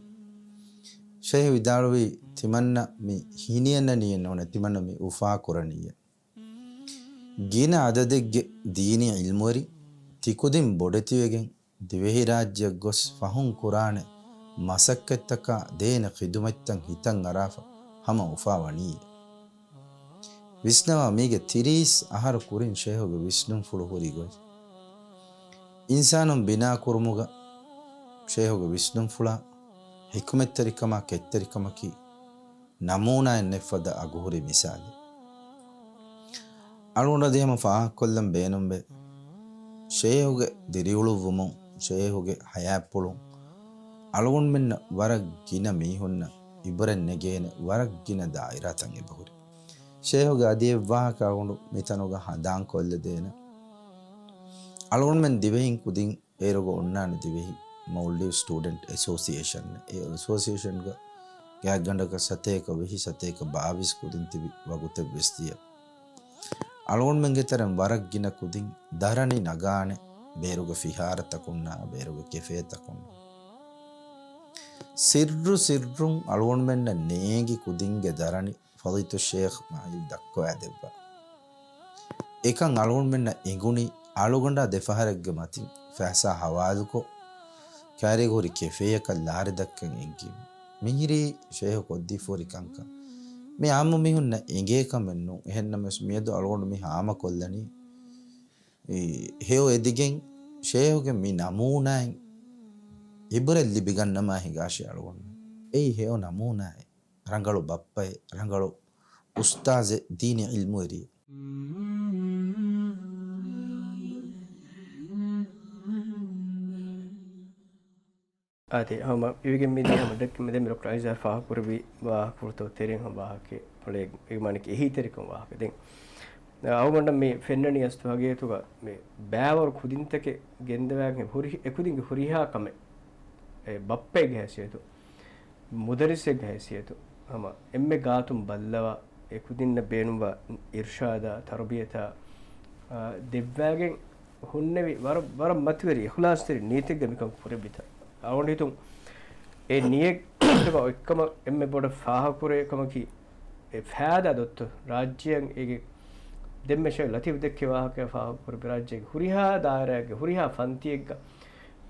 ޝޭޚް ވިދާޅުވީ، ތިމަންނަ މި ހިނިއަންނަނީއޭ ނޫނޭ، ތިމަންނަ މި އުފާކުރަނީއޭ. ގިނަ އަދަދެއްގެ ދީނީ ޢިލްމުވެރިން ތިކުދިން ބޮޑެތިވެގެން ދިވެހިރާއްޖެއަށް ގޮސް ފަހުން ކުރާނެ މަސައްކަތްތަކާ ދޭނެ ޚިދުމަތްތައް ހިތަށް އަރާފަ ހަމަ އުފާވަނީ. ވިސްނަވާ މީގެ ތިރީސް އަހަރު ކުރިން ޝޭހުގެ ވިސްނުންފުޅު ހުރި ގޮތް. އިންސާނުން ބިނާކުރުމުގަ ޝޭހުގެ ވިސްނުންފުޅާ ޙިކުމަތްތެރިކަމާ ކެތްތެރިކަމަކީ ނަމޫނާއެއް ނެތްފަދަ އަގުހުރި މިސާލެއް. އަޅުގަނޑު އަދި ހަމަ ފާހަގަކޮށްލަން ބޭނުންވޭ، ޝޭހުގެ ދިރިއުޅުއްވުމުން، ޝޭހުގެ ޙަޔާތްޕުޅުން އަޅުގަނޑުމެންނަށް ވަރަށް ގިނަ މީހުންނަށް ޢިބްރަތް ނެގޭނެ ވަރަށް ގިނަ ދާއިރާތައް އެބަހުރި. ޝޭހުގެ އަދި އެއްވާހަކަ އަޅުގަނޑު މިތަނުގަ ހަނދާން ކޮށްލަދޭނެ. އަޅުގަނޑުމެން ދިވެހިން ކުދިން އޭރުގަ އޮންނާނެ ދިވެހި މޯލްޑިވްސް ސްޓޫޑެންޓް އެސޯސިއޭޝަން. އެ އެސޯސިއޭޝަންގަ ގާތްގަނޑަކަށް ސަތޭކަ ވިހި، ސަތޭކަ ބާވީސް ކުދިން ތިބި ވަގުތެއް ވެސް ދިޔަ. އަޅުގަނޑުމެންގެ ތެރެއިން ވަރަށް ގިނަ ކުދިން ދަރަނި ނަގާނެ ބޭރުގެ ފިހާރަތަކުންނާ، ބޭރުގެ ކެފޭތަކުންނާ. ސިއްރު ސިއްރުން އަޅުގަނޑުމެންނަށް ނޭނގި ކުދިންގެ ދަރަނި ފަޟީލަތު ޝޭޚް މާހިލް ދައްކަވާދެއްވާ. އެކަން އަޅުގަނޑުމެންނަށް އެނގުނީ އަޅުގަނޑާ ދެފަހަރެއްގެ މަތިން ފައިސާ ހަވާލުކޮށް، ކައިރީގަ ހުރި ކެފޭއަކަށް ލާރި ދައްކަން އެންގީމު. މިހިރީ ޝޭހު ކޮށްދީފަ ހުރި ކަންކަން. މި އާއްމު މީހުންނަށް އެނގޭ ކަމެއް ނޫން. އެހެންނަމަވެސް މިއަދު އަޅުގަނޑު މި ހާމަކޮށްލަނީ، އެ ހެޔޮ އެދިގެން ޝޭހުގެ މި ނަމޫނާއިން ޢިބްރަތް ލިބިގަންނަމާ ހިނގާށޭ އަޅުގަނޑު. އެއީ ހެޔޮ ނަމޫނާއެއް. ރަނގަޅު ބައްޕައެއް، ރަނގަޅު އުސްތާޛެއް، ދީނީ ޢިލްމުވެރިއެއް. އާދެ، ހަމަ އިވިގެން މިދިޔަ ހަމަ ޑޮކްޓަރ މެދެމި ޑޮކްޓަރ އައިޒާ ފާހަގަކުރެއްވި ވާހަކަފުޅުތައް ތެރެއިން ހަމަ ވާހަކައެއް އުޅޭ އިމާނެކޭ އެހީތެރިކަން ވާހަކަ. ދެން އަޅުގަނޑަށް މި ފެންނަނީ އަސްލު ހަގީގަތުގަ މި ބައިވަރު ކުދިންތަކެއް ގެންދަވާގެން ހުރި، އެކުދިންގެ ހުރިހާ ކަމެއް އެ ބައްޕައެއްގެ ހައިސިއްޔަތު، މުދައްރިސެއްގެ ހައިސިއްޔަތު، ހަމަ އެންމެ ގާތުން ބައްލަވާ، އެ ކުދިންނަށް ބޭނުންވާ އިރްޝާދާ، ތަރުބިޔަތާ، އާ، ދެއްވާގެން ހުންނެވި ވަރަށް، ވަރަށް މަތިވެރި އިޚްލާޞްތެރި ނިޔަތެއްގަ މިކަން ކުރެއްވިތަ؟ އަޅުގަނޑު ހިތުން އެ ނިޔަތް އޮތްކަމަށް އެންމެ ބޮޑަށް ފާހަގަކުރޭ ކަމަކީ، އެ ފައިދާ ދޮއްތޯ ރާއްޖެއަށް އޭގެ ދެންމެ ޝޭޚް ލަތީފް ދެއްކި ވާހަކައަށް ފާހަގަކުރެއްވި ރާއްޖޭގެ ހުރިހާ ދާއިރާއެއްގެ ހުރިހާ ފަންތިއެއްގަ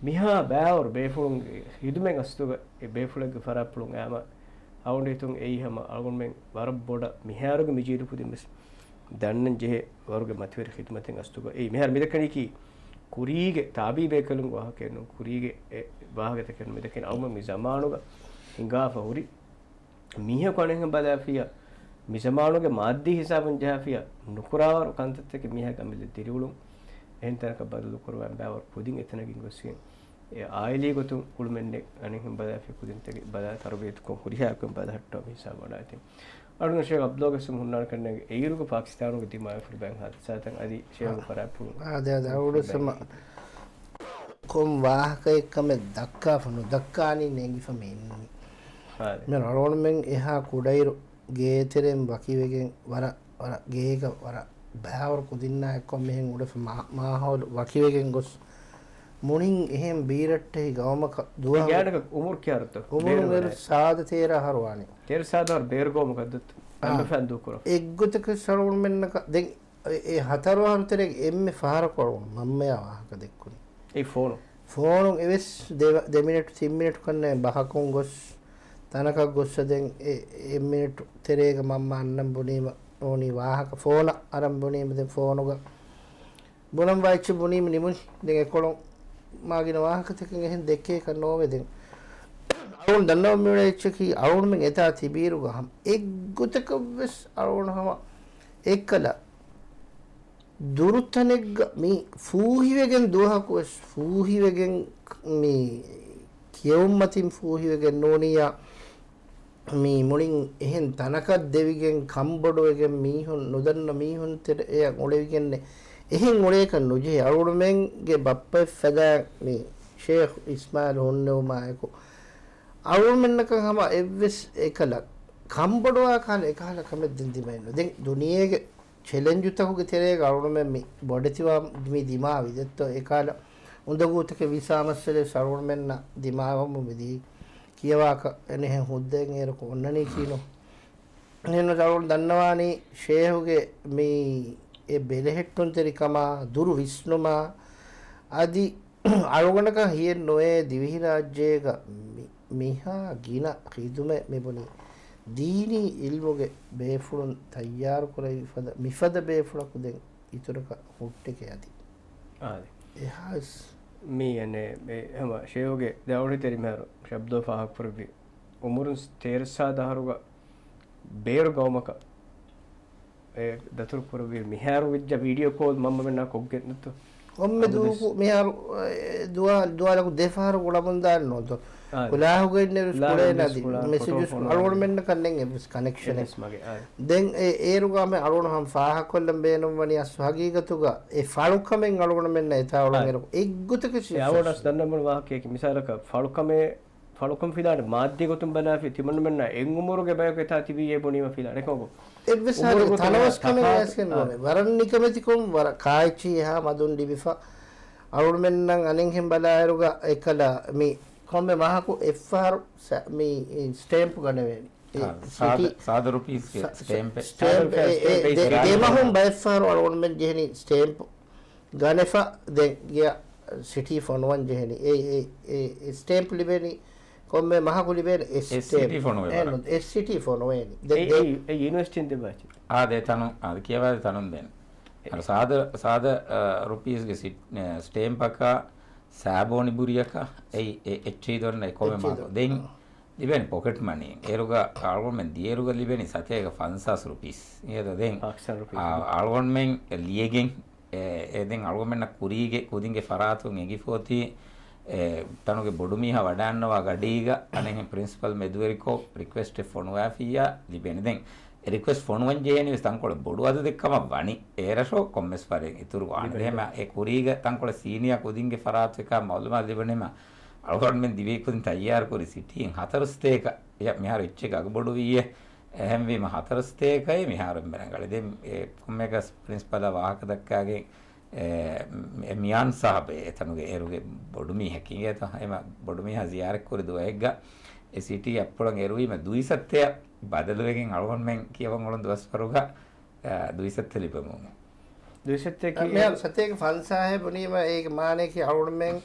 މިހާ ބައިވަރު ބޭފުޅުންގެ ޚިދުމަތް އަސްލުގަ އެ ބޭފުޅެއްގެ ފަރާތްޕުޅުން އައިމަ އަޅުގަނޑު ހިތުން އެއީ ހަމަ އަޅުގަނޑުމެން ވަރަށް ބޮޑަށް މިހާރުގެ މި ޖީލު ކުދިން ވެސް ދަންނަން ޖެހޭ ވަރުގެ މަތިވެރި ޚިދުމަތެއް އަސްލުގަ. އެއީ މިހާރު މި ދައްކަނީކީ ކުރީގެ ތާބީ ބޭކަލުންގެ ވާހަކައެއް ނޫން، ކުރީގެ އެ ވާހަކަތަކެއް ނޫން މި ދައްކަނީ އަޅުގަނޑު މި ޒަމާނުގަ ހިނގާފަ ހުރި މީހަކު އަނެއްހެން ބަލާފިޔާ، މި ޒަމާނުގެ މާއްދީ ހިސާބުން ޖަހާފިޔާ، ނުކުރާވަރު ކަންތައްތަކެއް މީހާގެ އަމިއްލަ ދިރިއުޅުން އެހެން ތަނަކަށް ބަދަލު ކުރައްވާ ބައިވަރު ކުދިން އެތަނަށް ގެންގޮސްގެން، އެ އާއިލީ ގޮތުން އުޅުމެއް ނެތް އަނެއްހެން ބަލާފިޔާ ކުދިންތަކެއް ބަލާ ތަރުބިޔަތުކޮށް ހުރިހާ އެކުން ބަލަހައްޓާ މި ހިސާބު ވަޑާއިތި. އަޅުގަނޑު ޝޭޚް ޢަބްދުﷲ ގެ ހުންނާނެ ކަންނޭނގެ އެއިރުގެ ޕާކިސްތާނުގެ ދިމާވެފަ ބައިން ހާދިސާތައް އަދި ޝޭޚުގެ ފަރާތްޕުޅުން އާދެ، އާދެ، އަޅުގަނޑު ސަމަ ކޮން ވާހަކައެއް ކަމެއް ދައްކާފަ ނުދައްކާނީ ނޭނގިފަ މި އިންނަނީ. އާދެ. މި އަޅުގަނޑުމެން އެހާ ކުޑައިރު ގޭތެރެއިން ވަކިވެގެން ވަރަށް، ވަރަށް ގޭގަ ވަރަށް ބައިވަރު ކުދިންނާ އެއްކޮށް މިހެން އުޅެފަ މާ-، މާހައުލު ވަކިވެގެން ގޮސް މުޅިން އެހެން ބީރައްޓެހި ގައުމަކަށް ދުވަހު ގާތްގަނޑަކަށް އުމުރު ކިހާރަތޯ؟ އުމުރު ބޭރު ވެރި ވަރަށް. ސާދަ ތޭރަ އަހަރު ވާނެ. ތޭރަ ސާދަ އަހަރު ބޭރު ގައުމަކަށް ދައްތަ. އާ. އަންނަ ފައިން ދޫކުރަ. އެއްގޮތަކަށް އަޅުގަނޑުމެންނަކަށް ދެން އެ، އެ ހަތަރު އަހަރު ތެރޭގެ އެންމެ ފަހަރަކު އަޅުގަނޑު މަންމަޔާ ވާހަކަ ދެއްކުނީ. އެ ފޯނު. ފޯނު އެވެސް ދެ، ދެ މިނެޓު ތިން މިނެޓު ކަންނޭ ބަހަކުން ގޮސް ތަނަކަށް ގޮއްސަ ދެން އެ، އެއް މިނެޓު ތެރޭގަ މަންމަ އަންނަން ބުނީމަ ނޫނީ ވާހަކަ ފޯނަށް އަރަން ބުނީމަ ދެން ފޯނުގަ ބުނަން ވާ އެއްޗެއް ބުނީމަ ނިމުނީ. ދެން އެކޮޅުން މާގިނަ ވާހަކަތަކެއް އެހެން ދެއްކޭކަށް ނޯވެ ދެން. އަޅުގަނޑު ދަންނަވަން މިއުޅޭ އެއްޗަކީ އަޅުގަނޑުމެން އެތާ ތިބީރުގަ ހަމަ އެއްގޮތަކަށްވެސް އަޅުގަނޑު ހަމަ އެއްކަލަ ދުރުތަނެއްގަ މި ފޫހިވެގެން ދުވަހަކުވެސް ފޫހިވެގެން މި ކިޔެވުންމަތިން ފޫހިވެގެން ނޫނިއްޔާ މި މުޅިން އެހެން ތަނަކަށް ދެވިގެން ކަންބޮޑުވެގެން މީހުން ނުދަންނަ މީހުން ތެރެއަށް އުޅެވިގެންނެއް އެހެން އުޅޭކަށް ނުޖެހޭ. އަޅުގަނޑުމެންގެ ބައްޕައަށް ފަދައިން މި ޝޭޚް އިސްމާއިލް ހުންނެވުމާއެކު އަޅުގަނޑުމެންނަކަށް ހަމަ އެއްވެސް އެކަލަ ކަންބޮޑުވާ ކަހަލަ އެކަހަލަ ކަމެއް ދެން ދިމައެއް ނު. ދެން ދުނިޔޭގެ ޗެލެންޖުތަކުގެ ތެރޭގަ އަޅުގަނޑުމެން މި ބޮޑެތިވާ މި ދިމާވި ދެއްތޯ އެކަހަލަ އުނދަގޫތަކެއް ވިސާ މައްސަލައެއް އަޅުގަނޑުމެންނަށް ދިމާވަމުން މިދީ ކިޔަވާކަށް އެނެހެން ހުއްދައެއް އޭރަކު އޮންނަނީކީނު. އެހެންނު އަޅުގަނޑު ދަންނަވާނީ ޝޭހުގެ މި އެ ބެލެހެއްޓުންތެރިކަމާ، ދުރު ވިސްނުމާ، އަދި އަޅުގަނޑަކަށް ހިޔެއް ނުވޭ ދިވެހިރާއްޖޭގަ މި މިހާ ގިނަ ޚިދުމަތް މިބުނީ ދީނީ އިލްމުގެ ބޭފުޅުން ތައްޔާރުކުރެވި ފަދަ، މިފަދަ ބޭފުޅަކު ދެން އިތުރަކަށް ހުއްޓެކޭ އަދި. އާދެ. އެހާސް. މީ އެން އެ، އެ ހަމަ ޝޭހުގެ ދައުރީ ތެރި މިހާރު ޝަބްދޯ ފާހަގަކުރެއްވި އުމުރުން ތޭރަ ސާދަ އަހަރުގަ ބޭރު ގައުމަކަށް އެ ދަތުރު ކުރެއްވި މިހާރު ވެއްޖެ ވީޑިއޯ ކޯލް މަންމަމެންނާ ކޮށްގެން ނުތޯ؟ ކޮންމެ އަބަދުވެސް. ދުވަހަކު މިހާރު، އެ، ދުވާ-، ދުވާލަކު ދެފަހަރު ގުޅަމުންދާން ނޫންތޯ؟ އާ. ކުލާހުގައި އިންނައިރު ލާ ކުޅޭ ނަދީ. ފޮޓޯ މެސެޖު ފޮނުވާ އަޅުގަނޑުމެންނަކަށް ނެން އެއްވެސް ކަނެކްޝަނެއް. އެއްވެސް މަގެއް، އާ. ދެން އެ އޭރުގަ މި އަޅުގަނޑު ހަމަ ފާހަގަކޮށްލަން ބޭނުންވަނީ އަސްލު ހަގީގަތުގަ އެ ފަޅުކަމެއް އަޅުގަނޑުމެންނަށް އެތާ އޮޅަން އެރު އެއްގޮތަކަށް އެ އަވަޑަސް ދަންނަމުނު ވާހަކަޔަކީ މިސާލަކަށް ފަޅުކަމެއް ފަޅުކަން ފިލާނެ މާއްދީ ގޮތުން ބަލާފި ތިމަންނަމެންނަށް އެއް އުމުރުގެ ބަޔަކު އެތާ ތިބީ އޭ ބުނީމަ ފިލާނެ ކޯކު. އެއްވެސް އުމުރު ހާލެއް ގޮތުން ތަނަވަސް ކަމެއް ތަފާތު، ވެސް ނޯވޭ. އާ. ވަރަށް ނިކަމެތިކޮށް ވަރަށް ކާއެއްޗިހި އެހާ މަދުން ލިބިފަ. އަޅުގަނޑުމެންނަށް އަނެއްހެން ބަލާއިރުގަ އެކަލަ މި ކޮންމެ މަހަކު އެއްފަހަރު ސަ-، މި ސްޓޭމްޕް ގަނެވޭނެ. އެ އާ، ސިޓީ ސާދަ، ސާދަ ރުޕީސްގެ ސަ-، ސްޓޭމްޕެއް. ސްޓޭމްޕް ސާދަ އެ، އެ، ސްޓޭމްޕެއް ދެ-، ސްޓޭމްޕް. ދެމަހުން ބައެއްފަހަރު އަޅުގަނޑުމެން ޖެހެނީ ސްޓޭމްޕް ގަނެފަ ދެން ގެޔަށް ސިޓީ ފޮނުވަން ޖެހެނީ. އެ، އެ، އެ، އެ ސްޓޭމްޕް ލިބޭނީ ކޮންމެ މަހަކު ލިބޭނީ އެ އެ ސްޓޭމްޕް. ސިޓީ ފޮނުވޭ އެ ވަރަށް. ނު-، އެ ސިޓީ ފޮނުވޭނީ. ދެ-، އެ، ދެ-، އެ، އެ ޔުނިވަރސިޓީން ދެބާޗި. އާ، ދޭ ތަނު، އާ، ކިޔަވާދޭ ތަނުން ދެން. އެ. އަރަ ސާދަ، ސާދަ، އަ، ރުޕީސްގެ ސި-، އެ، ސްޓޭމްޕަކާ ސާބޯނި ބުރިޔަކާ އެއް، އެ، އެއްޗެހި ދޮންނަ އެ ކޮމެ މަގު. ދެން ލިބޭނެ ޕޮކެޓް މަނީ. އޭރުގަ އަޅުގަނޑުމެން ދިޔައިރުގަ ލިބެނީ ސަތޭކަ ފަންސާސް ރުޕީސް. އޭދަ ދެން، ޕާކިސްތާން ރުޕީސް. އާ، އަޅުގަނޑުމެން ލިޔެގެން، އެ، އެ ދެން އަޅުގަނޑުމެންނަށް ކުރީގެ ކުދިންގެ ފަރާތުން އެނގިފޯތީ، އެ، ތަނުގެ ބޮޑުމީހާ ވަޑައިންނަވާ ގަޑީގަ އަނެއްހެން ޕްރިންސިޕަލް މެދުވެރިކޮށް ރިކުއެސްޓެއް ފޮނުވާފިއްޔާ ލިބޭނެ. ދެން އެ ރިކުއެސްޓް ފޮނުވަން ޖެހޭނީވެސް ތަންކޮޅެއް ބޮޑު އަދަދެއް ކަމަށް ވަނީ. އޭރަށޯ ކޮންމެސް ފަރެއް އިތުރު ވާނެ. ލިބެން އެހެމަ އެ ކުރީގަ ތަންކޮޅެއް ސީނިއާ ކުދިންގެ ފަރާތު އެކާ މައުލޫމާތު ލިބުނީމަ އަޅުގަނޑުމެން ދިވެހި ކުދިން ތައްޔާރުކުރި ސިޓީން ހަތަރު ސަތޭކަ އެ މިހާރު އެއްޗެއް އަގުބޮޑުވިއްޔޭ. އެހެންވީމަ ހަތަރު ސަތޭކައެއް މިހާރު އެންމެ ރަނގަޅީ. ދެން އެ ކޮންމެއަކަސް ޕްރިންސިޕަލާ ވާހަކަ ދައްކާގެން އެ، އެ މިޔާން ސާބް އެ ތަނުގެ އޭރުގެ ބޮޑުމީހަކީ އިނގޭތޯ. އެމަ ބޮޑުމީހާ ޒިޔާރަތްކުރި ދުވަހެއްގަ އެ ސިޓީ އަތްޕުޅަށް އެރުވީމަ ދުއިސައްތައަށް ބަދަލުވެގެން އަޅުގަނޑުމެން ކިޔަވަން އުޅުނު ދުވަސްވަރުގަ، އަ، ދުއިސައްތަ ލިބެމުން. ދުއިސައްތައަކީ މިހާރު ސަތޭކަ ފަންސާހެއް ބުނީމަ އޭގެ މާނަޔަކީ އަޅުގަނޑުމެން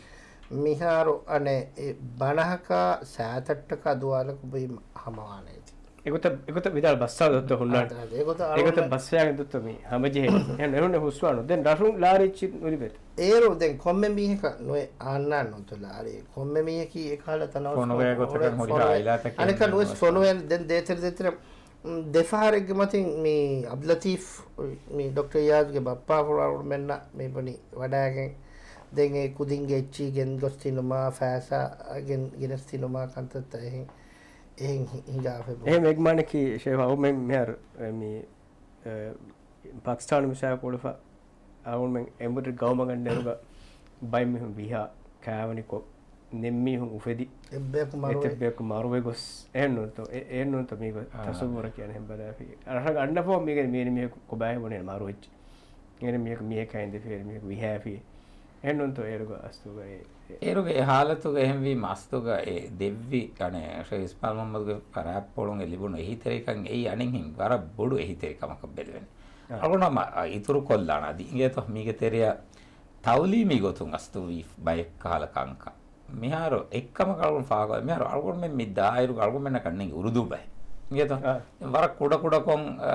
މިހާރު އަނެއް އެ ބަނަހަކާ ސާތައްޓަކާ ދުވާލަކު ބުއިމަ ހަމަވާނެ އެދި. އެގޮތަށް، އެގޮތަށް ވިދާޅު ބައްސާލަ ދޮއްތޯ ހުންނާނެ. އާ، އެގޮތަށް އެގޮތަށް އަޅުގަނޑު ބައްސަވާގެން ދޮއްތޯ މީ ހަމަޖެހޭ. އެހެން އެހުންނެ ހުސްވާނު. ދެން ރަށުން ލާރި އެއްޗި ނުލިބޭތަ؟ އޭރު ދެން ކޮންމެ މީހަކަށް ނުވެ އާންނާން ނުތު ލާރި. ކޮންމެ މީހަކީ އެކަހަލަ ތަނަވަސް ފޮނުވޭ ފޮނު-، ގޮތަކަށް ހުރިހާ ފޮނުވޭ. އައިލާތަކެއް އަނެކަ ނުވެސް ނުވެސް ފޮނުވޭ. ދެން ދޭތެރެ ދޭތެރެ، މް، ދެފަހަރެއްގެ މަތިން މި އަބްދުލްލަތީފް މި ޑޮކްޓަރ އިޔާޒްގެ ބައްޕާފުޅު އަޅުގަނޑުމެންނަށް މި ބުނި ވަޑައިގެން ދެން އެ ކުދިންގެ އެއްޗި ގެންގޮސް ތިނުމާ ފައިސާ ގެން ގެނެސް ތިނުމާ ކަންތައްތައް އެހެން އެހެން ހި-، ހިނގާފަ ބުނި. އެހެން އެގްމާނަކީ ޝޭވާ އަޅުމެން މިހާރު، އެ، މި، އެ، ޕާކިސްތާނު މިސާލަކަށް އުޅުފަ އަޅުމެން އެމްބްރި ގައުމަށް ނެރުގަ ބައެއް މީހުން ވިހާ ކާވަނިކޮށް ނެތް މީހުން އުފެދި އެއްބަޔަކު މަރުވެ. އެތައް ބަޔަކު މަރުވެ ގޮސް އެހެން ނޫންތޯ؟ އެ-، އެހެން ނޫންތޯ މީގޮ އާ. ތަސައްވުރަކީ އަނެއްހެން ބަލާފި. ރަށަށް އަންނަފަހު މީގެ މީނި މީހަކު ކޮބާހޭ ބުނޭ މަރުވެއްޖެ. އޭރު މީހަކު މީހެއް ކައިން ދެފޭރި މީހަކު ވިހާފި. އެހެން ނޫންތޯ އޭރުގަ އަސްލުގަ އެ، އެ. އޭރުގެ އެ ހާލަތުގަ އެހެންވީމަ އަސްލުގަ އެ ދެއްވި އަނެއް ޝޭޚް އިސްމާޢީލް މުޙައްމަދުގެ ފަރާތްޕުޅުން އެ ލިބުނު އެހީތެރިކަން އެއީ އަނެއްހެން ވަރަށް ބޮޑު އެހީތެރިކަމަކަށް ބެލެވެނީ. އާ. އަޅުގަނޑު ހަމަ އިތުރުކޮށްލާނަ އަދި އިނގޭތޯ މީގެ ތެރެއަށް ތައުލީމީ ގޮތުން އަސްލުވީ ބައެއް ކަހަލަ ކަންކަން. މިހާރު އެއްކަމަކަށް އަޅުގަނޑު ފާހަގަ، މިހާރު އަޅުގަނޑުމެން މި ދާއިރުގަ އަޅުގަނޑުމެންނަކަށް ނެނގި އުރުދޫ ބަހެއް. އިނގޭތޯ؟ އާ. ވަރަށް ކުޑަކުޑަކޮށް، އާ،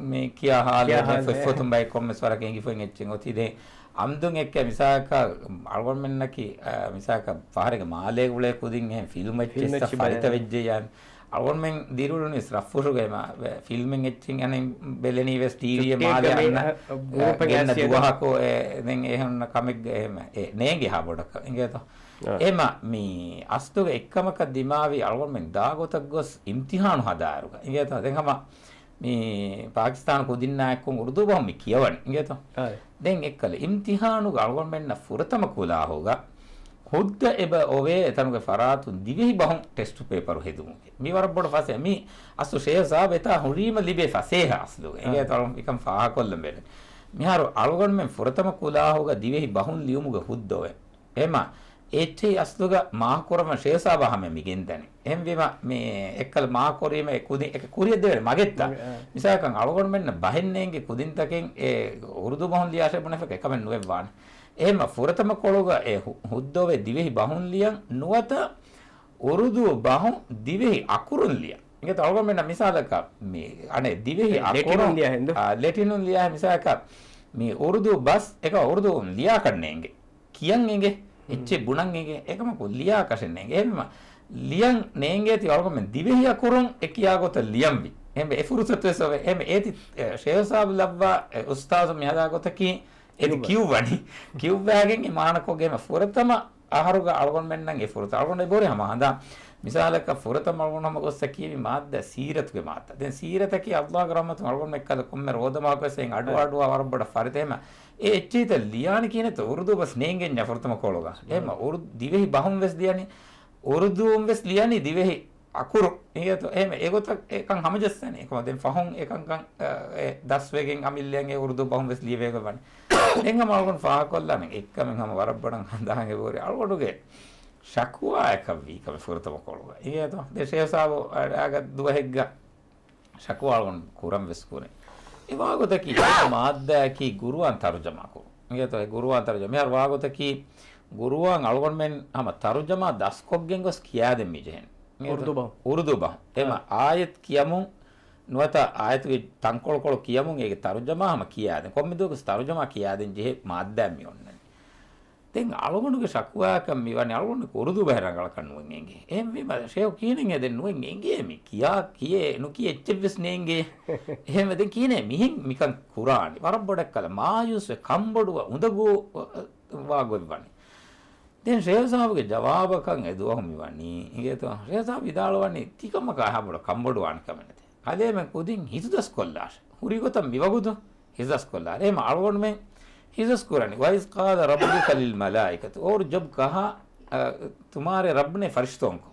މި ކިޔާ ހާލު ކިޔާ ހާލު، ފޮތް އެ. ފޮތުން ބައެއް ކޮންމެސް ވަރަކަށް އެނގިފައި އެއްޗެއް އޮތީ. ދެން އަމްދުން އެއްކަ މިސާލަކަށް އަޅުގަނޑުމެންނަކީ، އާ، މިސާލަކަށް ފަހަރެއްގެ މާލޭގަ އުޅޭ ކުދިން އެހެން ފިލްމް އެއްޗެއް ފިލްމް އެއްޗެއް ފަރިތަ ބަލަން. ވެއްޖެ ޔާން. އަޅުގަނޑުމެން ދިރިއުޅުނީ ރަށްފުށުގަ އެމަ ފިލްމެއް އެއްޗެއް އަނެއް ބެލެނީ ވެސް ޓީވީއެއް ޗުއްޓީގަ މާލެ މި އަންނަ، އަ، ގްރޫޕެއް އަ، ގެންނަ އައިސް ދުވަހަކު އެ، ދެން އެ ހުންނަ ކަމެއްގަ އެހެމަ އެ ނޭނގެ ހާ ބޮޑަކަށް އިނގޭތޯ. އާ. އެމަ މި އަސްލުގަ އެއްކަމަކަށް ދިމާވި އަޅުގަނޑުމެން ދާ ގޮތަށް ގޮސް އިމްތިހާނު ހަދާއިރުގަ އިނގޭތޯ. ދެން ހަމަ މި ޕާކިސްތާން ކުދިންނާއެކު އުރުދޫ ބަހުން މި ކިޔަވަނީ އިނގޭތޯ. އާ. ދެން އެއްކަލަ އިމްތިހާނުގަ އަޅުގަނޑުމެންނަށް ފުރަތަމަ ކުލާހުގަ ހުއްދަ އެބަ އޮވޭ އެތަނުގެ ފަރާތުން ދިވެހި ބަހުން ޓެސްޓު ޕޭޕަރު ހެދުމުގެ. މި ވަރަށް ބޮޑު ފަސޭހަ. މި އަސްލު ޝޭޚް ސާބް އެތާ ހުރީމަ ލިބޭ ފަސޭހަ އަސްލުގަ. އާ. އެގޭތޯ އަޅު މިކަން ފާހަގަކޮށްލަން ބޭނުން. މިހާރު އަޅުގަނޑުމެން ފުރަތަމަ ކުލާހުގަ ދިވެހި ބަހުން ލިޔުމުގެ ހުއްދަ އޮވޭ. އެމަ އެއްޗެހި އަސްލުގަ މާކުރަވަން ޝޭޚް ސާބާ ހަމަ މި ގެންދަނީ. އެހެންވީމަ މި އެއްކަލަ މާކުރީމަ އެ ކުދި އެ ކުރިއަށް ދެވޭނެ މަގެއްތަ؟ މަގެ، އާ. މިސާލަކަށް އަޅުގަނޑުމެންނަށް ބަހެއް ނޭނގެ ކުދިންތަކެއް އެ އުރުދޫ ބަހުން ލިޔާށޭ ބުނެފަ އެކަމެއް ނުވެއްވާނެ. އެހެންމަ ފުރަތަމަ ކޮޅުގަ އެ ހު-، ހުއްދަ އޮވޭ ދިވެހި ބަހުން ލިޔަން ނުވަތަ އުރުދޫ ބަހުން ދިވެހި އަކުރުން ލިޔާ. އިނގޭތޯ އަޅުގަނޑުމެންނަށް މިސާލަކަށް މި އަނެއް ދިވެހި ލެޓިނުން އަކުރުން، ލިޔާ ހިނދު. އާ، ލެޓިނުން ލިޔާ މިސާލަކަށް މި އުރުދޫ ބަސް އެކަ އުރުދޫ ލިޔާކަށް ނޭނގެ. ކިޔަން އެނގޭ، އެއްޗެއް ބުނަން އެނގޭ، އެކަމަކު ލިޔާކަށެއް ނޭނގޭ. އެހެންވީމަ ލިޔަން ނޭނގޭތީ އަޅުގަނޑުމެން ދިވެހި އަކުރުން އެ ކިޔާ ގޮތަށް ލިޔަންވީ. އެހެންވެ އެ ފުރުސަތުވެސް އޮވޭ. އެހެންވެ އޭތި، އެ، ޝޭހު ސާބު ލައްވާ، އެ، އުސްތާޒު މިހަދާ ގޮތަކީ އޭތި ކިޔުއްވަނީ. ކިޔުއްވައިގެން އެ މާނަކޮށްގެން ފުރަތަމަ އަހަރުގަ އަޅުގަނޑުމެންނަށް އެ ފުރަތަމަ އަޅުގަނޑު އެ ބޯރި ހަމަ ހަނދާން. މިސާލަކަށް ފުރަތަމަ އަޅުގަނޑު ހަމަ ގޮއްސަ ކިޔެވި މާއްދާ ސީރަތުގެ މާއްދާ. ދެން ސީރަތަކީ އައްލާހުގެ ރަޙްމަތުން އަޅުގަނޑު އެއްކަލަ ކޮންމެ ރޯދަމާކުވެސް އެއިން އަޑު އަޑުއާ ވަރަށް ބޮޑަށް ފަރިތަ. އެހެންވީމަ އެ އެއްޗެހިތައް ލިޔާނީ ކިހިނެއްތޯ؟ އުރުދޫ ބަސް ނޭނގެންޏާ ފުރަތަމަ ކޮޅުގަ. އެހެންވީމަ އުރު-، ދިވެހި ބަހުން ވެސް ލިޔަނީ، އުރުދޫން ވެސް ލިޔަނީ ދިވެހި އަކުރު. އިނގޭތޯ؟ އެހެންވީމަ އެގޮތަށް އެކަން ހަމަޖައްސަނީ. އެކަމަ ދެން ފަހުން އެކަންކަން، އަ، އެ ދަސްވެގެން އަމިއްލައަށް އެ އުރުދޫ ބަހުން ވެސް ލިޔެވޭގޮތް ވަނީ. ދެން ހަމަ އަޅުގަނޑު ފާހަގަކޮށްލާނެ އެއްކަމެއް ހަމަ ވަރަށް ބޮޑަށް ހަނދާން އެބަހުރި. އަޅުގަނޑުގެ ޝަކުވާއަކަށް ވީ ކަމެއް ފުރަތަމަ ކޮޅުގަ. އިނގޭތޯ؟ ދެން ޝޭހު ސާބު އަ، އަގަ ދުވަހެއްގަ ޝަކުވާ އަޅުގަނޑު ކުރަން ވެސް ކުރޭ. އެ ވާގޮތަކީ އެ މާއްދާއަކީ ގުރުއާން ތަރުޖަމާ ކުރުން. އިނގޭތޯ؟ އެ ގުރުއާން ތަރުޖަމާ. މިހާރު ވާގޮތަކީ ގުރުއާން އަޅުގަނޑުމެން ހަމަ ތަރުޖަމާ ދަސްކޮށްގެން ގޮސް ކިޔާދޭން މި ޖެހެން. އިނގޭތޯ؟ އުރުދޫ ބަހުން. އުރުދޫ ބަހުން. އެމަ އާ. އާޔަތް ކިޔަމުން ނުވަތަ އާޔަތުގެ ތަންކޮޅުކޮޅު ކިޔަމުން އޭގެ ތަރުޖަމާ ހަމަ ކިޔާދޭން. ކޮންމެ ދުވަހަކު ތަރުޖަމާ ކިޔާދޭން ޖެހޭ މާއްދާއެއް މި އޮންނަނީ. ދެން އަޅުގަނޑުގެ ޝަކުވާއަކަށް މި ވަނީ އަޅުގަނޑު އުރުދޫ ބަހެއް ރަނގަޅަކަށް ނުވެން އެނގޭ. އެހެންވީމަ ޝޭހު ކިހިނެއް އެ ދެން ނުވެން އެނގޭ މި ކިޔާ ކިޔޭ ނުކިޔޭ އެއްޗެއްވެސް ނޭނގޭ. އެހެންވެ ދެން ކިހިނެއް މިހެން މިކަން ކުރާނީ. ވަރަށް ބޮޑަށް ކަލަ މާޔޫސްވެ ކަންބޮޑުވާ އުނދަގޫ ވާ ގޮތް ވަނީ. ދެން ޝޭހު ސާބުގެ ޖަވާބަކަށް އެ ދުވަހު މި ވަނީ. އިނގޭތޯ؟ ޝޭހު ސާބު ވިދާޅުވަނީ ތިކަމަކާ އެހާ ބޮޑަށް ކަންބޮޑުވާނެ ކަމެއް ނެތޭ. ކަލޭމެން ކުދިން ހިތުދަސްކޮށްލާށޭ. ހުރި ގޮތަށް މިވަގުތު ހިތުދަސްކޮށްލާށޭ. އެހެންވީމަ އަޅުގަނޑުމެން ހިތުދަސްކުރަނީ، وَإِذْ قَالَ رَبُّكَ لِلْمَلَائِكَةِ، اور جب کہا، ا، تمہارے رب نے فرشتوں کو.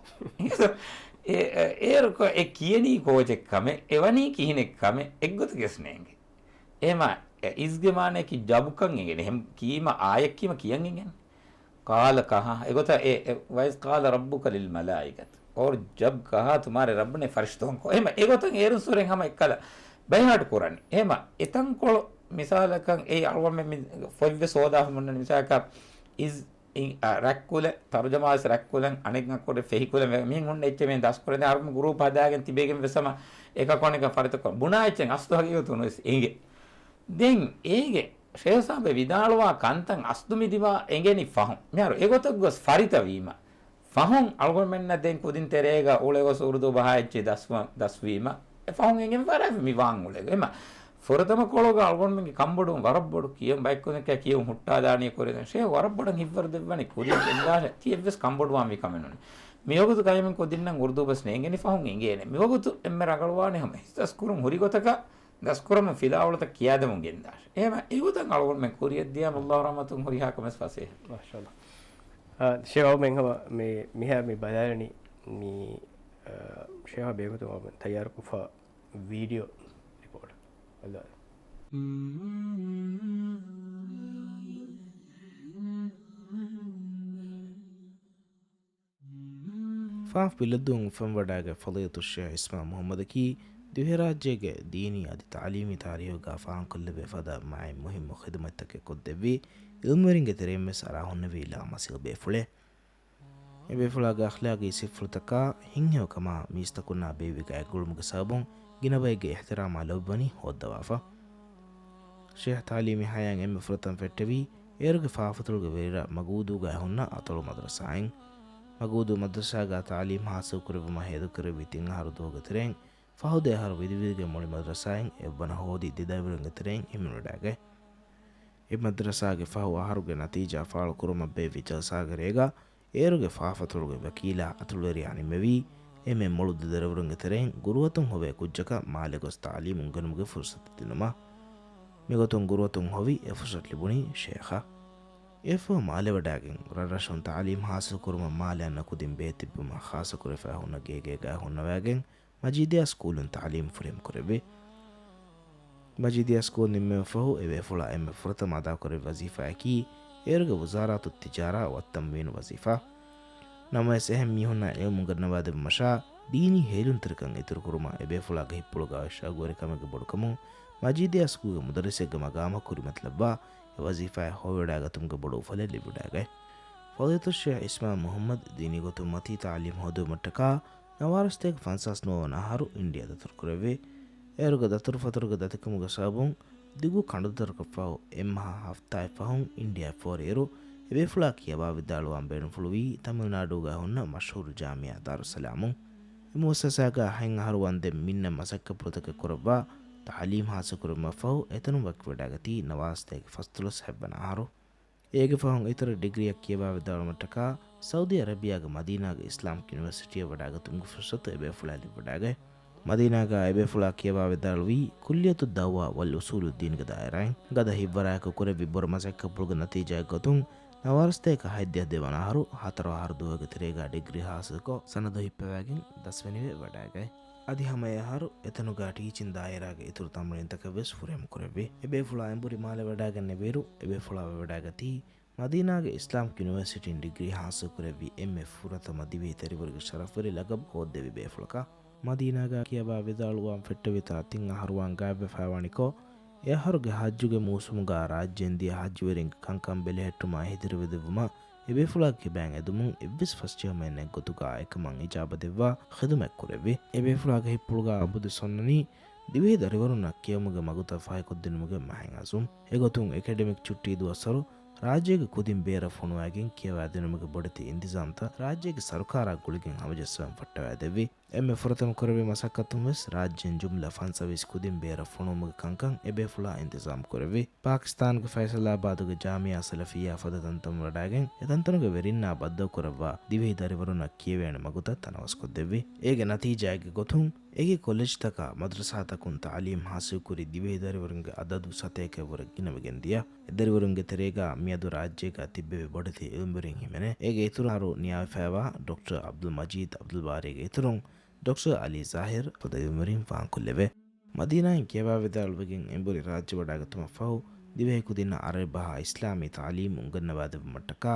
އެ، އެ، އޭރު ކޮ-، އެ ކިޔަނީ ކޯޗެއް ކަމެއް، އެ ވަނީ ކިހިނެއް ކަމެއް، އެއްގޮތަކަށް ނޭނގެ. އެހެންވީމަ، އެ، إِذْ ގެ މާނައަކީ جب ކަން އެނގޭނެ. އެހެން ކީމަ އާޔަތް ކީމަ ކިޔަން އެނގޭނެ. قَالَ، ކަހާ. އެގޮތަށް އެ، އެ، وَإِذْ قَالَ رَبُّكَ لِلْمَلَائِكَةِ، اور جب کہا تمہارے رب نے فرشتوں کو. އެހެންވީމަ އެގޮތަށް އޭރުން ސުރެން ހަމަ އެއްކަލަ ބައިހާޓް ކުރަނީ. އެހެންވީމަ އެތަންކޮޅު މިސާލަކަށް އެ އަޅުގަނޑުމެން މި ފޮތްވެސް ހޯދާފަ ހުންނަނީ މިސާލަކަށް إِذْ، އި، އަ، ރަތްކުލެއް، ތަރުޖަމާވެސް ރަތްކުލެއް، އަނެއް އަކުރެއް ފެހިކުލެއް ވެ-، މިހެން ހުންނަ އެއްޗެއް މިހެން ދަސްކުރެ. ދެން އަޅުގަނޑު ގްރޫޕް ހަދާގެން ތިބޭގެން ވެސް ހަމަ އެކަކު އަނެކަކަށް ފަރިތަކު ބުނާ އެއްޗެއް އަސްލު ހަގީގަތުން ވެސް އެނގޭ. ދެން އޭގެ ޝޭހު ސާބެ ވިދާޅުވާ ކަންތައް އަސްލު މި ދިމާ އެނގެނީ ފަހުން. މިހާރު އެގޮތަށް ގޮސް ފަރިތަ ވީމަ، ފަހުން އަޅުގަނޑުމެންނަށް ދެން ކުދިން ތެރޭގަ އުޅެ ގޮސް އުރުދޫ ބަހާ އެއްޗެއް ދަސްވަ-، ދަސްވީމަ، އެ ފަހުން އެނގެން ފަރާފި މި ވާން އުޅޭ. އެހެންވީމަ ފުރަތަމަ ކޮޅުގަ އަޅުގަނޑުމެންގެ ކަންބޮޑުވުން ވަރަށް ބޮޑު. ކިޔަން ބައެއް ކުދިން ކިޔަން ހުއްޓާލާނީ ކުރިން. ޝޭހު ވަރަށް ބޮޑަށް ހިތްވަރު ދެއްވަނީ ކުރިން ގެންދާށޭ. ތި އެއްވެސް ކަންބޮޑުވާން ވީ ކަމެއް ނޫނޭ. މިވަގުތު ކަލޭމެން ކުދިންނަށް އުރުދޫ ބަސް ނޭނގެނީ ފަހުން އެނގޭނެ. މިވަގުތު އެންމެ ރަނގަޅުވާނީ ހަމަ ހިތުދަސްކުރުން ހުރި ގޮތަކަށް ދަސްކުރަމުން ފިލާވަޅުތައް ކިޔާދެމުން ގެންދާށޭ. އެހެންވީމަ އެގޮތަށް އަޅުގަނޑުމެން ކުރިއަށްދިޔަމަ އައްލާހު ރަޙްމަތުން ހުރިހާ ކަމެއް ފަސޭހަ. މާޝާﷲ. އާ، ޝޭހު އަޅުމެން ހަމަ މި-، މިހާރު މި ބަލާލަނީ މި، އާ، ޝޭހު ބޭގޮތުން އަޅުމެން ތައްޔާރުކޮށްފަ ވީޑިއޯ ރިޕޯޓް. އައްލާހު. ފާފް ބިލަދޫން އުފަންވަޑައިގަތް ފަޟީލަތުއްޝޭޚް އިސްމާ މުޙައްމަދަކީ، ދިވެހިރާއްޖޭގެ ދީނީ އަދި ތަޢުލީމީ ތާރީޚުގަ ފާހަގަކޮށްލެވޭ ފަދަ މާތް މުހިއްމު ޚިދުމަތްތަކެއް ކޮށްދެއްވި، ޢިލްމުވެރިންގެ ތެރެއިންވެސް އަރާ ހުންނެވި ލާމަސައްކަތް ބޭފުޅެއް. އެބޭފުޅާގެ އަޚްލާގީ ސިފަތަކާ ހިތްހެޔޮކަމާ މީސްތަކުންނާ ބޭއްވި ގާތްގުޅުމުގެ ސަބަބުން ގިނަ ބައެއްގެ އިޙްތިރާމާ ލޯބިވަނީ ހޯއްދަވާފަ. ޝޭޚް ތަޢުލީމީ ޙަޔާތް އެންމެ ފުރަތަމަ ފެއްޓެވީ އޭރުގެ ފާފަތޮޅުގެ ވެރިރަށް މަގޫދޫގައި ހުންނަ އަތޮޅު މަދްރަސާއިން. މަގޫދޫ މަދްރަސާގަ ތަޢުލީމް ޙާޞިލް ކުރެއްވުމަށް ހޭދަކުރެއްވި ތިން އަހަރު ދުވަހުގެ ތެރެއިން ފަހު ދެ އަހަރު ވިދިވިދިގެން މުޅި މަދްރަސާއިން އެއްވަނަ ހޯދި ދެ ދަރިވަރުންގެ ތެރެއިން ހިމެނުނެގަތް. އެ މަދްރަސާގެ ފަހު އަހަރުގެ ނަތީޖާ ފާޅު ކުރުމަށް ބޭއްވި ޖަލްސާގެ ރޭގަ އޭރުގެ ފާފަތޮޅުގެ ވަކީލާ އަތޮޅުވެރިޔާ ނިންމެވީ، އެންމެ މޮޅު ދެ ދަރިވަރުންގެ ތެރެއިން ގުރުއަތުން ހޮވޭ ކުއްޖަކަށް މާލެ ގޮސް ތަޢުލީމު އުނގެނުމުގެ ފުރުޞަތު ދިނުމަށް. މިގޮތުން ގުރުއަތުން ހޮވި އެ ފުރުޞަތު ލިބުނީ ޝޭޚަށް. އެއަށްފަހު މާލެ ވަޑައިގެން ރަށްރަށުން ތަޢުލީމް ޙާޞިލް ކުރުމަށް މާލެ އަންނަ ކުދިން ބޭ ތިއްބުމަށް ޚާއްޞަކުރެފައި ހުންނަ ގޭގޭގައި ހުންނަވައިގެން، މަޖީދިއްޔާ ސްކޫލުން ތަޢުލީމް ފުރިހަމަ ކުރެއްވި. މަޖީދިއްޔާ ސްކޫލް ނިންމެވި ފަހު އެ ބޭފުޅާ އެންމެ ފުރަތަމަ އަދާކުރެއްވި ވަޒީފާއަކީ އޭރުގެ ވުޒާރާތު ތިޖާރާ ވައްތަންވީނު ވަޒީފާ. ނަމަވެސް އެހެން މީހުންނާ ޢިލްމު އުނގަންނަވާދެއްވުމަށާ ދީނީ ހޭލުންތެރިކަން އިތުރުކުރުމަށް އެ ބޭފުޅާގެ ހިތްޕުޅުގައި ޝައުގުވެރިކަމެއްގެ ބޮޑުކަމުން މަޖީދިއްޔާ ސްކޫލްގެ މުދައްރިސެއްގެ މަގާމަށް ކުރިމަތިލައްވާ އެ ވަޒީފާއަށް ހޮވިވަޑައިގަތުމުގެ ބޮޑު އުފަލެއް ލިބިވަޑައިގަތް. ފަޟީލަތުއްޝޭޚް އިސްމާޢީލް މުޙައްމަދު ދީނީ ގޮތުން މަތީ ތަޢުލީމް ހޯދުމަށްޓަކާ ނަވާރަ ސަތޭކަ ފަންސާސް ނުވަ ވަނަ އަހަރު އިންޑިއާ ދަތުރުކުރެއްވި. އޭރުގެ ދަތުރުފަތުރުގެ ދަތިކަމުގެ ސަބަބުން ދިގު ކަނޑުދަރަކަށްފަހު އެއްމަހާ ހަފްތާއެއް ފަހުން އިންޑިއާ ފޯރިއިރު، އެބޭފުޅާ ކިޔަވާވިދާޅުވާން ބޭނުންފުޅުވީ ތަމިލްނާޑޫގަ ހުންނަ މަޝްހޫރު ޖާމިޢާ ދާރުއްސަލާމުން. އެ މުއައްސަސާގަ ހަތް އަހަރު ވަންދެން މިންނަ މަސައްކަތްޕުޅުތަކެއް ކުރައްވާ، ތަޢުލީމް ހާސިލްކުރުމަށްފަހު އެތަނުން ވަކިވެޑާގަތީ ނަވާރަ ސަތޭކަ ފަސްދޮޅަސް ހަތްވަނަ އަހަރު. އޭގެ ފަހުން އިތުރު ޑިގްރީއަށް ކިޔަވާވިދާޅުމަށްޓަކާ، ސައުދީ އަރަބިޔާގެ މަދީނާގެ އިސްލާމިކް ޔުނިވަރސިޓީއަށް ވަޑާގަތުމުގެ ފުރުޞަތު އެބޭފުޅާ ލިބިވަޑާގަތް. މަދީނާގަ އެބޭފުޅާ ކިޔަވާވިދާޅުވީ ކުއްލިއްޔަތުއް ދަޢުވާ ވަލް އުޞޫލުއްދީންގެ ދާއިރާއިން. ގަދަ ހިތްވަރާއެކު ކުރެއްވި ބުރަ މަސައްކަތްޕުޅުގެ ނަތީޖާއެއްގޮތުން، ނަވާރަ ސަތޭކަ ހަތްދިހަ ދެވަނަ އަހަރު ހަތަރު އަހަރު ދުވަހުގެ ތެރޭގަ ޑިގްރީ ހާސިލްކޮށް، ސަނަދު ހިއްޕަވައިގެން ދަސްވެނިވެ ވަޑާގަތް. އަދި ހަމަ އެ އަހަރު އެތަނުގަ ޓީޗިން ދާއިރާގެ އިތުރު ތަމްރީންތަކެއްވެސް ފުރިހަމަ ކުރެއްވި. އެބޭފުޅާ އެނބުރި މާލެ ވަޑާގެންނެވިއިރު، އެބޭފުޅާ ވެވަޑާގަތީ މަދީނާގެ އިސްލާމިކް ޔުނިވަރސިޓީން ޑިގްރީ ހާސިލްކުރެއްވި އެންމެ ފުރަތަމަ ދިވެހި ދަރިވަރުގެ ޝަރަފުވެރި ލަގަބު ހޯއްދެވި ބޭފުޅަކަށް. މަދީނާގަ ކިޔަވާ ވިދާޅުވާން ފެއްޓެވިތާ ތިން އަހަރުވާން ގާތްވެފައިވަނިކޮށް، އެ އަހަރުގެ ޙައްޖުގެ މޫސުމުގަ ރާއްޖޭން ދިޔަ ޙައްޖުވެރިންގެ ކަންކަން ބެލެހެއްޓުމާ އެހީތެރިވެދެއްވުމަށް އެބޭފުޅާގެ ކިބައިން އެދުމުން އެއްވެސް ފަސްޖެހުމެއް ނެތް ގޮތުގަ އެކަމަށް އިޖާބަ ދެއްވާ ޚިދުމަތް ކުރެއްވި. އެބޭފުޅާގެ ހިތްޕުޅުގަ އަބަދުވެސް އޮންނަނީ ދިވެހި ދަރިވަރުންނަށް ކިޔެވުމުގެ މަގުތައް ފަހިކޮށްދިނުމުގެ މަހެއް އަޒުމް. އެގޮތުން އެކެޑެމިކް ޗުއްޓީ ދުވަސްވަރު ރާއްޖޭގެ ކުދިން ބޭރަށް ފޮނުވައިގެން ކިޔަވާދިނުމުގެ ބޮޑެތި އިންތިޒާމްތައް ރާއްޖޭގެ ސަރުކާރާ ގުޅިގެން ހަމަޖައްސަވަން ފައްޓަވައިދެއްވި. އެންމެ ފުރަތަމަ ކުރެއްވި މަސައްކަތުން ވެސް ރާއްޖޭން ޖުމްލަ ފަންސަވީސް ކުދިން ބޭރަށް ފޮނުވުމުގެ ކަންކަން އެބޭފުޅާ އިންތިޒާމް ކުރެއްވި. ޕާކިސްތާނުގެ ފައިސަލާބާދުގެ ޖާމިޢާ ސަލަފިއްޔާ ފަދަ ތަންތަން ވަޑާގެން އެތަންތަނުގެ ވެރިންނާ ބައްދަލުކުރައްވާ ދިވެހި ދަރިވަރުންނަށް ކިޔެވޭނެ މަގުތައް ތަނަވަސްކޮށްދެއްވި. އޭގެ ނަތީޖާއެއްގެ ގޮތުން އެކި ކޮލެޖްތަކާ މަދްރަސާތަކުން ތަޢުލީމް ހާސިލްކުރި ދިވެހި ދަރިވަރުންގެ އަދަދު ސަތޭކައަށްވުރެ ގިނަވެގެން ދިޔަ. އެދަރިވަރުންގެ ތެރޭގަ މިއަދު ރާއްޖޭގަ ތިއްބެވި ބޮޑެތި އިލްމުވެރިން ހިމެނޭ. އޭގެ އިތުރު އަހަރު ނިޔާވެފައިވާ ޑޮކްޓަރ ޢަބްދުލް މަޖީދު ޢަބްދުލް ބާރީގެ އިތުރުން ޑޮކްޓަރ ޢަލީ ޒާހިރު ފަދަ އިލްމުވެރިން ފާހަގަކޮށްލެވޭ. މަދީނާއިން ކިޔަވާވިދާޅުވެގެން އެނބުރި ރާއްޖެ ވަޑާގަތުމަށްފަހު، ދިވެހި ކުދިންނަށް ޢަރަބި ބަހާ އިސްލާމީ ތަޢުލީމް އުނގަންނަވާދެއްވުމަށްޓަކާ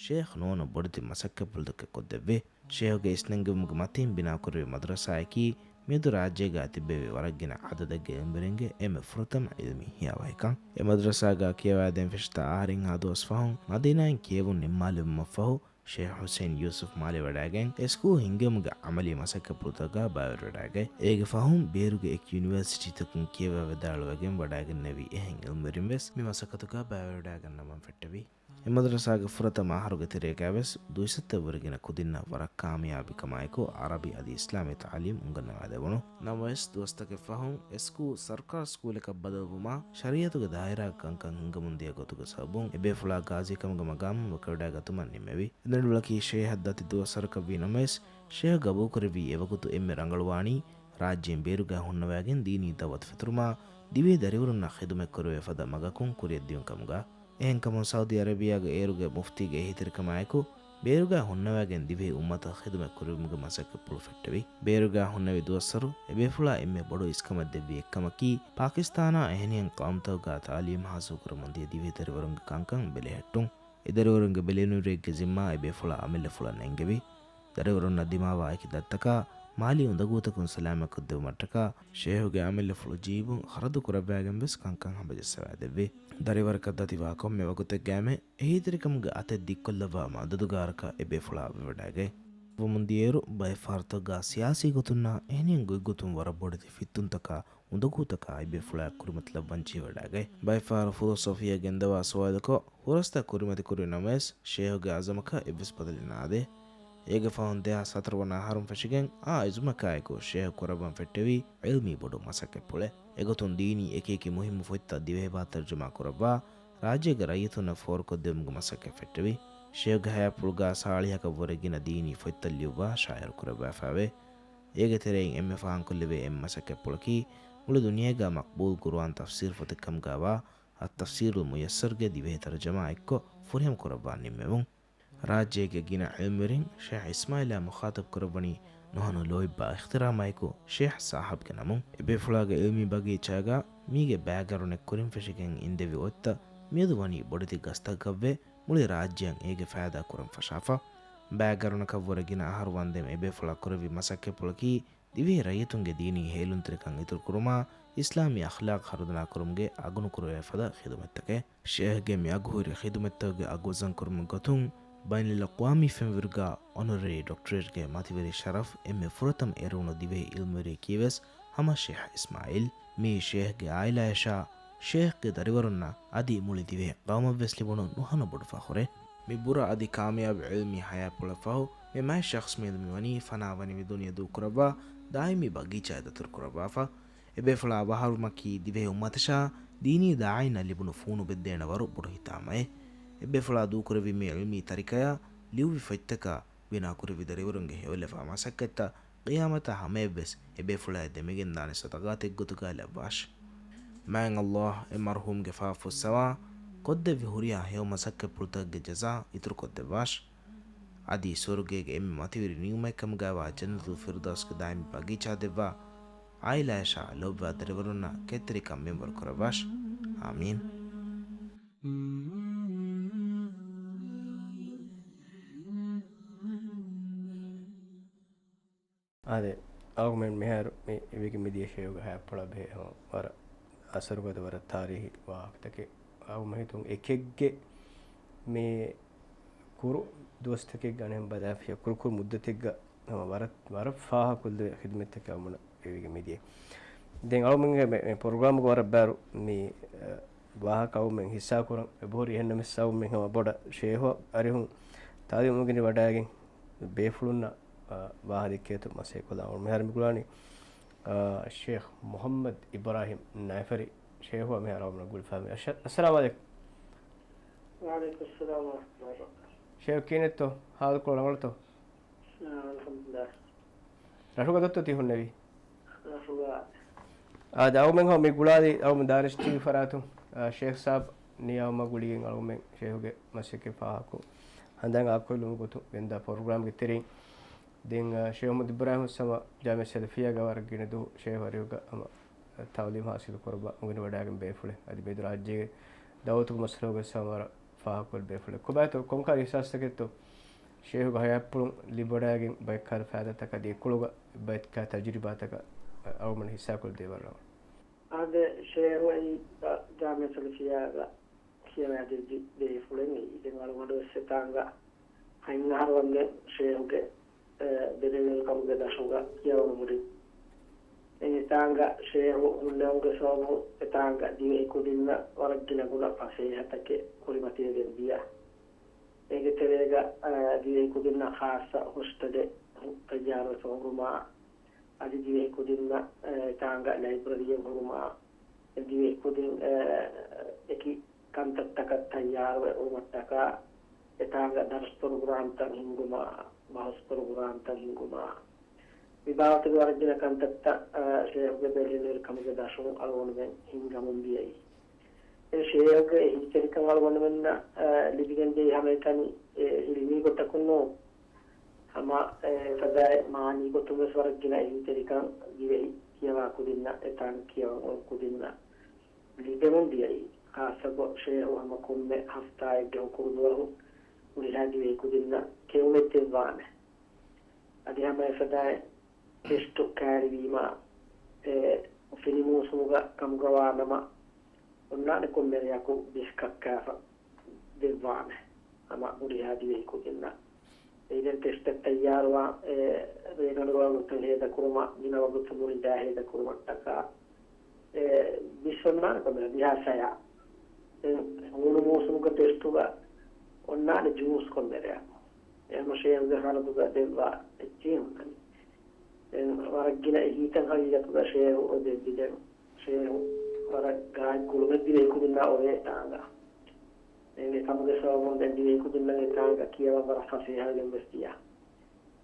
ޝޭޚް ނޫނު ބޮޑެތި މަސައްކަތްޕުޅުތަކެއް ކޮށްދެއްވި. ޝޭޚުގެ އިސްނެންގެވުމުގެ މަތީން ބިނާކުރެއްވި މަދްރަސާއަކީ، މިއަދު ރާއްޖޭގަ ތިއްބެވި ވަރަށްގިނަ ޢަދަދެއްގެ އިލްމުވެރިންގެ އެންމެ ފުރަތަމަ ޢިލްމީ ހިޔާވަހިކަން. އެ މަދްރަސާގަ ކިޔަވާދޭން ފެށިތާ އަހަރެއްހާ ދުވަސް ފަހުން މަދީނާއިން ކިޔެވުން ނިންމާލެވުމަށްފަހު، ޝޭޚް ޙުސައިން ޔޫސުފް މާލެ ވަޑާގެން އެ ސްކޫލް ހިންގެވުމުގެ ޢަމަލީ މަސައްކަތްޕުޅުތަކަށް ބައިވެރިވަޑާގަތް. އޭގެ ފަހުން ބޭރުގެ އެކި ޔުނިވަރސިޓީތަކުން ކިޔަވާ ވިދާޅުވެގެން ވަޑާގެންނެވި އެހެން އިލްމުވެރިން ވެސް މި މަސައްކަތުގަ ބައިވެރިވަޑާގަންނަވަން ފެއްޓެވި. އެ މަދްރަސާގެ ފުރަތަމަ އަހަރުގެ ތެރޭގަ ވެސް ދުއިސައްތައަށްވުރެ ގިނަ ކުދިންނަށް ވަރަށް ކާމިޔާބީ ކަމާއެކު ޢަރަބި އަދި އިސްލާމީ ތަޢުލީމް އުނގަންނަވާދެވުނު. ނަމަވެސް، ދުވަސްތަކެއް ފަހުން އެ ސްކޫލް ސަރުކާރު ސްކޫލަކަށް ބަދަލުވުމާ، ޝަރީޢަތުގެ ދާއިރާގެ ކަންކަން ހިންގަމުންދިޔަ ގޮތުގެ ސަބަބުން އެބޭފުޅާ ގާޒީކަމުގެ މަގާމުން ވަކިވެޑާގަތުމަށް ނިންމެވި. އެ ދަނޑިވަޅަކީ ޝޭޚަށް ދަތި ދުވަސްވަރަކަށްވީ ނަމަވެސް، ޝޭޚް ގަބޫލުކުރެއްވީ އެވަގުތު އެންމެ ރަނގަޅުވާނީ ރާއްޖޭން ބޭރުގަ ހުންނަވައިގެން ދީނީ ދަޢުވަތު ފެތުރުމާ، ދިވެހި ދަރިވަރުންނަށް ޚިދުމަތް ކުރެވޭ ފަދަ މަގަކުން ކުރިއަށްދިއުން ކަމުގަ. އެހެންކަމުން ސައުދީ އަރަބިޔާގެ އޭރުގެ މުފްތީގެ އެހީތެރިކަމާއެކު، ބޭރުގަ ހުންނަވައިގެން ދިވެހި އުއްމަތަށް ޚިދުމަތް ކުރެވުމުގެ މަސައްކަތްޕުޅު ފެއްޓެވި. ބޭރުގަ ހުންނެވި ދުވަސްވަރު އެބޭފުޅާ އެންމެ ބޮޑު އިސްކަމެއް ދެއްވި އެއްކަމަކީ، ޕާކިސްތާނާ އެހެނިހެން ޤައުމުތަކުގަ ތަޢުލީމް ހާސިލްކުރަމުންދިޔަ ދިވެހި ދަރިވަރުންގެ ކަންކަން ބެލެހެއްޓުން. އެދަރިވަރުންގެ ބެލެނިވެރިއެއްގެ ޒިންމާ އެބޭފުޅާ އަމިއްލަފުޅަށް ނެންގެވި. ދަރިވަރުންނަށް ދިމާވާ އެކި ދަތްތަކާ މާލީ އުނދަގޫތަކުން ސަލާމަތްކޮށްދެއްވުމަށްޓަކާ، ޝޭހުގެ އަމިއްލަފުޅު ޖީބުން ޚަރަދު ކުރައްވައިގެން ވެސް ކަންކަން ހަމަޖައްސަވައިދެއްވި. ދަރިވަރަކަށް ދަތިވާ ކޮންމެ ވަގުތެއްގައިމެ އެހީތެރިކަމުގެ އަތެއް ދިއްކޮށްލައްވާ މަދަދުގާރަކަށް އެބޭފުޅާ ވެވަޑައިގަތް. ވަމުންދިޔައިރު ބައެއް ފަހަރުތަކުގަ ސިޔާސީ ގޮތުންނާ އެހެނިހެން ގޮތްގޮތުން ވަރަށް ބޮޑެތި ފިއްތުންތަކާ އުނދަގޫތަކާ އެބޭފުޅާ ކުރިމަތިލައްވަން ޖެހިވަޑައިގަތް. ބައެއް ފަހަރު ފުލޯސޮފީއަށް ގެންދަވާ ސުވާލަކު ހުރަސްތައް ކުރިމަތިކުރި ނަމަވެސް، ޝޭހުގެ އަޒަމަކަށް އެއްވެސް ބަދަލެއް ނާދޭ. އޭގެ ފަހުން ދެހާސް ހަތަރު ވަނަ އަހަރުން ފެށިގެން އާ އިޒުމަކާއެކު ޝޭހު ކުރައްވަން ފެއްޓެވީ ޢިލްމީ ބޮޑު މަސައްކަތްޕުޅެއް. އެގޮތުން ދީނީ އެކިއެކި މުހިއްމު ފޮތްތައް ދިވެހިބަހަށް ތަރުޖަމާ ކުރައްވާ، ރާއްޖޭގެ ރައްޔިތުންނަށް ފޯރުކޮށްދެއްވުމުގެ މަސައްކަތް ފެއްޓެވި. ޝޭހުގެ ހަޔާތްޕުޅުގަ ސާޅީހަކަށްވުރެ ގިނަ ދީނީ ފޮތްތައް ލިޔުއްވާ ޝާއިޢު ކުރައްވާފައިވޭ. އޭގެ ތެރެއިން އެންމެ ފާހަގަކޮށްލެވޭ އެއް މަސައްކަތްޕުޅަކީ، މުޅި ދުނިޔޭގަ މަޤްބޫލު ޤުރުއާން ތަފްސީރު ފޮތެއްކަމުގަވާ، އައްތަފްސީރުލް މުޔައްސަރުގެ ދިވެހި ތަރުޖަމާ އެއްކޮށް ފުރިހަމަ ކުރައްވާ ނިންމެވުން. ރާއްޖޭގެ ގިނަ ޢިލްމުވެރިން ޝޭޚް އިސްމާޢީލާ މުޚާޠަބް ކުރައްވަނީ ނުހަނު ލޯތްބާ އިޚްތިރާމާއެކު ޝޭޚް ސާހިބްގެ ނަމުން. އެބޭފުޅާގެ ޢިލްމީ ބަގީޗާގަ މީގެ ބައިގަރުނެއް ކުރިން ފެށިގެން އިންދެވި އޮތްތައް މިއަދު ވަނީ ބޮޑެތި ގަސްތަކަކަށްވެ، މުޅި ރާއްޖެއަށް އޭގެ ފައިދާ ކުރަން ފަށާފަ. ބައިގަރުނަކަށްވުރެ ގިނަ އަހަރު ވަންދެން އެބޭފުޅާ ކުރެއްވި މަސައްކަތްޕުޅަކީ، ދިވެހި ރައްޔިތުންގެ ދީނީ ހޭލުންތެރިކަން އިތުރުކުރުމާ، އިސްލާމީ އަޚްލާޤް ހަރުދަނާކުރުމުގެ އަގުނުކުރެވޭ ފަދަ ޚިދުމަތްތަކެއް. ޝޭހްގެ މި އަގުހުރި ޚިދުމަތްތަކުގެ އަގު ވަޒަންކުރުމުގެ ގޮތުން، ބައިނަލްއަޤްވާމީ ފެންވެރިގާ އޮނަރަރީ ޑޮކްޓަރޭޓްގެ މަތިވެރި ޝަރަފް އެންމެ ފުރަތަމަ އެރުވުނު ދިވެހި އިލްމުވެރިއަކީވެސް ހަމަ ޝޭހް އިސްމާއީލް. މިއީ ޝޭހްގެ އާއިލާޔަށާ، ޝޭހްގެ ދަރިވަރުންނަށް އަދި މުޅި ދިވެހި ޤައުމަށްވެސް ލިބުނު ނުހަނު ބޮޑު ފަޚުރެއް. މި ބުރަ އަދި ކާމިޔާބު އިލްމީ ޙަޔާތްޕުޅަށްފަހު، މި މާތް ޝަޚްޞް މިއަދު މިވަނީ ފަނާވަނިވި ދުނިޔެ ދޫކުރައްވާ، ދާއިމީ ބަގީޗާއެއް ދަތުރުކުރައްވާފަ. އެބޭފުޅާ ބަހަރުމަކީ ދިވެހި އުއްމަތަށާ ދީނީ ދާޢީންނަށް ލިބުނު ފޫނު ބެއްދޭނެ ވަރު ބޮޑު ހިތާމައެއް. އެބޭފުޅާ ދޫކުރެއްވި މި އިލްމީ ތަރިކަޔާ ލިޔުއްވި ފޮތްތަކާ ބިނާކުރެއްވި ދަރިވަރުންގެ ހެޔޮލަފާ މަސައްކަތްތައް ޤިޔާމަތާ ހަމަޔަށްވެސް އެބޭފުޅާއަށް ދެމިގެންދާނެ ސަދަޤާތެއްގޮތުގަ ލައްވާށި. މާތް ﷲ އެ މަރުޙޫމްގެ ފާފަ ފުއްސަވާ، ކޮށްދެއްވި ހުރިހާ ހެޔޮ މަސައްކަތްޕުޅުތަކުގެ ޖަޒާ އިތުރުކޮށްދެއްވާށި. އަދި ސުވަރުގޭގެ އެންމެ މަތިވެރި ނިޢުމަތްކަމުގައިވާ ޖަންނަތުލް ފިރްދައުސްގެ ދާއިމީ ބަގީޗާ ދެއްވާ، އާއިލާޔަށާ ލޯބިވާ ދަރިވަރުންނަށް ކެތްތެރިކަން މިންވަރު ކުރައްވާށި. އާމީން. އާދެ، އަޅުގަނޑުމެން މިހާރު މި އިވިގެން މިދިޔަ ޝޭހުގެ ހަޔާތްޕުޅާ ބެހޭ ހަމަ ވަރަށް އަސަރުގަދަ، ވަރަށް ތާރީހީ ވާހަކަތަކެއް. އަޅުގަނޑު ހިތުން އެކެއްގެ މި ކުރު ދުވަސްތަކެއްގަ އަނެއް ބަލާފިޔާ ކުރުކުރު މުއްދަތެއްގަ ހަމަ ވަރަށް، ވަރަށް ފާހަގަކޮށްލެވޭ ޚިދުމަތްތަކެއް އަޅުގަނޑު އެވިގެން މިދިޔަ. ދެން އަޅުމެންގެ މެ، މެ ޕްރޮގްރާމްގެ ވަރަށް ބާރު މި، އަ، ވާހަކަ އަޅުމެން ހިއްސާކުރަން އެބަހުރި. އެހެންނަމަވެސް އަޅުމެން ހަމަ ބޮޑަށް ޝޭހު އަރިހުން ތާލީމު އުނގެނި ވަޑައިގެން ބޭފުޅުންނަށް، އަ، ވާހަކަ ދެއްކޭތޯ މަސައްކަތް ކޮށްލާން. މިހާރު މި ގުޅާނީ، އަ، ޝޭހް މުޙައްމަދު އިބްރާހިމް ނައިފަރި ޝޭހު މިހާރު އަޅުމެން ގުޅިފަ. އައްސަ، އައްސަލާމު ޢަލައިކުމް. ވަޢަލައިކުމް އައްސަލާމު ވަރަޙްމަތުﷲ ވަބަރަކާތުހު. ޝޭހު ކިހިނެއްތޯ؟ ހާލުކޮޅު ރަނގަޅުތޯ؟ އަލްޙަމްދުލިއްލާހް. ރަށުގަ ދޮއްތޯ ތި ހުންނެވީ؟ ރަށުގަ. އާދެ، އަޅުމެން ހަމަ މި ގުޅާލީ އަޅުމެން ދާނަސް ޓީވީ ފަރާތުން، އާ، ޝޭޚް ސާބް ނިޔާވުމާ ގުޅިގެން އަޅުމެން ޝޭހުގެ މަސައްކަތް ފާހަގަކޮށް، ހަނދާން އާކޮށްލުމުގެ ގޮތުން ގެންދާ ޕްރޮގްރާމްގެ ތެރެއިން. ދެން، އާ، ޝޭހު މުޙައްމަދު އިބްރާހިމް ހުސް ހަމަ ޖާމިޢަ ސަލަފިއްޔާގަ ވަރަށް ގިނަ ދުވަހު ޝޭހު އަރިހުގަ ހަމަ ތަޢުލީމް ޙާޞިލު ކުރައްވާ އުނގެނިވަޑައިގެން ބޭފުޅެއް. އަދި މިއަދު ރާއްޖޭގެ ދަޢުވަތުގެ މައްސަލައުގައި ހަމަ ވަރަށް ފާހަގަކޮށް ބޭފުޅެއް. ކޮބާތޯ ކޮންކަހަލަ އިޙްސާސްތަކެއްތޯ ޝޭހުގެ ޙަޔާތްޕުޅުން ލިބިވަޑައިގެން ބައެއްކަހަލަ ފައިދާތަކާ އަދި އެކޮޅުގަ ބައެއްކަހަލަ ތަޖުރިބާތަކަށް އަޅުގަނޑު ހިއްސާކޮށްދޭ ވަރަށް. އާދެ، ޝޭހު އެއީ ޖާމިޢަ ސަލަފިއްޔާގަ ކިޔަވައިދެއްވި ބޭފުޅެއް އެއީ. ދެން އަޅުގަނޑުވެސް އެތާނގަ ހަތް އަހަރު ވަންދެން ޝޭހުގެ، އެ، ބެލެނިވެރިކަމުގެ ދަށުގަ ކިޔަވަން ހުރި. ދެން އެތާނގަ ޝޭހު ހުންނެވުމުގެ ސަބަބުން އެތާނގަ ދިވެހި ކުދިންނަށް ވަރަށް ގިނަ ގުނަ ފަސޭހަތަކެއް ކުރިމަތިވެގެން ދިޔަ. އޭގެ ތެރޭގަ، އަ، ދިވެހި ކުދިންނަށް ޚާއްޞަ ހޮސްޓެލެއް ތައްޔާރުވެފަ ހުރުމާ، އަދި ދިވެހި ކުދިންނަށް، އަ، އެތާނގަ ލައިބްރަރީއެއް ހުރުމާ، ދިވެހި ކުދިން، އަ، އެކި ކަންތައްތަކަށް ތައްޔާރުވެ އުޅުމަށްޓަކާ، އެތާނގަ ދަރުސް ޕްރޮގްރާމްތައް ހިންގުމާ، ބަހުސް ޕްރޮގްރާމްތައް ހިންގުމާ، މި ބާވަތުގެ ވަރަށް ގިނަ ކަންތައްތައް، އަ، ޝޭހުގެ ބެލެނިވެރިކަމުގެ ދަށުން އަޅުގަނޑުމެން ހިންގަމުން ދިޔައީ. އެ ޝޭހުގެ އެހީތެރިކަން އަޅުގަނޑުމެންނަށް، އަ، ލިބިގެންދިޔައީ ހަމައެކަނި، އެ، އިލްމީ ގޮތަކުން ނޫން. ހަމަ، އެ، ފަދައިން މާނީ ގޮތުން ވެސް ވަރަށް ގިނަ އެހީތެރިކަން ދިވެހި ކިޔަވާ ކުދިންނަށް، އެތާނގަ ކިޔަވަން އުޅުނު ކުދިންނަށް ލިބެމުން ދިޔައީ. ޚާއްޞަކޮށް ޝޭހު ހަމަ ކޮންމެ ހަފްތާއެއްގެ ހުކުރު ދުވަހު ހުރިހާ ދިވެހި ކުދިންނަށް ކެއުމެއް ދެއްވާނެ. އަދި ހަމަ އެފަދައިން ޓެސްޓު ކައިރިވީމާ، އެ، ފިނި މޫސުމުގަ ކަމުގަ ވާނަމަ، އޮންނާނެ ކޮންމެ ރެއަކު ބިސް ކައްކާފަ ދެއްވާނެ ހަމަ ހުރިހާ ދިވެހި ކުދިންނަށް. އެއީ ދެން ޓެސްޓެއް ތައްޔާރުވާ، އެ، ރޭގަނޑު ވަގުތު ހޭދަކުރުމަށް، ގިނަ ވަގުތު މުޅި ދާ ހޭދަކުރުމަށްޓަކާ، އެ، ބިސް އޮންނާނެ ކޮންމެ ދިހާ ސަޔާ. ދެން ހޫނު މޫސުމުގެ ޓެސްޓުގަ އޮންނާނެ ޖޫސް ކޮންމެ ރެއަކު. އެ ހަމަ ޝޭހުގެ ހަރަދުގަ ދެއްވާ އެއްޗެއް ހުންނަނީ. ދެން ވަރަށް ގިނަ އެހީތައް ހަގީގަތުގަ ޝޭހު އޮތް ދެއްވި. ދެން ޝޭހު ވަރަށް ގާތް ގުޅުމެއް ދިވެހި ކުދިންނާ އޮވޭ އެތާނގަ. ދެން އެކަމުގެ ސަބަބުން ދެން ދިވެހި ކުދިންނަށް އެތާނގަ ކިޔަވަން ވަރަށް ފަސޭހަވެގެން ވެސް ދިޔަ.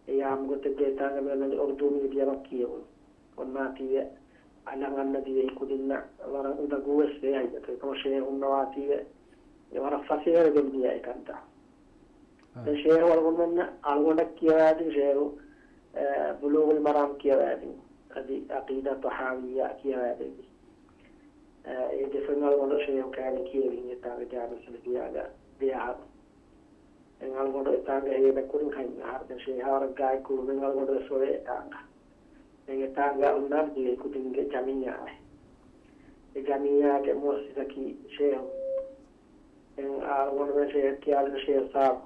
އެ އާއްމު ގޮތެއްގަ އެތާނގަ މިއޮންނަނީ އުރުދޫ މީޑިއަމަށް ކިޔެވުނު. އޮންނާތީވެ އަލަށް އަންނަ ދިވެހި ކުދިންނަށް ވަރަށް އުނދަގޫވެސް ވޭ ހަގީގަތުގައި. އެކަމަށް ޝޭހު ހުންނަވާތީވެ އެ ވަރަށް ފަސޭހަވެގެން ދިޔަ އެކަންތައް. އާ. ދެން ޝޭހު އަޅުގަނޑުމެންނަށް އަޅުގަނޑަށް ކިޔަވައިދިން ޝޭހު، އެ، ބުލޫޣުލް މަރާމް ކިޔަވައިދިން. އަދި ޢަޤީދާ ޠަޙާވިއްޔާ ކިޔަވައިދެއްވި. އެ، އެ ދެފައިން އަޅުގަނޑު ޝޭހު ކައިރިން ކިޔެވިން އެތާނގަ ޖާމިޢަ ސަލަފިއްޔާގަ ދެ އަހަރު. ދެން އަޅުގަނޑު އެތާނގަ ހޭދަކުރިން ހަތް އަހަރު. ދެން ޝޭހާ ވަރަށް ގާތް ގުޅުމެއް އަޅުގަނޑު ވެސް އޮވޭ އެތާނގަ. ދެން އެތާނގަ އޮންނާނެ ދިވެހި ކުދިންގެ ޖަމިއްޔާއެއް. އެ ޖަމިއްޔާގެ މުއައްސިސަކީ ޝޭހު. ދެން އަޅުގަނޑުމެން ޝޭހަށް ކިޔާލިން ޝޭހު ސާބް.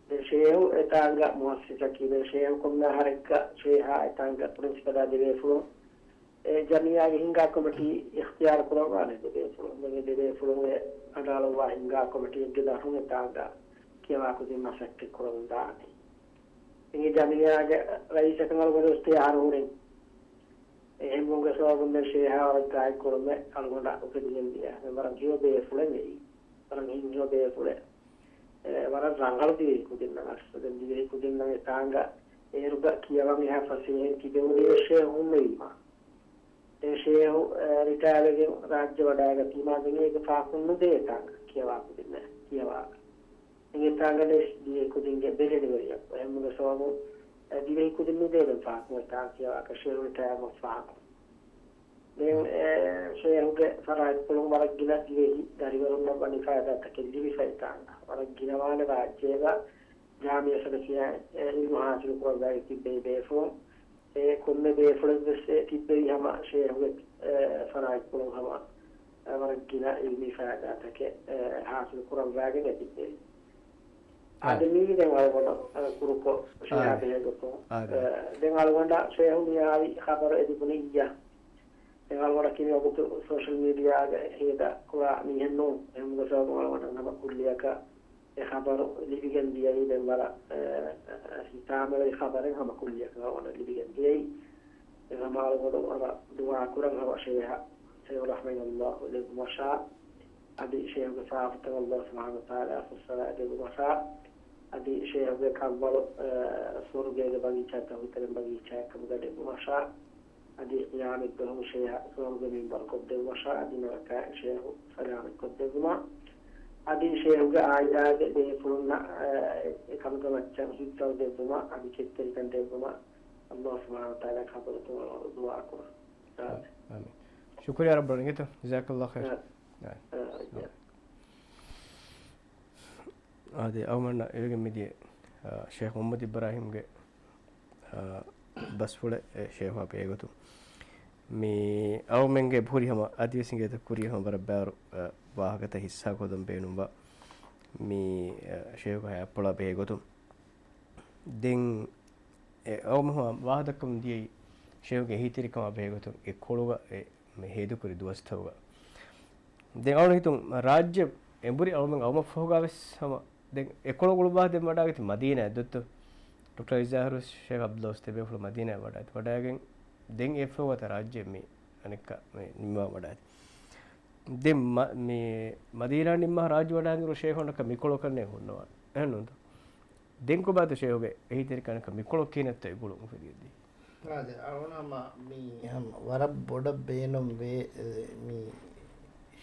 ދެން ޝޭހު އެތާނގަ މުއައްސިސަކީ، ދެން ޝޭހު ކޮންމެ އަހަރެއްގަ ޝޭހާ އެތާނގަ ޕްރިންސިޕަލާ ދެ ބޭފުޅުން އެ ޖަމިއްޔާގެ ހިންގާ ކޮމިޓީ އިޚްތިޔާރު ކުރައްވާނެ ދެ ބޭފުޅުން. ދެން އެ ދެ ބޭފުޅުން އެ އަޑާލައްވާ ހިންގާ ކޮމިޓީއެއްގެ ދަށުން އެތާނގަ ކިޔަވާ ކުދިން މަސައްކަތް ކުރަމުން ދާނެ. އިނގި ޖަމިއްޔާގެ ރައީސަކަށް އަޅުގަނޑު އިޚްތިޔާރު ހުރިން. އެހެންވުމުގެ ސަބަބުން ދެން ޝޭހާ ވަރަށް ގާތްކުރުމެއް އަޅުގަނޑަށް އުފެދިގެން ދިޔަ. ވަރަށް ހެޔޮ ބޭފުޅެއް އެއީ. ވަރަށް ހިތްހެޔޮ ބޭފުޅެއް. އެ، ވަރަށް ރަނގަޅު ދިވެހި ކުދިންނަށް އަސްލު. ދެން ދިވެހި ކުދިންނަށް އެތާނގަ އޭރުގަ ކިޔަވަން އެހާ ފަސޭހައެއް ތިބެވުނީ ޝޭހު ހުންނެވީމާ. ދެން ޝޭހު، އެ، ރިޓަޔާވެގެން ރާއްޖެ ވަޑައިގަތީމާ ދެން އޭގެ ފާކުން ނުދޭ އެތާނގަ ކިޔަވާ ކުދިންނަށް ކިޔަވާ. ދެން އެތާނގަ ނެސް ދިވެހި ކުދިންގެ ބެލެނިވެރިޔަކު. އެހެންވުމުގެ ސަބަބުން، އެ، ދިވެހި ކުދިން ނުދޭ ދެން ފާކުން އެތާނގަ ކިޔަވާކަށް ޝޭހު ރިޓަޔާވުމަށް ފާކުން. ދެން، އެ، ޝޭހުގެ ފަރާތްޕުޅުން ވަރަށް ގިނަ ދިވެހި ދަރިވަރުންނަށް ވަނީ ފައިދާތަކެއް ލިބިފައި އެތާނގަ. ވަރަށް ގިނަވާނެ ރާއްޖޭގަ ޖާމިއްޔާ ސަލަފިއްޔާ، އެ، އިލްމު ހާސިލު ކުރައްވައިގެން ތިއްބެވި ބޭފުޅުން. އެ ކޮންމެ ބޭފުޅެއްވެސް އެ ތިއްބެވި ހަމަ ޝޭހުގެ، އެ، ފަރާތްޕުޅުން ހަމަ، އެ، ވަރަށް ގިނަ އިލްމީ ފައިދާތަކެއް، އެ، ހާސިލު ކުރައްވައިގެން އެ ތިއްބެވި. އާދެ. އާދެ، މީގެ ދެން އަޅުގަނޑަށް، އަ، ކުރުކޮށް ޝޭހާ އާދެ. ބެހޭގޮތުން، އާދެ. އަ، ދެން އަޅުގަނޑަށް ޝޭހު މިހާރީ ޚަބަރު އެ ލިބުނީ އިއްޔާ. ދެން އަޅުގަނޑަށް ކިރިޔަގޮތު ސޯޝަލް މީޑިއާގަ ހޭދަ ކުރާ މީހެއް ނޫން. އެހެންވުމުގެ ސަބަބުން އަޅުގަނޑަށް ހަމަ ކުއްލިއަކަށް އެ ޚަބަރު ލިބިގެން ދިޔައީ ދެން ވަރަށް، އަ، ހިތާމަވެރި ޚަބަރެއް ހަމަ ކުއްލިއަކަށް އަޅުގަނޑަށް ލިބިގެން ދިޔައީ. އެ ހަމަ އަޅުގަނޑު ވަރަށް ދުޢާ ކުރަން ހަމަ ޝޭހަށް ޝޭހު ރަޙިމަހުﷲ ލެއްވުމަށާ. އަދި ޝޭހުގެ ފާފަތައް ﷲ ސުބްޙާނަހޫ ވަތަޢާލާ ފުއްސަވާ ދެއްވުމަށާ، އަދި ޝޭހުގެ ކަށްވަޅު، އަ، ސުވަރުގޭގެ ބަގީޗާތައް ހުތަރެން ބަގީޗާއެއް ކަމުގަ ލެއްވުމަށާ، އަދި ޤިޔާމަތްދުވަހު ޝޭހަށް ސުވަރުގެ މިންބަރު ކޮށްދެއްވުމަށާ، އަދި ނަރަކައިން ޝޭހު ސަލާމަތް ކޮށްދެއްވުމަށް، އަދި ޝޭހުގެ އާއިލާގެ ބޭފުޅުންނަށް، އަ، އެކަމުގެ މައްޗަށް ހިތްވަރު ދެއްވުމަށް، އަދި ކެތްތެރިކަން ދެއްވުމަށް ﷲ ސުބްޙާނަހޫ ވަތަޢާލާ ޚަބަރުތައް ދުޢާ ކުރަން. އާމީން. ޝުކުރިއްޔާ ރައްބަން އިނގޭތޯ. ޖަޒާކަﷲ ޚައިރް. އާ. އާދެ، އަޅުމެންނަށް އިވެގެން މިދިޔަ، އާ، ޝޭޚް މުޙައްމަދު އިބްރާހީމްގެ، އާ، ބަސްފުޅެއް އެ ޝޭޚާ ބެހޭގޮތުން. މި އަޅުމެންގެ ހުރި ހަމަ އަދިވެސް އިނގޭތޯ ކުރިއަށް ހަމަ ވަރަށް ބާރު، އާ، ވާހަކަތައް ހިއްސާ ކޮށްލަން ބޭނުންވާ މި، އާ، ޝޭޚް ހަޔާތްޕުޅާ ބެހޭގޮތުން. ދެން އެ އަޅުމެން ވާހަކަ ދައްކަމުން ދިޔައީ ޝޭޚުގެ އެހީތެރިކަމާ ބެހޭގޮތުން އެކޮޅުގަ އެ މި ހޭދަކުރި ދުވަސްތަކުގަ. ދެން އަޅުގަނޑު ހިތުން ރާއްޖެ އެނބުރި އަޅުމެން އައުމަށްފަހުގަ ވެސް ހަމަ ދެން އެކޮޅު ގުޅުއްވާ ދެން ވަޑާގަތީ މަދީނާއަށް ދޮއްތޯ؟ ޑޮކްޓަރ އިޒާހަރު ޝޭޚް އަބްދުﷲ ވެސް ދެ ބޭފުޅު މަދީނާއަށް ވަޑާގަތީ. ވަޑާގެން ދެން އެއަށްފަހު ވަތަ ރާއްޖެ މި އަނެއްކާ މި ނިންމާ ވަޑާގަތީ. ދެން މަ-، މި މަދީނާ ނިންމާ ރާއްޖެ ވަޑާގެން ޝޭޚުންނަކަށް މިކޮޅަކަށް ނޭނގެ ހުންނަވާނެ. އެހެންނޫންތޯ؟ ދެން ކޮބާތޯ ޝޭޚުގެ އެހީތެރިކަންނަކަށް މިކޮޅަށް ކިހިނެއްތޯ އެ ގުޅުން އުފެދިގެންދީ؟ އާދެ، އަޅުނަމަ މި ހަމަ ވަރަށް ބޮޑަށް ބޭނުން ވޭ، އެ، މި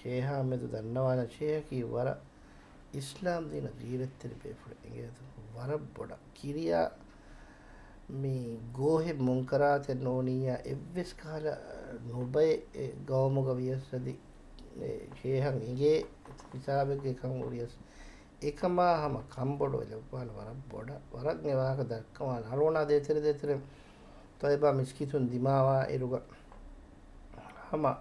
ޝޭޚާ މެދު ދަންނަވާނެ ޝޭޚަކީ ވަރަށް އިސްލާމް ދީނަށް ޣީރަތްތެރި ބޭފުޅެއް އިނގޭތޯ. ވަރަށް ބޮޑަށް ކިރިޔާ މި ގޯހެއް މުންކަރާތެއް ނޫނިއްޔާ އެއްވެސް ކަހަލަ ނުބައެއް އެ ގައުމުގަ ވިޔަސް އަދި އެ ޝޭޚަށް އިނގޭ ހިސާބެއްގެ ކަން އުޅިޔަސް އެކަމާ ހަމަ ކަންބޮޑުވެ ލެއްވާނެ ވަރަށް ބޮޑަށް. ވަރަށް އެ ވާހަކަ ދައްކަވާނެ. އަޅުގަނޑާ ދޭތެރެ ދޭތެރެ ތޮއިބާ މިސްކިތުން ދިމާވާ އިރުގަ ހަމަ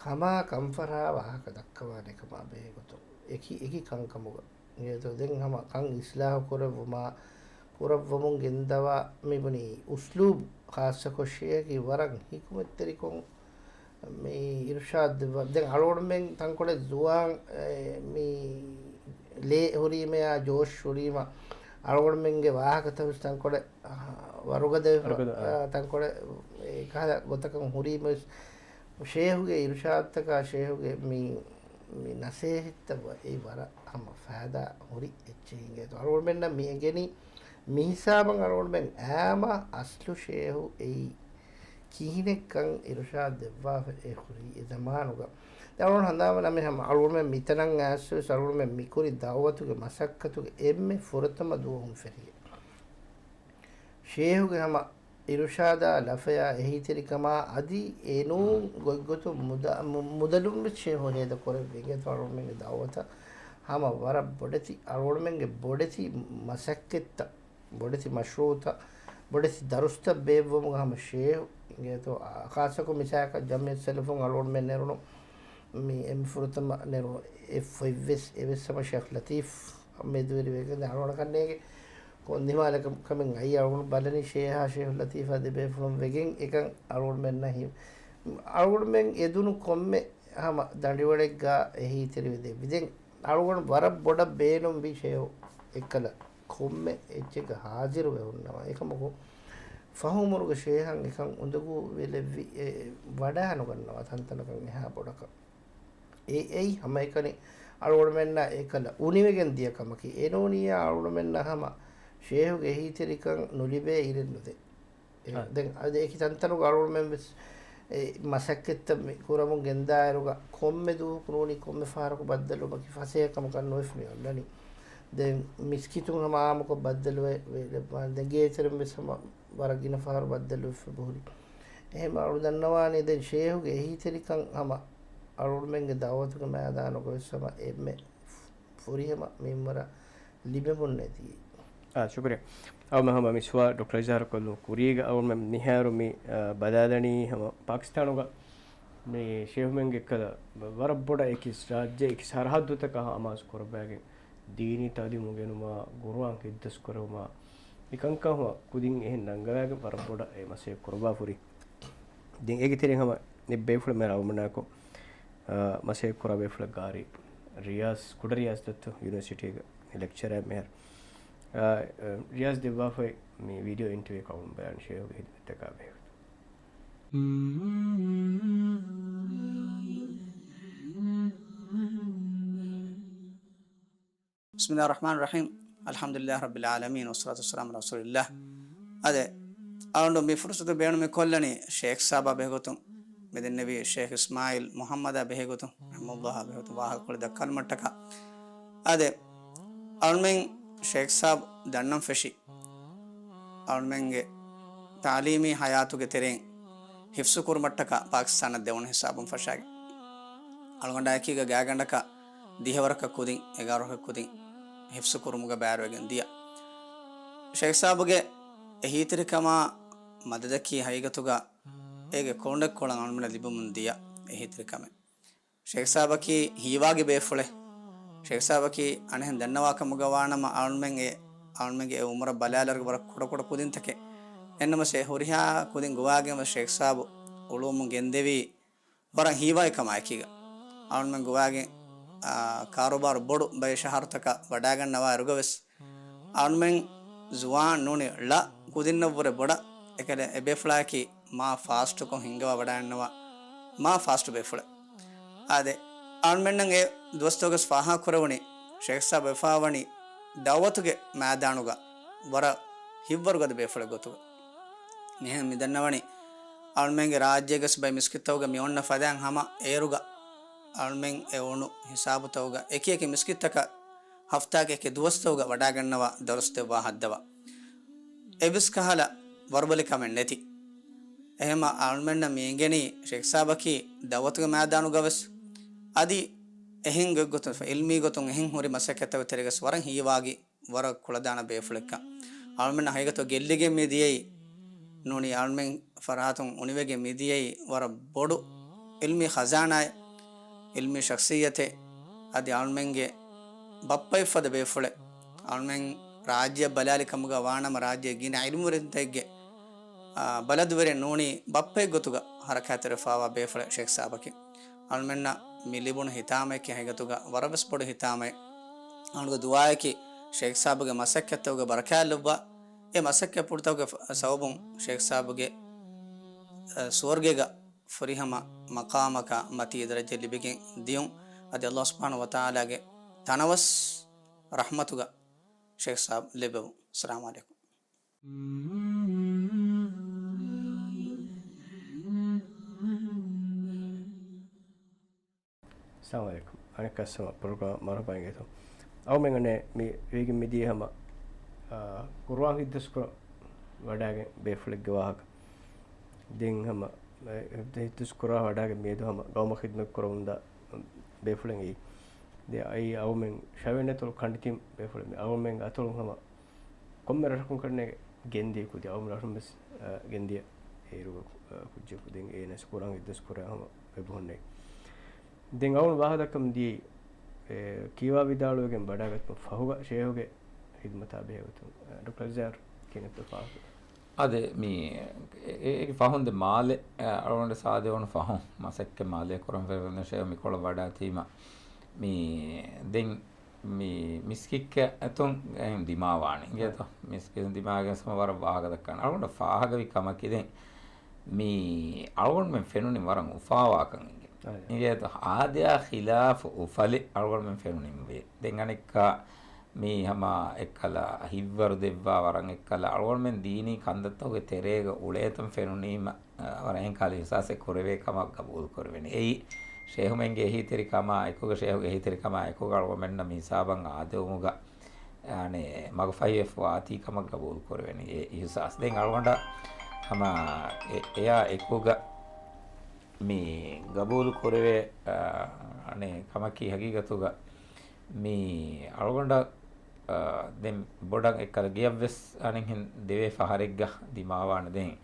ކަމާ ކަންފަރާ ވާހަކަ ދައްކަވާނެ ކަމާ ބެހޭގޮތުން އެކި، އެކި ކަންކަމުގަ. އިނގޭތޯ ދެން ހަމަ ކަން އިސްލާހު ކުރެއްވުމާ، ކުރައްވަމުން ގެންދަވާ މިބުނީ އުސްލޫބު ޚާއްޞަކޮށް ޝޭޚަކީ ވަރަށް ޙިކުމަތްތެރިކޮށް މި އިރުޝާދު ދެއްވާ. ދެން އަޅުގަނޑުމެން ތަންކޮޅެއް ޒުވާން، އެ، މި ލޭ ހުރީމަޔާ ޖޯޝް ހުރީމަ އަޅުގަނޑުމެންގެ ވާހަކަތައް ވެސް ތަންކޮޅެއް، އަ، ވަރުގަދަވެފަ، ވަރުގަދަ، އާ. އަ، ތަންކޮޅެއް އެކަހަލަ ގޮތަކަށް ހުރީމަ ވެސް ޝޭޚުގެ އިރުޝާދުތަކާ ޝޭޚުގެ މި، މި ނަސޭހަތްތައް ވަ-، އެއީ ވަރަށް ހަމަ ފައިދާ ހުރި އެއްޗެއް އިނގޭތޯ. އަޅުގަނޑުމެންނަށް މި އެނގެނީ މި ހިސާބަށް އަޅުގަނޑުމެން އާމަ އަސްލު ޝޭޚު އެއީ ކިހިނެއްކަން އިރުޝާދު ދެއްވާފަ އެ ހުރީ އެ ޒަމާނުގަ. ދެން އަޅުގަނޑު ހަނދާންވަނީ ހަމަ އަޅުގަނޑުމެން މިތަނަށް އައިސްވެސް އަޅުގަނޑުމެން މިކުރި ދައުވަތުގެ މަސައްކަތުގެ އެންމެ ފުރަތަމަ ދުވަހުން ފެށިގެން ޝޭޚުގެ ހަމަ އިރުޝާދާ ލަފަޔާ އެހީތެރިކަމާ އަދި އެނޫން ގޮތްގޮތުން މުދަ-، މު-، މުދަލުން ވެސް ޝޭޚު ހޭދަ ކުރެއްވި އިނގޭތޯ އަޅުގަނޑުމެންގެ ދައުވަތަށް ހަމަ ވަރަށް ބޮޑެތި އަޅުގަނޑުމެންގެ ބޮޑެތި މަސައްކަތްތައް، ބޮޑެތި މަޝްރޫޢުތައް، ބޮޑެތި ދަރުސްތައް ބޭއްވުމުގަ ހަމަ ޝޭޚު އިނގޭތޯ ޚާއްޞަކޮށް މިސާލަކަށް ޖަމްޢިއްޔަތު ސަލަފުން އަޅުގަނޑުމެން ނެރުނު މި އެންމެ ފުރަތަމަ ނެރު އެއް ފޮތްވެސް އެވެސް ހަމަ ޝޭޚް ލަތީފް މެދުވެރިވެގެން އަޅުގަނޑަކަށް ނޭނގެ ކޮން ދިމާލަކަމެއް އައީ އަޅުގަނޑު ބަލަނީ ޝޭހާ ޝޭހު ލަތީފާ ދެ ބޭފުޅުން ވެގެން އެކަން އަޅުގަނޑުމެންނަށް ހީ، އަޅުގަނޑުމެން އެދުނު ކޮންމެ ހަމަ ދަނޑިވަޅެއްގަ އެހީތެރިވެ ދެއްވި. ދެން އަޅުގަނޑު ވަރަށް ބޮޑަށް ބޭނުންވީ ޝޭހު އެއްކަލަ ކޮންމެ އެއްޗެއްގަ ހާޒިރުވެ ހުންނަވާ. އެކަމަކު ފަހު އުމުރުގެ ޝޭހަށް އެކަން އުނދަގޫ ވެލެއްވި އެ ވަޑާނުގަންނަވާ ތަންތަނަކަށް އެހާ ބޮޑަކަށް. އެ-، އެއީ ހަމައެކަނި އަޅުގަނޑުމެންނާ އެކަލަ އުނިވެގެން ދިޔަ ކަމަކީ. އެނޫނިއްޔާ އަޅުގަނޑުމެންނަށް ހަމަ ޝޭހުގެ އެހީތެރިކަން ނުލިބޭ އިރެއް ނުދޭ. އެ، އާ. ދެން އަދި އެކި ތަންތަނުގަ އަޅުގަނޑުމެން ވެސް އެ މަސައްކަތްތައް މި ކުރަމުން ގެންދާއިރުގަ ކޮންމެ ދުވަހަކު ނޫނީ ކޮންމެ ފަހަރަކު ބައްދަލުވުމަކީ ފަސޭހަ ކަމަކަށް ނުވެފަ މި އޮންނަނީ. ދެން މިސްކިތުން ހަމަ އާއްމުކޮށް ބައްދަލުވެ، ވެ-، ދެން ގޭތެރެން ވެސް ހަމަ ވަރަށް ގިނަ ފަހަރު ބައްދަލުވެފަ ހުރި. އެހެން އަޅުގަނޑު ދަންނަވާނީ ދެން ޝޭހުގެ އެހީތެރިކަން ހަމަ އަޅުގަނޑުމެންގެ ދައުވަތުގެ މައިދާނުގަ ވެސް ހަމަ އެންމެ ފުރިހަމަ މިންވަރަށް ލިބެމުންނޭ ދިޔައީ. އާ، ޝުކުރިއްޔާ. އަޅުގަނޑު ހަމަ މި ސުވާލު ޑޮކްޓަރ އިޒްހާރު ކޮށްލުން ކުރީގަ އަޅުގަނޑު މިހާރު މި، އާ، ބަލާލަނީ ހަމަ ޕާކިސްތާނުގަ މި ޝޭހުމެންގެ ކަލަ ވަރަށް ބޮޑަށް އެކި ރާއްޖެ އެކި ސަރަހައްދުތަކަށް އަމާޒު ކުރައްވައިގެން ދީނީ ތައުލީމު ގެނުމާ، ގުރުއާން ހިއްދަސް ކުރެވުމާ، މި ކަންކަން ހަމަ ކުދިން އެހެން ރަނގަޅައިގެން ވަރަށް ބޮޑަށް އެ މަސައްކަތް ކުރައްވާފަ ހުރި. ދެން އޭގެ ތެރެއިން ހަމަ އެއް ބޭފުޅެއް މި އަޅުގަނޑުމެންނާއެކު، އާ، މަސައްކަތް ކުރާ ބޭފުޅެއް ގާރީ ރިޔާޒް، ކުޑަ ރިޔާޒް ދައްތަ ޔުނިވަރސިޓީގެ ލެކްޗަރަރެއް މިހާރު. އާ، އާ، ރިޔާޒް ދެއްވާފައި މި ވީޑިއޯ އިންޓަވިއު އަޅުގަނޑު ބަލާން ޝޭހުގެ ހިދުމަތްތަކާ ބެހޭގޮތުން. بسم الله الرحمن الرحيم. الحمد لله رب العالمين، والصلاة والسلام على رسول الله. އާދެ، އަޅުގަނޑު މި ފުރުސަތު ބޭނުމި ކޮށްލަނީ ޝޭޚް ސާބާ ބެހޭގޮތުން، މި ދެންނެވި ޝޭޚް އިސްމާއީލް މުޙައްމަދާ ބެހޭގޮތުން، ރަޙިމަހުﷲ ބެހޭގޮތުން ވާހަކަކޮޅެއް ދައްކާލުމަށްޓަކާ. އާދެ، އަޅުމެން ޝޭޚް ސާބް ދަންނަން ފެށި، އަޅުމެންގެ ތާލީމީ ޙަޔާތުގެ ތެރެއިން ޙިފްޒު ކުރުމަށްޓަކާ ޕާކިސްތާނަށް ދެވުނު ހިސާބުން ފަށާގެން. އަޅުގަނޑާ އެކީގަ ގާތްގަނޑަކަށް ދިހަވަރަކަށް ކުދިން، އެގާރަ ވަރަކަށް ކުދިން ޙިފްޒު ކުރުމުގަ ބައިވެރިވެގެން ދިޔަ. ޝޭޚް ސާބުގެ އެހީތެރިކަމާ މަދަދަކީ ހަގީގަތުގަ އޭގެ ކޮޅުންޑެއްކޮޅަށް އަޅުމެންނަށް ލިބެމުން ދިޔަ އެހީތެރިކަމެއް. ޝޭޚް ސާބަކީ ހީވާގި ބޭފުޅެއް. ޝޭޚް ސާބަކީ އަނެއްހެން ދަންނަވާ ކަމުގަ ވާނަމަ، އަޅުމެން އެ، އަޅުމެންގެ އެ އުމުރަށް ބަލާލައިރުގަ ވަރަށް ކުޑަކުޑަ ކުދިންތަކެއް. އެހެންނަމަވެސް އެ ހުރިހާ ކުދިން ގޮވާގެން ވެސް ޝޭޚް ސާބު އުޅުވަމުން ގެންދެވީ ވަރަށް ހީވާގި ކަމާ އެކީގަ. އަޅުމެން ގޮވާގެން، އާ، ކާރޫބާރު ބޮޑު ބައެއް ޝަހަރުތަކަށް ވަޑާގަންނަވާއިރުގަވެސް، އަޅުމެން ޒުވާން ނޫނީ ޅަ ކުދިންނަށްވުރެ ބޮޑަށް އެކަލަ އެބޭފުޅާއެކީ މާ ފާސްޓުކޮށް ހިންގަވާ ވަޑާގަންނަވާ މާ ފާސްޓު ބޭފުޅެއް. އާދެ، އަޅުމެންނަށް އެ ދުވަސްތަކުގަސް ފާހަގަކުރެވުނީ ޝޭޚް ސާބް ވެފާވަނީ ދައުވަތުގެ މައިދާނުގަ ވަރަށް ހިތްވަރުގަދަ ބޭފުޅެއް ގޮތުގަ. މިހެން މިދަންނަވަނީ އަޅުމެންގެ ރާއްޖޭގަސް ބައި މިސްކިތްތަކުގަ މި އޮންނަ ފަދައިން ހަމަ އޭރުގަ އަޅުމެން އެ އުޅުނު ހިސާބުތަކުގަ އެކި އެކި މިސްކިތްތަކަށް ހަފްތާގެ އެކި ދުވަސްތަކުގަ ވަޑާގަންނަވާ ދަރުސް ދެއްވާ ހައްދަވާ. އެއްވެސް ކަހަލަ ވަރުބަލި ކަމެއް ނެތި. އެހެންމަ އަޅުމެންނަށް މި އެނގެނީ ޝޭޚް ސާބަކީ ދައުވަތުގެ މައިދާނުގަވެސް އަދި އެހެން ގޮތްގޮތުން އިލްމީ ގޮތުން އެހެން ހުރި މަސައްކަތްތަކުގެ ތެރޭގަސް ވަރަށް ހީވާގި ވަރަށް ކުޅަދާނަ ބޭފުޅެއްކަން. އަޅުމެންނަށް ހަގީގަތު ގެއްލިގެން މި ދިޔައީ ނޫނީ އަޅުމެން ފަރާތުން އުނިވެގެން މި ދިޔައީ ވަރަށް ބޮޑު އިލްމީ ޚަޒާނާއެއް، އިލްމީ ޝަޚްޞިއްޔަތެއް، އަދި އަޅުމެންގެ ބައްޕައެއްފަދަ ބޭފުޅެއް. އަޅުމެން ރާއްޖެއަށް ބަލާލި ކަމުގަ ވާނަމަ ރާއްޖޭގެ ގިނަ އިލްމުވެރިންތަކެއްގެ، އާ، ބަލަދުވެރިން ނޫނީ ބައްޕައެއް ގޮތުގަ ހަރަކާތްތެރިވެފާވާ ބޭފުޅެއް ޝޭޚް ސާބަކީ. އަޅުމެންނަށް މި ލިބުނު ހިތާމައަކީ ހަގީގަތުގަ ވަރަށްވެސް ބޮޑު ހިތާމައެއް. އަޅުގަނޑު ދުޢާއަކީ ޝޭޚް ސާބުގެ މަސައްކަތްތަކުގެ ބަރަކާތް ލުއްވާ، އެ މަސައްކަތްޕުޅުތަކުގެ ފަ-، ސަބަބުން ޝޭޚް ސާބުގެ، އަ، ސުވަރުގޭގަ ފުރިހަމަ މަޤާމަކާ މަތީ ދަރަޖަ ލިބިގެން ދިޔުން. އަދި ﷲ ސުބްޙާނަހޫ ވަތަޢާލާގެ ތަނަވަސް ރަޙްމަތުގަ ޝޭޚް ސާބް ލެއްވެވުން. އައްސަލާމު ޢަލައިކުމް. އައްސަލާމު ޢަލައިކުމް. އަނެއްކާވެސް ހަމަ ޕްރޮގްރާމް މަރުޙަބާ އިނގޭތޯ. އަޅުމެން އަނެއް މި ވީގެން މިދިޔަ ހަމަ، އާ، ޤުރުއާން ހިއްދަސްކުރަން ވަޑާގެން ބޭފުޅެއްގެ ވާހަކަ. ދެން ހަމަ، އެ، ހިއްދަސްކުރާ ވަޑާގެން މިއަދު ހަމަ ގައުމަށް ޚިދުމަތް ކުރަމުންދާ ބޭފުޅެއް އެއީ. ދެން އައީ އަޅުމެން ޝަވިޔަނި އަތޮޅު ކަނޑިތިން ބޭފުޅެއް. އަޅުމެން އަތޮޅުން ހަމަ ކޮންމެ ރަށަކުން ކަންނޭނގެ ގެންދިޔަ ކުދި އަޅުމެން ރަށުން ވެސް، އަ، ގެންދިޔަ އޭރުގަ، އަ، ކުއްޖަކު ދެން އޭނަސް ކުރާން ހިއްދަސް ކުރާ ހަމަ އެބަހުންނޭ. ދެން އަޅުން ވާހަކަ ދައްކަމުން ދިޔައީ އެ، ކީވާ ވިދާޅުވެގެން ވަޑައިގަތުމަށް ފަހުގަ ޝޭހުގެ ހިދުމަތާ ބެހޭގޮތުން، އެ، ޑޮކްޓަރ ޒާރް ކިނެތް ފާހަގަ. އާދެ، މި، އެ، އޭގެ ފަހުން ދެ މާލެ، އަ، އަޅުގަނޑު ސާދަ ވަނު ފަހުން މަސައްކަތް މާލެ ކުރަން ފެށިގެން ޝޭހު މިކޮޅަށް ވަޑާތީމަ، މި، ދެން މި މިސްކިތްގެ އަތުން ދިމާވާނެ. އިނގޭތޯ؟ މިސްކިތުން ދިމާގެން ސަމަ ވަރަށް ވާހަކަ ދައްކާނެ. އަޅުގަނޑަށް ފާހަގަވި ކަމަކީ ދެން މި އަޅުގަނޑުމެން ފެނުނީ ވަރަށް އުފާވާކަން އިނގޭ. އާދެ. އިނގޭތޯ؟ އާދަޔާ ޚިލާފު އުފަލެއް އަޅުގަނޑުމެން ފެނުނީމަ ވޭ. ދެން އަނެއްކާ މި ހަމަ އެއްކަލަ ހިތްވަރު ދެއްވާ ވަރަށް އެއްކަލަ އަޅުގަނޑުމެން ދީނީ ކަންތައްތަކުގެ ތެރޭގަ އުޅޭތަން ފެނުނީމަ، އަ، ވަރަށް އެހެން ކަހަލަ އިޙްސާސެއް ކުރެވޭ ކަމަށް ގަބޫލު ކުރެވެނީ. އެއީ ޝޭހުމެންގެ އެހީތެރިކަމާ އެކުގަ، ޝޭހުގެ އެހީތެރިކަމާ އެކުގަ އަޅުގަނޑުމެންނަށް މި ހިސާބަށް އާދެވުމުގަ، އަނެއް، މަގުފަހިވެފަ ވާތީ ކަމަށް ގަބޫލު ކުރެވެނީ އެ އިޙްސާސް. ދެން އަޅުގަނޑަށް ހަމަ އެ، އެޔާ އެކުގަ މި ގަބޫލު ކުރެވޭ، އަ، އަނެއް، ކަމަކީ ހަގީގަތުގަ މި އަޅުގަނޑަށް، އަ، ދެން ބޮޑަށް އެއްކަލަ ގެޔަށްވެސް އަނެއްހެން ދެވޭ ފަހަރެއްގަ ދިމާވާނެ. ދެން،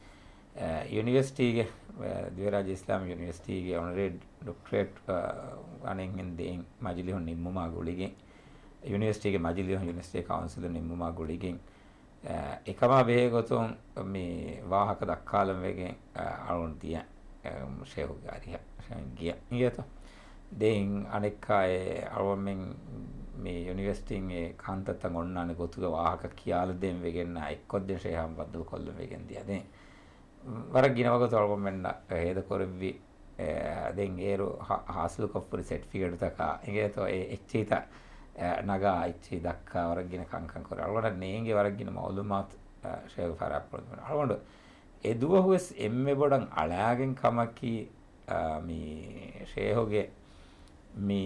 އަ، ޔުނިވަރސިޓީގެ، އަ، ދިވެހިރާއްޖެ އިސްލާމިކް ޔުނިވަރސިޓީގެ އޮނަރޭރީ ޑޮކްޓަރޭޓް، އަ، އަނެއްހެން ދޭން މަޖިލީހުން ނިންމުމާ ގުޅިގެން، ޔުނިވަރސިޓީގެ މަޖިލީހުން، ޔުނިވަރސިޓީ ކައުންސިލުން ނިންމުމާ ގުޅިގެން، އެކަމާ ބެހޭ ގޮތުން މި ވާހަކަ ދައްކާލަން ވެގެން، އަޅުގަނޑު ދިޔަ، ޝޭހުގެ އަރިހަށް ގިޔަ އިނގޭތޯ. ދެން އަނެއްކާ އެ އަޅުގަނޑުމެން މި ޔުނިވަރސިޓީން އެ ކަންތައްތައް އޮންނާނެ ގޮތުގެ ވާހަކަ ކިޔާލަދޭން ވެގެންނާ އެއްކޮށްދޭން ޝޭހާ ބައްދަލު ކޮށްލަން ވެގެން ދިޔަ. ދެން ވަރަށް ގިނަ ވަގުތު އަޅުގަނޑުމެންނަށް ހޭދަކުރެއްވި އެ، ދެން އޭރު ހަ-، ހާސިލުކޮށްފުރި ސެޓްފިކެޓުތަކާ އިނގޭތޯ، އެ އެއްޗިތައް، އެ، ނަގާ އެއްޗި ދައްކާ ވަރަށް ގިނަ ކަންކަން ކުރި. އަޅުގަނޑަށް ނޭނގެ ވަރަށް ގިނަ މައުލޫމާތު، އެ، ޝޭހު ފަރާތްޕުޅު ދިނުމަށް. އަޅުގަނޑު އެ ދުވަހުވެސް އެންމެ ބޮޑަށް އަޅާގެން ކަމަކީ، އެ، މި ޝޭހުގެ މި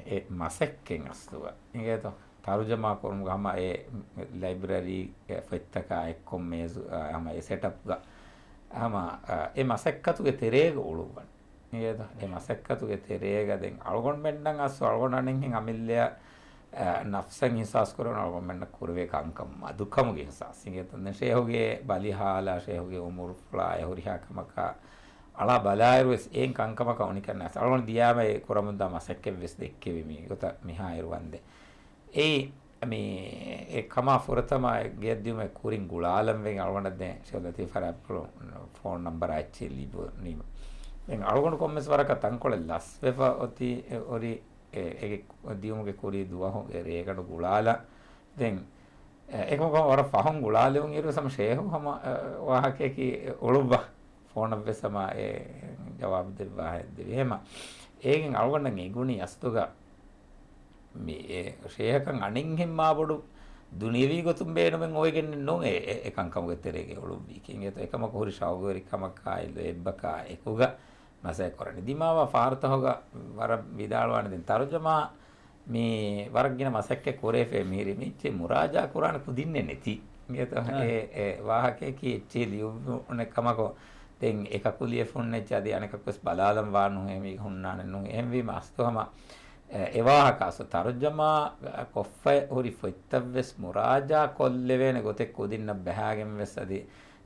އެ މަސައްކަތް އަސްލުގަ އިނގޭތޯ. ތަރުޖަމާ ކުރުމުގަ ހަމަ އެ ލައިބްރަރީގެ ފޮތްތަކާ އެއްކޮށް މޭޒު، އަ، ހަމަ އެ ސެޓަޕްގަ ހަމަ، އަ، އެ މަސައްކަތުގެ ތެރޭގަ އުޅުއްވަން. އިނގޭތޯ؟ އެ މަސައްކަތުގެ ތެރޭގަ ދެން އަޅުގަނޑުމެންނަށް އަސް އަޅުގަނޑު އަނެއްހެން އަމިއްލައަށް، އަ، ނަފްސަށް އިޙްސާސް ކުރެވުނު އަޅުގަނޑުމެންނަށް ކުރެވޭ ކަންކަން މަދުކަމުގެ އިޙްސާސް. އިނގޭތޯ؟ ދެން ޝޭހުގެ ބަލިހާލާ، ޝޭހުގެ އުމުރުފުޅާ އެ ހުރިހާ ކަމަކާ އަޅާ ބަލާއިރުވެސް އެއިން ކަންކަމަކަށް އޮނިކަން އަސް އަޅުގަނޑު ދިޔާމަ އެ ކުރަމުންދާ މަސައްކަތްވެސް ދެއްކެވި މި ގޮތަށް މިހާއިރު ވަންދެން. އެއީ، މި، އެ ކަމާ ފުރަތަމަ ގެއަށް ދިޔުމަށް ކުރިން ގުޅާލަން ވެގެން އަޅުގަނޑަށް ދެން ޝޭހު ލަތީފް ފަރާތްޕުޅު ފޯން ނަމްބަރާ އެއްޗެއް ލިބުނީމަ. ދެން އަޅުގަނޑު ކޮންމެސް ވަރަކަށް ތަންކޮޅެއް ލަސްވެފަ އޮތީ، އެ، އޮތް، އެ، އެ ދިޔުމުގެ ކުރީ ދުވަހުގެ ރޭގަނޑު ގުޅާލަން. ދެން، އެ، އެކަމަކު ވަރަށް ފަހުން ގުޅާލެވުން އިރު ހަމަ ޝޭހު ހަމަ، އަ، ވާހަކަޔަކީ އުޅުއްވާ. ފޯނަށްވެސް ހަމަ އެ ޖަވާބު ދެއްވާ ހެއްދެވި. އެހެމަ އޭގެން އަޅުގަނޑަށް އެނގުނީ އަސްލުގަ މި އެ ޝޭހަކަށް އަނެއްހެން މާބޮޑު ދުނިޔަވީ ގޮތުން ބޭނުމެއް އޮވެގެން ނޫން އެ، އެ، އެ ކަންކަމުގެ ތެރޭގަ އުޅުއްވީކީ. އިނގޭތޯ؟ އެކަމަކު ހުރި ޝައުގުވެރިކަމަކާއި ލޯތްބަކާ އެކުގަ މަސައްކަތް ކުރަނީ. ދިމާވާ ފަހަރުތަހުގަ ވަރަށް ވިދާޅުވާނެ ދެން ތަރުޖަމާ މި ވަރަށް ގިނަ މަސައްކަތް ކުރެވިފައި މިހިރީ މި އެއްޗެއް މުރާޖާ ކުރާނެ ކުދިންނެއް ނެތި. އިނގޭތޯ؟ އާ. އެ، އެ ވާހަކަޔަކީ އެއްޗެއް ލިޔުއްވުނެއް ކަމަކު ދެން އެކަކު ލިޔެފުންނެއްޗެއް އަދި އަނެކަކުވެސް ބަލާލަން ވާނުހޭ މީގަ ހުންނާނެ ނޫން. އެހެންވީމަ އަސްލު ހަމަ، އެ، އެ ވާހަކަ އަސްލު ތަރުޖަމާ ކޮށްފައި ހުރި ފޮތްތައްވެސް މުރާޖާ ކޮށްލެވޭނެ ގޮތެއް ކުދިންނަށް ބަހާގެންވެސް އަދި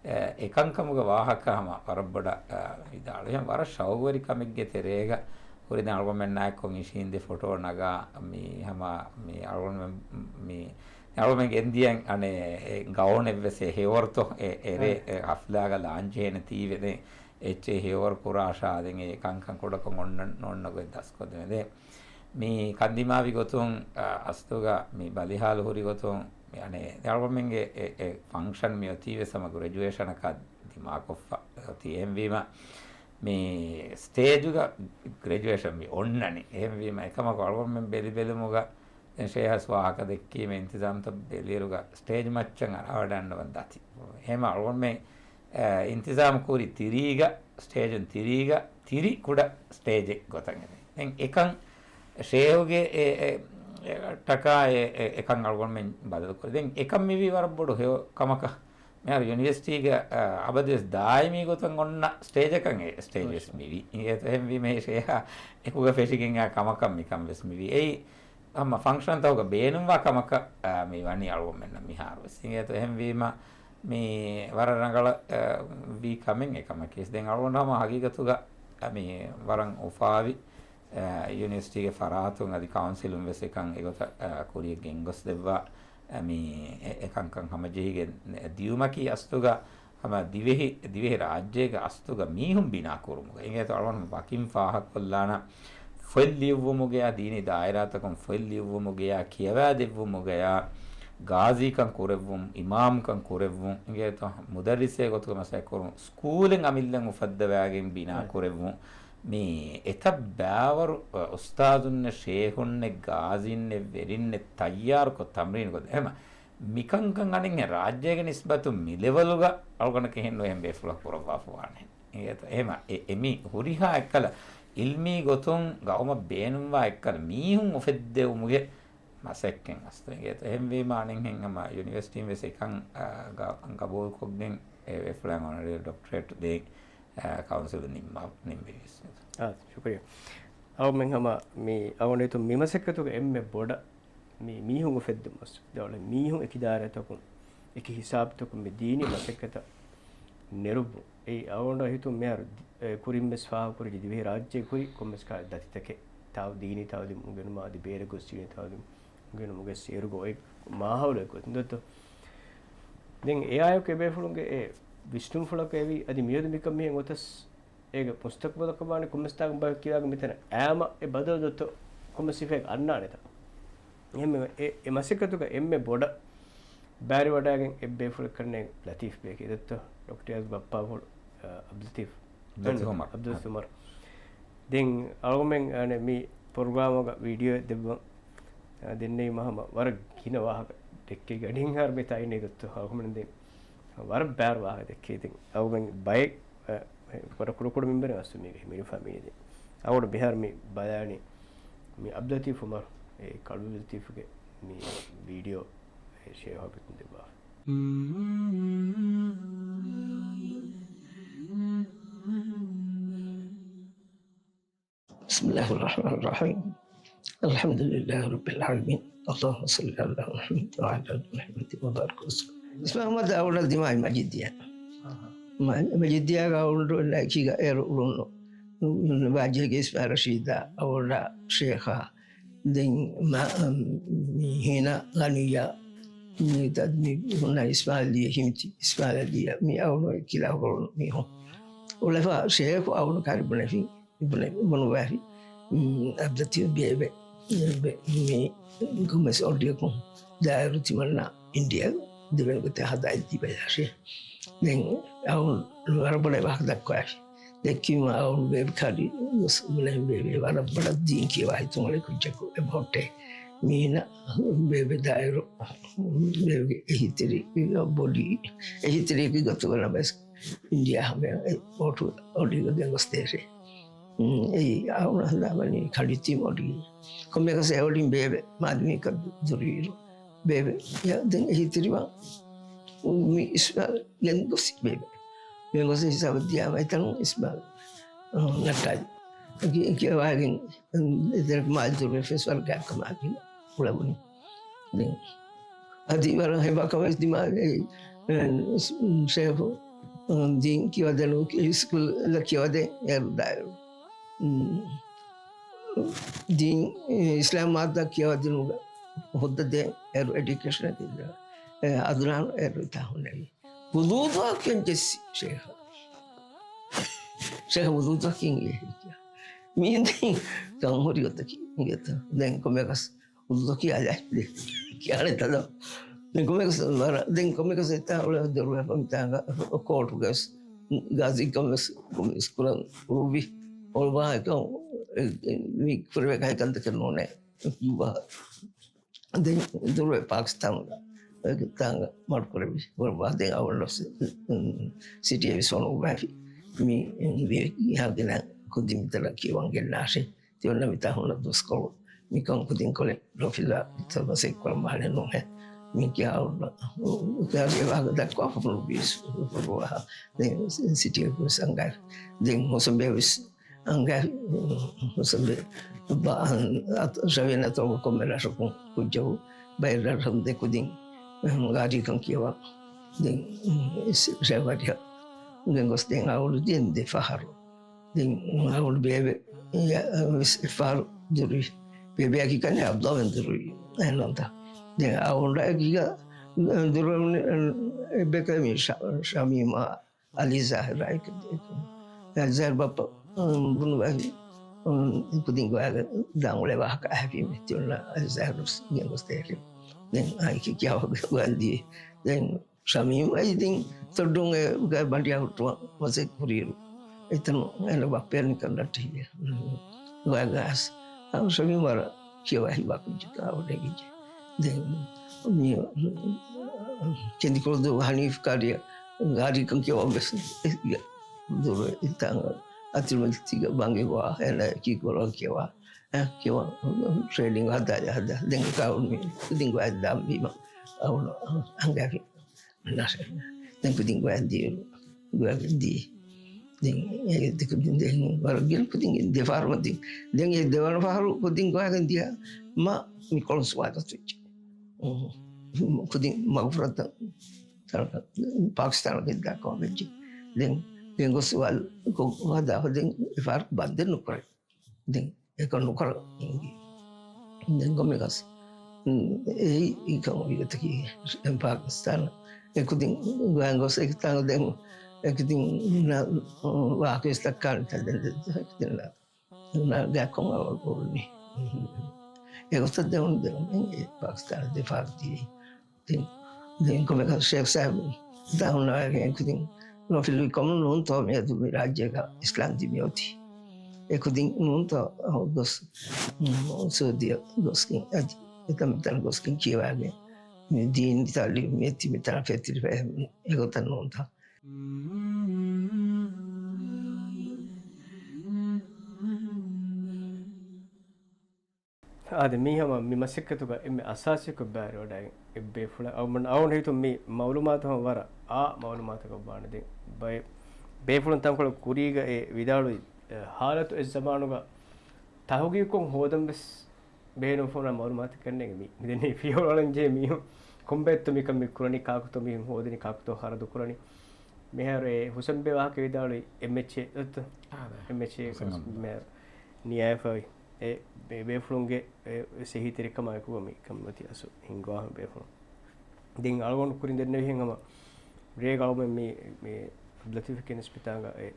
އެ، އެކަންކަމުގެ ވާހަކަ ހަމަ ވަރަށް ބޮޑަށް، އަ، ވިދާޅުވި. އެހެން ވަރަށް ޝައުގުވެރި ކަމެއްގެ ތެރޭގަ ހުރި ދެން އަޅުގަނޑުމެންނާއެކު އިށީނދެ ފޮޓޯ ނަގާ މި ހަމަ މި އަޅުގަނޑުމެން މި އަޅުގަނޑުމެން ގެންދިޔަ އަނެއް އެ ގައުނެއްވެސް އެ ހެޔޮވަރުތޯ އެ އެރޭ އެ ހަފްލާގަ ލާންޗް ހޭނެ ތީވެ ދެން އެއްޗެއް ހެޔޮވަރު ކުރާށާ ދެން އެ ކަންކަން ކުޑަކޮށް އޮންނަ ނޯންނަ ގޮތް ދަސްކޮށްދެމެ ދެން. މި ކަންދިމާވި ގޮތުން، އަ، އަސްލުގަ މި ބަލިހާލު ހުރި ގޮތުން، އަނެއް އަޅުގަނޑުމެންގެ އެ، އެ ފަންކްޝަން މި އޮތީވެސް ހަމަ ގްރެޖުއޭޝަނަކަށް ދިމާކޮށްފަ އޮތީ. އެހެންވީމަ، މި ސްޓޭޖުގަ ގްރެޖުއޭޝަން މި އޮންނަނީ. އެހެންވީމަ، އެކަމަކު އަޅުގަނޑުމެން ބެލި ބެލުމުގަ، ދެން ޝޭހަސް ވާހަކަ ދެއްކީމެ އިންތިޒާމްތައް ބެލިއިރުގަ، ސްޓޭޖް މައްޗަށް އަރާވަޑައިގަންނަވަން ދާތީ. އެހެމަ އަޅުގަނޑުމެން އިންތިޒާމް ކުރި ތިރީގަ، ސްޓޭޖުން ތިރީގަ، ތިރި ކުޑަ ސްޓޭޖެއް ގޮތަށް އެދެން. ދެން އެކަން ޝޭހުގެ އެ، އެ، އެ، ޓަކާ އެ، އެ، އެކަން އަޅުގަނޑުމެން ބަދަލު ކުރި. ދެން އެކަން މިވީ ވަރަށް ބޮޑު ހެޔޮ ކަމަކަށް. މިހާރު ޔުނިވަރސިޓީގަ، އަ، އަބަދުވެސް ދާއިމީ ގޮތަށް އޮންނަ ސްޓޭޖަކަށް އެ ސްޓޭޖް ވެސް މިވީ. އެހެންވީމަ ޝޭހާ އެކުގަ ފެށިގެން އާ ކަމަކަށް މިކަން ވެސް މިވީ. އެއީ ހަމަ ފަންކްޝަންތަކުގަ ބޭނުންވާ ކަމަކަށް، އާ، މި ވަނީ އަޅުގަނޑުމެންނަށް މިހާރުވެސް. އިނގޭތޯ؟ އެހެންވީމަ، މި ވަރަށް ރަނގަޅަށް، އާ، ވީ ކަމެއް އެކަމަކީ. ދެން އަޅުގަނޑު ހަމަ ހަގީގަތުގަ، އާ، މި ވަރަށް އުފާވި، އ، ޔުނިވަރސިޓީގެ ފަރާތުން އަދި ކައުންސިލުން ވެސް އެކަން އެގޮތަށް، އ، ކުރިޔަށް ގެންގޮސްދެއްވާ، އ، މި އެ، އެކަންކަން ހަމަޖެހިގެން ދިޔުމަކީ އަސްލުގަ ހަމަ ދިވެހި، ދިވެހި ރާއްޖޭގެ އަސްލުގަ މީހުން ބިނާ ކުރުމުގަ. އިނގޭތޯ އަޅުގަނޑު ވަކިން ފާހަގަކޮށްލާނަ ފޮތް ލިޔުއްވުމުގެޔާ، ދީނީ ދާއިރާތަކުން ފޮތް ލިޔުއްވުމުގެޔާ، ކިޔަވާދެއްވުމުގެޔާ، ގާޒީކަން ކުރެއްވުން، އިމާމްކަން ކުރެއްވުން، އިނގޭތޯ މުދައްރިސޭ ގޮތުގަ މަސައްކަތް ކުރުން، ސްކޫލެއް އަމިއްލައިން އުފައްދަވާގެން ބިނާ ކުރެއްވުން، މި އެތައް ބާވަރު، އ، އުސްތާޒުންނެއް، ޝޭހުންނެއް، ގާޒީންނެއް، ވެރިންނެއް ތައްޔާރުކޮށް ތަމްރީން ކޮށް، އެހެމަ މިކަންކަން އަނެއްހެން ރާއްޖޭގެ ނިސްބަތުން މި ލެވަލުގަ އަޅުގަނޑަކަށް ހެން ނުވެ ހެން ބޭފުޅަކު ކުރައްވާފަ ވާނެ. އެހެމަ އެ، އެ މި ހުރިހާ އެއްކަލަ އިލްމީ ގޮތުން ގައުމަށް ބޭނުންވާ އެއްކަލަ މީހުން އުފެއްދެވުމުގެ މަސައްކަތް އަސްތު އިނގޭތޯ. އެހެންވީމާ އަނެއްހެން ހަމަ ޔުނިވަރސިޓީން ވެސް އެކަން، އާ، ގަ-، ގަބޫލުކޮށްގެން އެ ވެފުޅައިން އޮނަރަރީ ޑޮކްޓަރޭޓް ދޭން، އާ، ކައުންސިލުން ނިންމާ-، ނިންމެވި ވެސް. އާ، ޝުކުރިއްޔާ. އަޅުމެން ހަމަ މި އަޅުގަނޑު ހިތުން މި މަސައްކަތުގަ އެންމެ ބޮޑަށް މި މީހުން އުފެއްދުން މަސް-، ދައުލަ މީހުން އެކި ދާއިރާތަކުން އެކި ހިސާބުތަކުން މި ދީނީ މަސައްކަތަށް ނެރުއްވުން. އެއީ އަޅުގަނޑަށް ހިތުން މިހާރު ދި-، އެ، ކުރިން ވެސް ފާހަގަކުރެއްވި ދިވެހި ރާއްޖޭ ކުރި ކޮންމެސް ކަހަލަ ދަތިތަކެއް ތާ-، ދީނީ ތައުލީމު އުނގެނުމާ އަދި ބޭރަށް ގޮސް ދީނީ ތައުލީމު އުނގެނުމުގެ ސޭރުގަ އޮތް މާހައުލެއް ގޮތުން ދޮއްތޯ. ދެން އެއާއެކު އެބޭފުޅުންގެ އެ ވިސްނުންފުޅަކަށް އެވީ އަދި މިއަދު މިކަން މިހެން އޮތަސް އޭގެ މުސްތަޤްބަލަކަށް ވާނެ ކޮންމެސް ތާކަށް ބަޔަކު ކިޔާގެ މިތަނަށް އާމަ އެ ބަދަލު ދޮއްތޯ ކޮންމެ ސިފައެއް އަންނާނެތަ؟ އެހެންވީމަ އެ، އެ މަސައްކަތުގަ އެންމެ ބޮޑަށް ބައިވެރިވަޑައިގެން އެއްބޭފުޅެއް ކަންނޭނގެ ލަތީފް ބޭކީ ދޮއްތޯ ޑޮކްޓަރ ޔާޒް ބައްޕާފުޅު، އަ، އަބްދުލަތީފް. އަބްދުލަތީފް އުމަރު. އަބްދުލަތީފް އުމަރު. ދެން އަޅުގަމެން އަނެއް މި ޕްރޮގްރާމުގަ ވީޑިއޯއެއް ދެއްވަން، އަ، ދެންނެވީމަ ހަމަ ވަރަށް ގިނަ ވާހަކަ ދެއްކޭ ގަޑިން ހާރ މި ތާއިން ދޮއްތޯ އަޅުގަމެން ދެން ވަރަށް ބާރު ވާހަކަ ދެއްކޭ ދެން އަޅުގަމެން ބައެއް އެ، ކުޑަ ކުޑަ ކުޑަ މިންވަރެއް އަސްލު މީގެ ހިމެނިފަ މީނި ދެން. އަޅުގަނޑު މިހާރު މި ބަލާނީ މި އަބްދުލަތީފް އުމަރު، އެ، ކަޅު ލަތީފްގެ މި ވީޑިއޯ، އެ، ޝެއާ ހޮބިކުން ދެއްވާ. بسم الله الرحمن الرحيم. الحمد لله رب العالمين. اللهم صل على محمد وعلى آل محمد وبارك وسلم. އިސްމާޢީލް އަހްމަދު އަޅުގަނޑު ދިމާވި މަޖިއްދިޔާ. މަ-، މަޖިއްދިޔާގަ އަޅުގަނޑު އެކީގަ އޭރު އުޅުނު. ވާޖިގެ އިސްމާޢީލް ރަޝީދާ އަޅުގަނޑު ޝޭޚާ. ދެން މަ-، މި ހީނާ ޣަނިއްޔާ. މި ތަ-، މި ހުންނަ އިސްމާޢީލް އަލީ ހިމްތި، އިސްމާޢީލް އަލީ މި އަޅުގަނޑު އެކިލާ އުޅުނު މީހުން. އުޅެފަ ޝޭޚު އަޅުގަނޑު ކާރި ބުނެފި. ބުނެ-، ބުނުވާފި، އު، އަބްދުލަތީފް ބޭބެ، ބޭބެ، މި ކޮންމެސް އޮޑިއަކުން ދާއިރު ތިމަންނަ އިންޑިއާ ދެވެނި ގޮތެއް ހަދާ ދީބަލާށޭ. ދެން އަޅުގަނޑު ވަރަށް ބޮޑަށް ވާހަކަ ދައްކަވާފި. ދެއްކީމަ އަޅުގަނޑު ބޭބެ ކާރި ގޮސް ބުނެ ބޭބެ ވަރަށް ބޮޑަށް ދީން ކިޔަވާ ހިތުން އުޅޭ ކުއްޖަކު އެބަހުއްޓޭ. މީނަ ބޭބެ ދާއިރު ބޭބެގެ އެހީތެރި ބޮޑީ އެހީތެރިއަކީ ގޮތުގަ ނަމަވެސް އިންޑިއާ ހަމަ އެ އޯޓު އޮޑީގަ ގެންގޮސްދޭށޭ. އެއީ އަޅުގަނޑު ހަނދާންވަނީ ކަނޑިތީ އޮޑީ. ކޮންމެއަކަސް އެ އޮޑީން ބޭބެ މާދަމީކަ ދުރުއިރު ބޭބެ ދެން އެހީތެރިވާ މި އިސްމާޢީލް ގެންގޮސް ބޭބެ. ގެންގޮސް ހިސާބަށް ދިޔާމަ އެތަނުން އިސްމާޢީލް، އަ، ނައްޓާލި. ކި-، ކިޔަވާގެން އެތަނަކު މާ ދުރުވެފަ ސްވަރުގާއަކަށް މާގިނަ އުޅެވުނީ. ދެން އަދި ވަރަށް ހެބަކަމެއް ދިމާވެ، އެ، ޝޭޚު، އަ، ދީން ކިޔަވަދެނު ސްކޫލް ކިޔަވަދޭ އޭރު ދާއިރު. ދީން، އިސްލާމް މާއްދާ ކިޔަވަދިނުގަ ހުއްދަ ދޭ އޭރު އެޑިއުކޭޝަނަކީ ދޭ. އެ، އަދުނާން އޭރު ތާ ހުންނެވި. ވުޟޫދުއަކީ ޖެއްސި ޝޭޚަށް. ޝޭޚަށް ވުޟޫދުއަކީ އެހިކިޔާ. މީ ދީން ކަން ހުރި ގޮތަކީ އިނގޭތަ؟ ދެން ކޮންމެއަކަސް ވުޟޫދު ކިޔާލައި ކިޔާނެ ތަދަ. ދެން ކޮންމެއަކަސް ވަރަށް، ދެން ކޮންމެއަކަސް އެތާ އުޅެ ދޮރުވެފަ މިތާނގަ ކޯޓުގަސް ގާޒީކަން ވެސް ކޮންމެ ކުރަން ކުރުއްވި. އޮޅުވާހަކަ މި ކުރެވޭ ކަހަލަ ކަންތަކެއް ނޫނޭ. ދެން ދުރުވެ ޕާކިސްތާނުގަ ތާނގަ މަޑުކުރެވި. ވަރަށް ވާ ދެން އަވަން ސިޓީ އެވިސް ވަނު ބާފި. މި ވިހާގެނަ ކުދިން މިތަނަ ކިޔަވަން ގެންނާށޭ. ތި އޮންނަ މިތާ ހުންނަ ދުވަސްކޮޅު މިކަން ކުދިން ކޮޅެއް ރޮފިލާ ތަމަސެއް ކުރަން ބާނެ ނޫހެ. މި ކިޔާ އޮންނަ ކާރި ވާހަކަ ދައްކާފަ ފުލު ބީސް ފުރުވާ. ދެން ސިޓީ އެވިސް އަނގާ. ދެން ހުސަބޭ ވެސް އަނގަ ހުސަބެ ބާ-، އަތް-، ޝަވިޔަން އަތޮޅު ކޮންމެ ރަށަކުން ކުއްޖަކު ބައެއް ރަށް ދެ ކުދިން ގާރީކަން ކިޔަވާ. ދެން ޝަވިޔަން ގެންގޮސް ދެން އަޅުގަނޑު ދިޔަން ދެ ފަހަރު. ދެން އަޅުގަނޑު ބޭބެ އެ، ވެސް އެއްފަހަރު ދުރުވި. ބޭބެއަކީ ކަންނޭ އަބްދުﷲ ވެސް ދުރުވި. އެހެންނަމަ ދެން އަޅުގަނޑަކީ ދުރުވެ އެއްބަޔަކަށް މި ޝަ-، ޝަމީމާ އަލީ ޒާހިރާ އެކު، އެކު. ޒާހިރު ބައްޕަ، އުން، ބުނު ވަހި، އުން، ކުދިން ގޮވާގެ ދާން އުޅޭ ވާހަކަ އަހައިފި މެތި އޮންނަ އަލީ ޒާހިރު ގެންގޮސްދޭ. ދެން އައިކި ކިޔާ ގޮވަން ދިޔަ. ދެން ޝަމީމް އައި ދެން ތޮއްޑުން އެ ގަ-، ބަނޑިޔާ ހުއްޓުވަން މަސައްކަތް ކުރިއިރު، އެތަނު އޭނަ ބައްޕަޔަށް ނިކަން ނައްޓި. ވަގާސް. އާ، ޝަމީމް ވަރަށް ކިޔަވާ ހިތްވާ ކުއްޖެއް ކާވަޑެއް ވިއްޖެ. ދެން މި ކެނދިކުޅުދޫ ހަނީފް ޤާރީ، ޤާރީކަން ކިޔަވާ ވެސް ދުރު އިތާނގ އަތިރުމަތިގަ ބަނގި ގޮވާ، އޭނަ އެކީ ކޮޅަށް ކިޔަވާ. އެ، ކިޔަވާ، ޓްރޭޑިން ހަދާ، ހަދާ. ދެން ކާވަޑު މި ކުދިން ގޮވާ ދާން ވީމަ، އަވަނ ހަނގާފި. ދެން ކުދިން ގޮވާ ދިޔަ، ގޮވާ ދިޔަ. ދެން އެ ދެކުދިން ދެން ވަރަށް ގިނަ ކުދިން ދެފަހަރު މަތިން. ދެން އެ ދެވަނަ ފަހަރު ކުދިން ގޮވާގެން ދިޔަ މަ މި ކޮޅުން ސުވާލަތު ވެއްޖެ. ކުދިން މަގުފުރަތަ ތަނަކަށް، ޕާކިސްތާނަކަށް ދާކަމަށް ވެއްޖެ. ދެން، ދެން ގޮސް ސުވާލު ކޮށް ހަދާފަ ދެން އެ ފަހަރު ބަންދެއް ނުކުރޭ. ދެން އެކަން ނުކަރަ އިނގި. ދެން ކޮންމެ ގަސް، އުން، އެއީ އެކަން އޮތް ގޮތަކީ ޕާކިސްތާނަށް އެކުދިން ގޮވާން ގޮސް އެކިތާނގަ ދެން އެކުދިން ވާހަކަ ވެސް ދައްކާނެ ތަން ދެން އެކުދިން ގާތްކޮށް އަޅުގަނޑު އުޅުނީ. އެގޮތަށް ދެން ދެން އެ ޕާކިސްތާނަށް ދެ ފަހަރު ދިޔައީ. ދެން، ދެން ކޮންމެ ގަސް ޝޭޚް ސާހިބު ދާން އޮންނަވާ އެކުދިން ރޮފިލު ކަމުން ނޫންތޯ މިއަދު މި ރާއްޖޭގަ އިސްލާމް ދިން މިއޮތީ. އެކުދިން ނޫންތޯ ގޮސް، އުން، ސައުދީއަށް ގޮސްގެން އަދި އެތަން މިތަން ގޮސްގެން ކިޔަވާގެން މި ދީނީ ތައުލީމް މިއޮތީ މިތަނަށް ފެތިރިފަ އެ-، އެގޮތަށް ނޫންތޯ. އާދެ، މީ ހަމަ މި މަސައްކަތުގަ އެންމެ އަސާސީކޮށް ބައިވެރިވަޑައިގެން އެ ބޭފުޅަށް އަޅުގަނޑު ހިތުން މި މައުލޫމާތު ހަމަ ވަރަށް އާ މައުލޫމާތަކަށް ވާނެ. ދެން ބައެއް ބޭފުޅުން ތަންކޮޅެއް ކުރީގަ އެ ވިދާޅުވި، އެ، ހާލަތު އެއް ޒަމާނުގަ ތަހުގީގުކޮށް ހޯދަން ވެސް ބޭނުންފުންނަ މައުލޫމާތަކަށް ނޭނގެ މި. މި ދެންނެވި ފިޔަވަޅަށް ޖެހޭ މީހުން ކޮންބައެއްތޯ މިކަން މި ކުރަނީ، ކާކުތޯ މީހުން ހޯދަނީ، ކާކުތޯ ޚަރަދު ކުރަނީ. މިހާރު އެ ހުސެންބެ ވާހަކަ ވިދާޅުވި އެމްއެޗްއޭ ދޮއްތޯ؟ އާ، އެމްއެޗްއޭ ހުސެން ގޮސް އަހްމަދު. މިހާރު ނިޔާވެފައި އެ ބޭ-، ބޭފުޅުންގެ އެ ސެހީތެރިކަމާ އެކުގަ މި ކަންމަތި އަސު ހިންގާ ބޭފުޅުން. ދެން އަޅުގަނޑު ކުރިން ދެންނެވިހެން ހަމަ ރޭގަ އަޅުމެން މި، މި އަބްދުލްލަތީފް ކެނިސް މިތާނގަ އެ،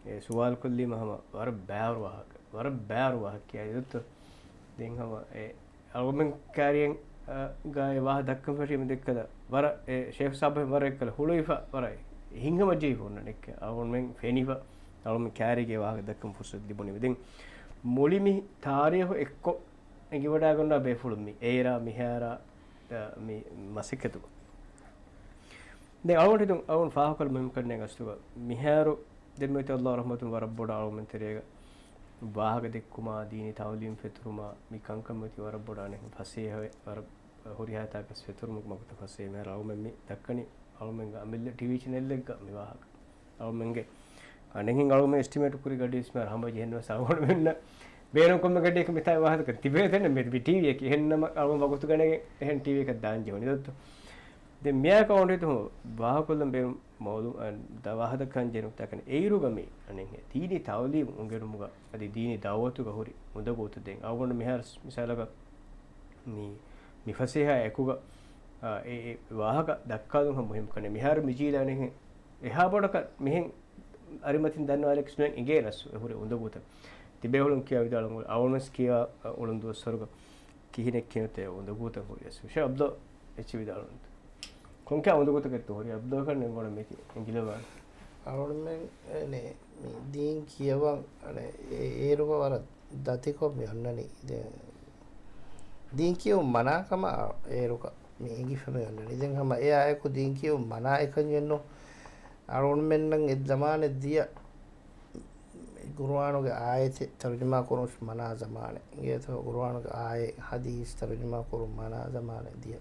އެ ސުވާލު ކޮށްލީމަ ހަމަ ވަރަށް ބައިވަރު ވާހަކަ، ވަރަށް ބައިވަރު ވާހަކަ ކިޔާ ދޮއްތޯ. ދެން ހަމަ އެ އަޅުމެން ކާރިއެއް، އަ، ގައި ވާހަ ދައްކަން ފެށީމަ ދެއްކަލަ ވަރަށް އެ ޝޭޚް ސާބް ވަރަށް އެއްކަލަ ހުޅުވިފަ ވަރަށް ހިތްހަމަޖެހިފަ އޮންނަނެއްކެ. އަޅުމެން ފެނިފަ އަޅުމެން ކާރިއެއްގެ ވާހަކަ ދައްކަން ފުރުސަތު ލިބުނީމަ. ދެން މުޅި މި ތާރީހު އެއްކޮށް އެނގިވަޑައިގަންނަ ބޭފުޅުން މި އޭރާ މިހާރާ، އަ، މި މަސައްކަތުގަ. ދެން އަޅުގަނޑު ހިތުން އަޅުގަނޑު ފާހަގަކޮށްލަން މި ކަންނޭނގެ ގަސްތުގަ މިހާރު ދެންމެ އޮތީ ﷲ ރަޙްމަތުން ވަރަށް ބޮޑަށް އަޅުގަނޑުމެން ތެރޭގަ ވާހަކަ ދެއްކުމާ، ދީނީ ތައުލީމް ފެތުރުމާ، މި ކަންކަން އޮތީ ވަރަށް ބޮޑަށް އަނެއް ފަސޭހަވެ، ވަރަށް ހުރިހާ ތާކަސް ފެތުރުމުގެ މަގުތައް ފަސޭހަ. މިހާރު އަޅުގަނޑުމެން މި ދައްކަނީ އަޅުގަނޑުމެންގެ އަމިއްލަ ޓީވީ ޗެނެލްއެއްގަ މި ވާހަކަ. އަޅުގަނޑުމެންގެ އަނެއްހެން އަޅުގަނޑުމެން އެސްޓިމޭޓް ކުރި ގަޑި އިސްމާ ހަމަ ޖެހެންވެސް އަޅުގަނޑުމެންނަށް ބޭނުން ކޮންމެ ގަޑިއަކަށް މިތާ ވާހަކަ ތިބޭތެން މެ-، މި ޓީވީއަކީ އެހެން ނަމަ އަޅުގަނޑު ވަގުތު ގަނެގެން އެހެން ޓީވީއަކަށް ދާން ޖެހުނީ ދޮއްތޯ. ދެން މިއާކަށް އަޅުގަނޑު ހިތުން ވާހަކަކޮށްލަން ބޭނުން މައުލޫ-، އަ، ދަ-، ވާހަކަ ދައްކަން ޖެހުނު ތަކަން އެއިރުގަ މި އަނެއްހެން ދީނީ ތައުލީމު އުނގެނުމުގަ އަދި ދީނީ ދައުވަތުގަ ހުރި އުނދަގޫތައް ދެން އަޅުގަނޑު މިހާރު މިސާލަކަށް މި، މި ފަސޭހާ އެކުގަ، އާ، އެ، އެ ވާހަކަ ދައްކާލުން ހަމަ މުހިންމު ކަންނޭ. މިހާރު މި ޖީލާނެހެން އެހާ ބޮޑަކަށް މިހެން އަރިމަތިން ދަންނަވާލެކިސް ނުވެން އިނގޭ ރަސް އެ ހުރި އުނދަގޫތައް. ތިބޭފުޅުން ކިޔާ ވިދާޅުން އަޅުގަނޑުވެސް ކިޔާ އުޅުން ދުވަސްވަރުގަ ކިހިނެއް ކިޔުންތޭ އުނދަގޫތައް ހުރި އަސް. ހުށަ އަބްދޯ އެއްޗެއް ވިދާޅުވަންތަ؟ ކޮންކަހަލަ އުނދަގޫތަކެއްތޯ ހުރި އަބްދޯ ކަންނެ އެނގުނަ މެކި އެނގިލަވާނެ. އަޅުގަނޑުމެން އެނެ މި ދީން ކިޔަވަން އަނެ އޭ-، އޭރުގަ ވަރަށް ދަތިކޮށް މި އޮންނަނީ. ދެ-، ދީން ކިޔެވުން މަނާކަމަށް އޭރުގަ މި އެނގިފަ މި އޮންނަނީ. ދެން ހަމަ އެއާއެކު ދީން ކިޔެވުން މަނާ އެކަންޏެއްނު. އަޅުގަނޑުމެންނަށް އެއްޒަމާނެއް ދިޔަ ގުރުއާނުގެ އާޔަތެއް ތަރުޖަމާ ކުރުން މަނާ ޒަމާނެއް. އިނގޭތޯ ގުރުއާނުގެ އާޔަތް ހަދީސް ތަރުޖަމާ ކުރުން މަނާ ޒަމާނެއް ދިޔަ.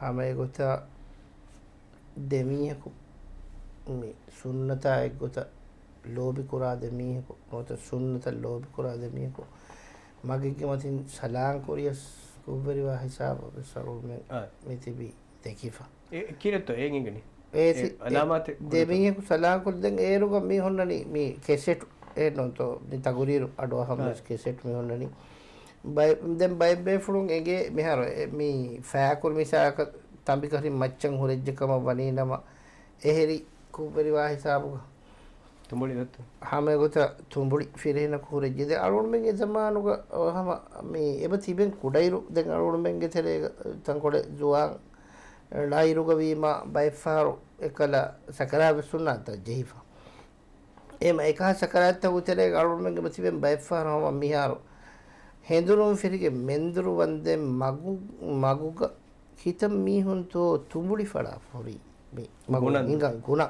ހަމަ އެގޮތަށް ދެމީހަކު މި ސުންނަތާ އެއްގޮތަށް ލޯބިކުރާ ދެމީހަކު، ނުވަތަ ސުންނަތަށް ލޯބިކުރާ ދެމީހަކު މަގެއްގެ މަތިން ސަލާން ކުރިޔަސް ކުށްވެރިވާ ހިސާބަށް ވެސް އަޅުގަނޑުމެން އާ. މި ތިބީ ދެކިފަ. އެ ކިހިނެއްތޯ އެއިން އެނގެނީ؟ އޭތި-، އެ އަލާމާތެއް ދެ-، ކުރިތޯ؟ ދެމީހަކު ސަލާން ކުރި ދެން އޭރުގަ މި ހުންނަނީ މި ކެސެޓު. އެ ނޫންތޯ މި ތަގުރީރު އަޑު އަހަން ވެސް ކެސެޓް މި ހުންނަނީ. ބައި-، ދެން ބައެއް ބޭފުޅުން އެނގޭ މިހާރު އެ މި ފައިކުރި މިސާލަކަށް ތަނބިކަށިން މައްޗަށް ހުރެއްޖެ ކަމަށް ވަނީ ނަމަ، އެހެރީ ކުށްވެރިވާ ހިސާބުގަ ތުނބުޅި ދޮއްތު. ހަމަ އެގޮތަށް ތުނބުޅި ފިރިހެނަކު ހުރެއްޖެ. ދެ އަޅުގަނޑުމެން އެ ޒަމާނުގަ ހަމަ މި އެބަ ތިބެން ކުޑައިރު ދެން އަޅުގަނޑުމެންގެ ތެރޭގަ ތަންކޮޅެއް ޒުވާން ޅައިރުގަ ވީމަ ބައެއްފަހަރު އެކަލަ ސަކަރާތް ވެސް ހުންނާނެތާ ޖެހިފަ. އެމަ އެކަހަ ސަކަރާތްތަކުގެ ތެރޭގަ އަޅުގަނޑުމެން އެބަ ތިބެން ބައެއްފަހަރު ހަމަ މިހާރު ހެނދުނުން ފިރިގެން މެންދުރު ވަންދެން މަގު-، މަގުގަ ކިތައް މީހުންތޯ ތުނބުޅި ފަޅާ ހުރީ މި މަގު ގުނަން. ހިނގަން ގުނަ.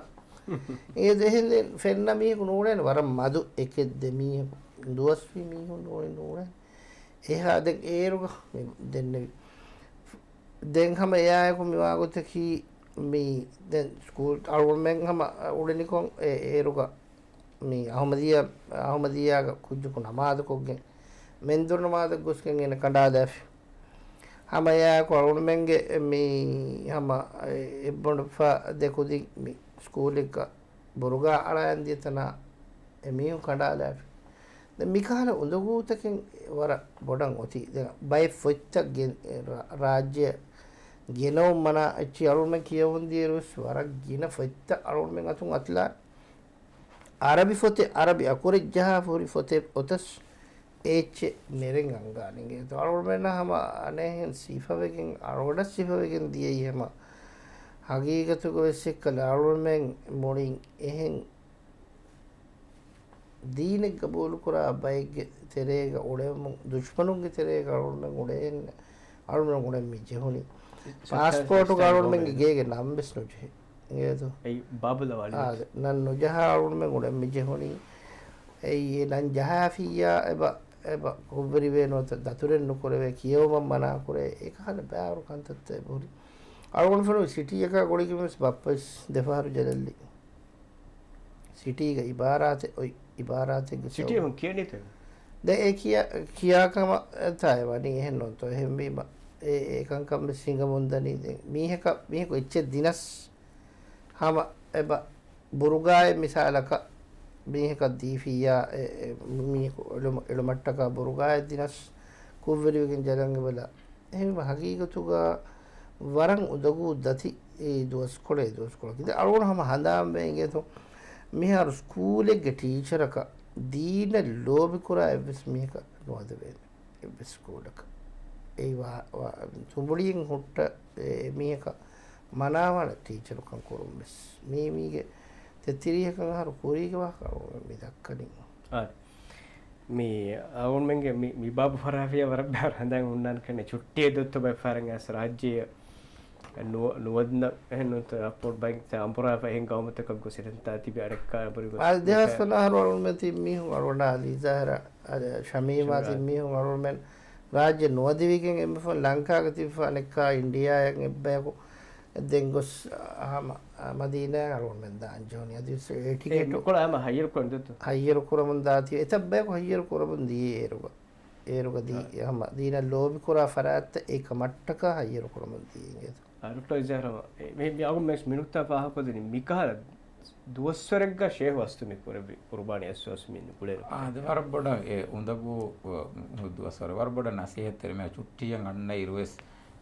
އޭ ދެހެން ފެންނަ މީހަކު ނޫޅޭނެ ވަރަށް މަދު އެކެއް ދެ މީހަކު ދުވަސްވީ މީހުން ނޫޅެ ނޫޅޭނެ. އެހާ ދެން އޭރުގަ މި ދެންނެވި. ދެން ހަމަ އެއާއެކު މިވާގޮތަކީ މި ދެން ސްކޫލް އަޅުގަނޑުމެން ހަމަ އުޅެނިކޮށް އެ އޭރުގަ މި އަހުމަދިއްޔާ، އަހުމަދިއްޔާގަ ކުއްޖަކު ނަމާދުކޮށްގެން، މެންދުރު ނަމާދަށް ގޮސްގެން އޭނަ ކަނޑާލާފި. ހަމަ އެއާއެކު އަޅުގަނޑުމެންގެ މި ހަމަ އެއްބަނޑުފަ ދެކުދިން މި ސްކޫލެއްގަ ބުރުގާ އަޅާން ދިޔަ ތަނާ އެ މީހުން ކަނޑާލާފި. ދެން މިކަހަލަ އުނދަގޫތަކެއް ވަރަށް ބޮޑަށް އޮތީ. ދެން ބައެއް ފޮތްތައް ގެ-، ރާ-، ރާއްޖެ ގެނައުން މަނާ އެއްޗި އަޅުގަނޑުމެން ކިޔަވަން ދިޔައިރު ވެސް ވަރަށް ގިނަ ފޮތްތައް އަޅުގަނޑުމެން އަތުން އަތުލާނެ. އަރަބި ފޮތެއް، އަރަބި އަކުރެއް ޖަހާފަ ހުރި ފޮތެއް އޮތަސް އެ އެއްޗެއް ނެރެން އަންގާނެ އިނގޭތޯ. އަޅުގަނޑުމެންނަށް ހަމަ އަނެއްހެން ސިފަވެގެން، އަޅުގަނޑަށް ސިފަވެގެން ދިޔައީ ހަމަ ހަގީގަތުގަ ވެސް އެއްކަލަ އަޅުގަނޑުމެން މުޅިން އެހެން ދީނެއް ގަބޫލުކުރާ ބައެއްގެ ތެރޭގަ އުޅެމުން، ދުޝްމަނުންގެ ތެރޭގަ އަޅުގަނޑުމެން އުޅޭ، އަޅުގަނޑުމެން އުޅެން މި ޖެހުނީ. ސައްކާ ޕާސްޕޯޓުގަ ސައްކާ އަޅުގަނޑުމެންގެ ގޯމެން. ގޭގެ ނަން ވެސް ނުޖެހޭ. އިނގޭތޯ؟ އެއީ ބާބުލަވާ އާ، ލިބި. ނަން ނުޖަހާ އަޅުގަނޑުމެން އުޅެން މި ޖެހުނީ. އެއީ ނަން ޖަހާފިއްޔާ އެބަ، އެބަ ކުށްވެރިވޭ ނުވަތަ ދަތުރެއް ނުކުރެވޭ، ކިޔެވުމަށް މަނާކުރޭ، އެކަހަލަ ބާރު ކަންތައްތައް އެބަހުރި. އަޅުގަނޑު ފެނުނީ ސިޓީއަކާ ގުޅިގެން ވެސް ބައްޕަ ވެސް ދެފަހަރު ޖަލަށްލި. ސިޓީގަ އިބާރާތެއް އޮތް، އިބާރާތެއްގެ ސިޓީ ސަބަބު. އެހެން ކިޔަނީތަ؟ ދެ އެ ކިޔާ، ކިޔާ ކަމަށް ތާއެ ވަނީ އެހެން ނޫންތޯ. އެހެންވީމަ އެ، އެ ކަންކަން ވެސް ހިނގަމުންދަނީ. ދެން މީހަކަށް، މީހަކު އެއްޗެއް ދިނަސް ހަމަ އެބަ ބުރުގާއެއް މިސާލަކަށް މީހަކަށް ދީފިއްޔާ، އެ، އެ، މީހަކު އެޅުމަ-، އެޅުމަށްޓަކާ ބުރުގާއެއް ދިނަސް ކުށްވެރިވެގެން ޖަލަން އެބަލާ. އެހެންވީމަ ހަގީގަތުގަ ވަރަށް އުނދަގޫ ދަތި އެ ދުވަސްކޮޅެއް ދުވަސްކޮޅަކީ. ދެން އަޅުގަނޑު ހަމަ ހަނދާންވެ އިނގޭތޯ، މިހާރު ސްކޫލެއްގެ ޓީޗަރަކަށް ދީނަށް ލޯބިކުރާ އެއްވެސް މީހަކަށް ނުވަދެވޭނެ. އެއްވެސް ސްކޫލަކަށް. އެއީ ވާ-، ވާ-، ތުނބުޅިއެއް ހުއްޓަ އެ މީހަކަށް މަނާވާނެ ޓީޗަރުކަން ކުރުން ވެސް. މީ މީގެ ތެތިރީހަކަށް އަހަރު ކުރީގެ ވާހަކަ އަޅުގަނޑު މި ދައްކަނީ. އާ. މި އަޅުގަނޑުމެންގެ މި، މި ބާބު ފަރާފިޔާ ވަރަށް ބާރު ހަނދާން ހުންނާނެ ކަންނޭ ޗުއްޓީ ދޮއްތު ބައެއް ފަހަރަށް އައިސް ރާއްޖެ ނުވަ-، ނުވަދިން އެހެން ނުވަތަ އަޕޯޓް ބައިން ތަ އަނބުރާފަ އެހެން ގައުމުތަކަށް ގޮސް އެތަންތާ ތިބި އަނެއްކާ ބުރި ގޮސް އާ، ދެހާސް ފަނަރަ އަޅުގަނޑުމެން ތިބި މީހުން އަޅުގަނޑާ ލީޒާހަރަ އަދި ޝަމީމާ ޝަމީމާ. ތިބި މީހުން އަޅުގަނޑުމެން ރާއްޖެ ނުވަދެވިގެން އެންމެ ފަހުން ލަންކާގަ ތިބިފަ އަނެއްކާ އިންޑިއާއަށް އެއްބަޔަކު ދެން ގޮސް ހަމަ މަދީނާއަށް އަޅުގަނޑުމެން ދާން ޖެހުނީ. އަދިވެސް އެ ޓިކެޓު ނުކޮޅަށް ހަމަ ހައްޔަރު ކުރަން ދެއްތޯ؟ ހައްޔަރު ކުރަމުން ދާތީ އެތައް ބަޔަކު ހައްޔަރު ކުރަމުން ދިޔައީ އޭރުގަ. އޭރުގަ ދީ އާ. ހަމަ ދީނަށް ލޯބިކުރާ ފަރާތްތައް އެ ކަމަށްޓަކާ ހައްޔަރު ކުރަމުން ދިޔައީ އިނގޭތޯ. އާ، ޑޮކްޓަރ އިޒްހާރު، އެ، މި، މި އަގު މެސް މިނުއްތާ ފާހަގަކޮށްދިނީ މިކަހަލަ ދުވަސްވަރެއްގަ ޝޭހު އަސްތު މި ކުރެއްވި ޤުރުބާނީ އަސްވަސް މި ނުކުޅޭ. އާ، ދެ ވަރަށް ބޮޑަށް އެ އުނދަގޫ، އު، ދުވަސްވަރެއް ވަރަށް ބޮޑަށް ނަސޭހަތްތެރި މި ޗުއްޓީއަށް އަންނަ އިރުވެސް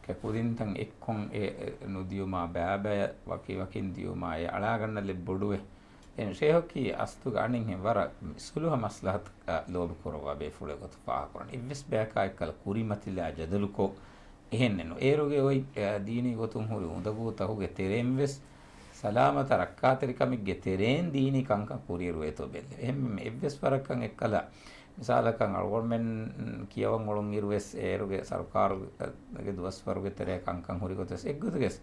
ކެ ކުދިންތައް އެއްކޮށް އެ، އެ، ނުދިޔުމާ ބައިބައި ވަކި ވަކިން ދިޔުމާ އެ އަޅާގަންނަލެއް ބޮޑުވެ. ދެން ޝޭހުކީ އަސްލުގަ އަނެއްހެން ވަރަށް ސުލުހަ މަސްލަހަތަށް ލޯބި ކުރައްވާ ބޭފުޅެއް ގޮތަށް ފާހަގަކުރަން. އެއްވެސް ބަޔަކާ އެއްކަލަ ކުރިމަތިލާ ޖަދަލުކޮށް އެހެންނެއް ނޫން. އޭރުގެ އޮތް، އަ، ދީނީ ގޮތުން ހުރި އުނދަގޫތަކުގެ ތެރެއިންވެސް ސަލާމަތަށް ރައްކާތެރިކަމެއްގެ ތެރެއިން ދީނީ ކަންކަން ކުރިއެރުވޭތޯ ބެލެ. އެހެން އެއްވެސް ވަރަކަށް އެއްކަލަ މިސާލަކަށް އަޅުގަނޑުމެން ކިޔަވަން އުޅުން އިރުވެސް އޭރުގެ ސަރުކާރުގެ ދުވަސްވަރުގެ ތެރޭ ކަންކަން ހުރި ގޮތަސް އެއްގޮތުގެސް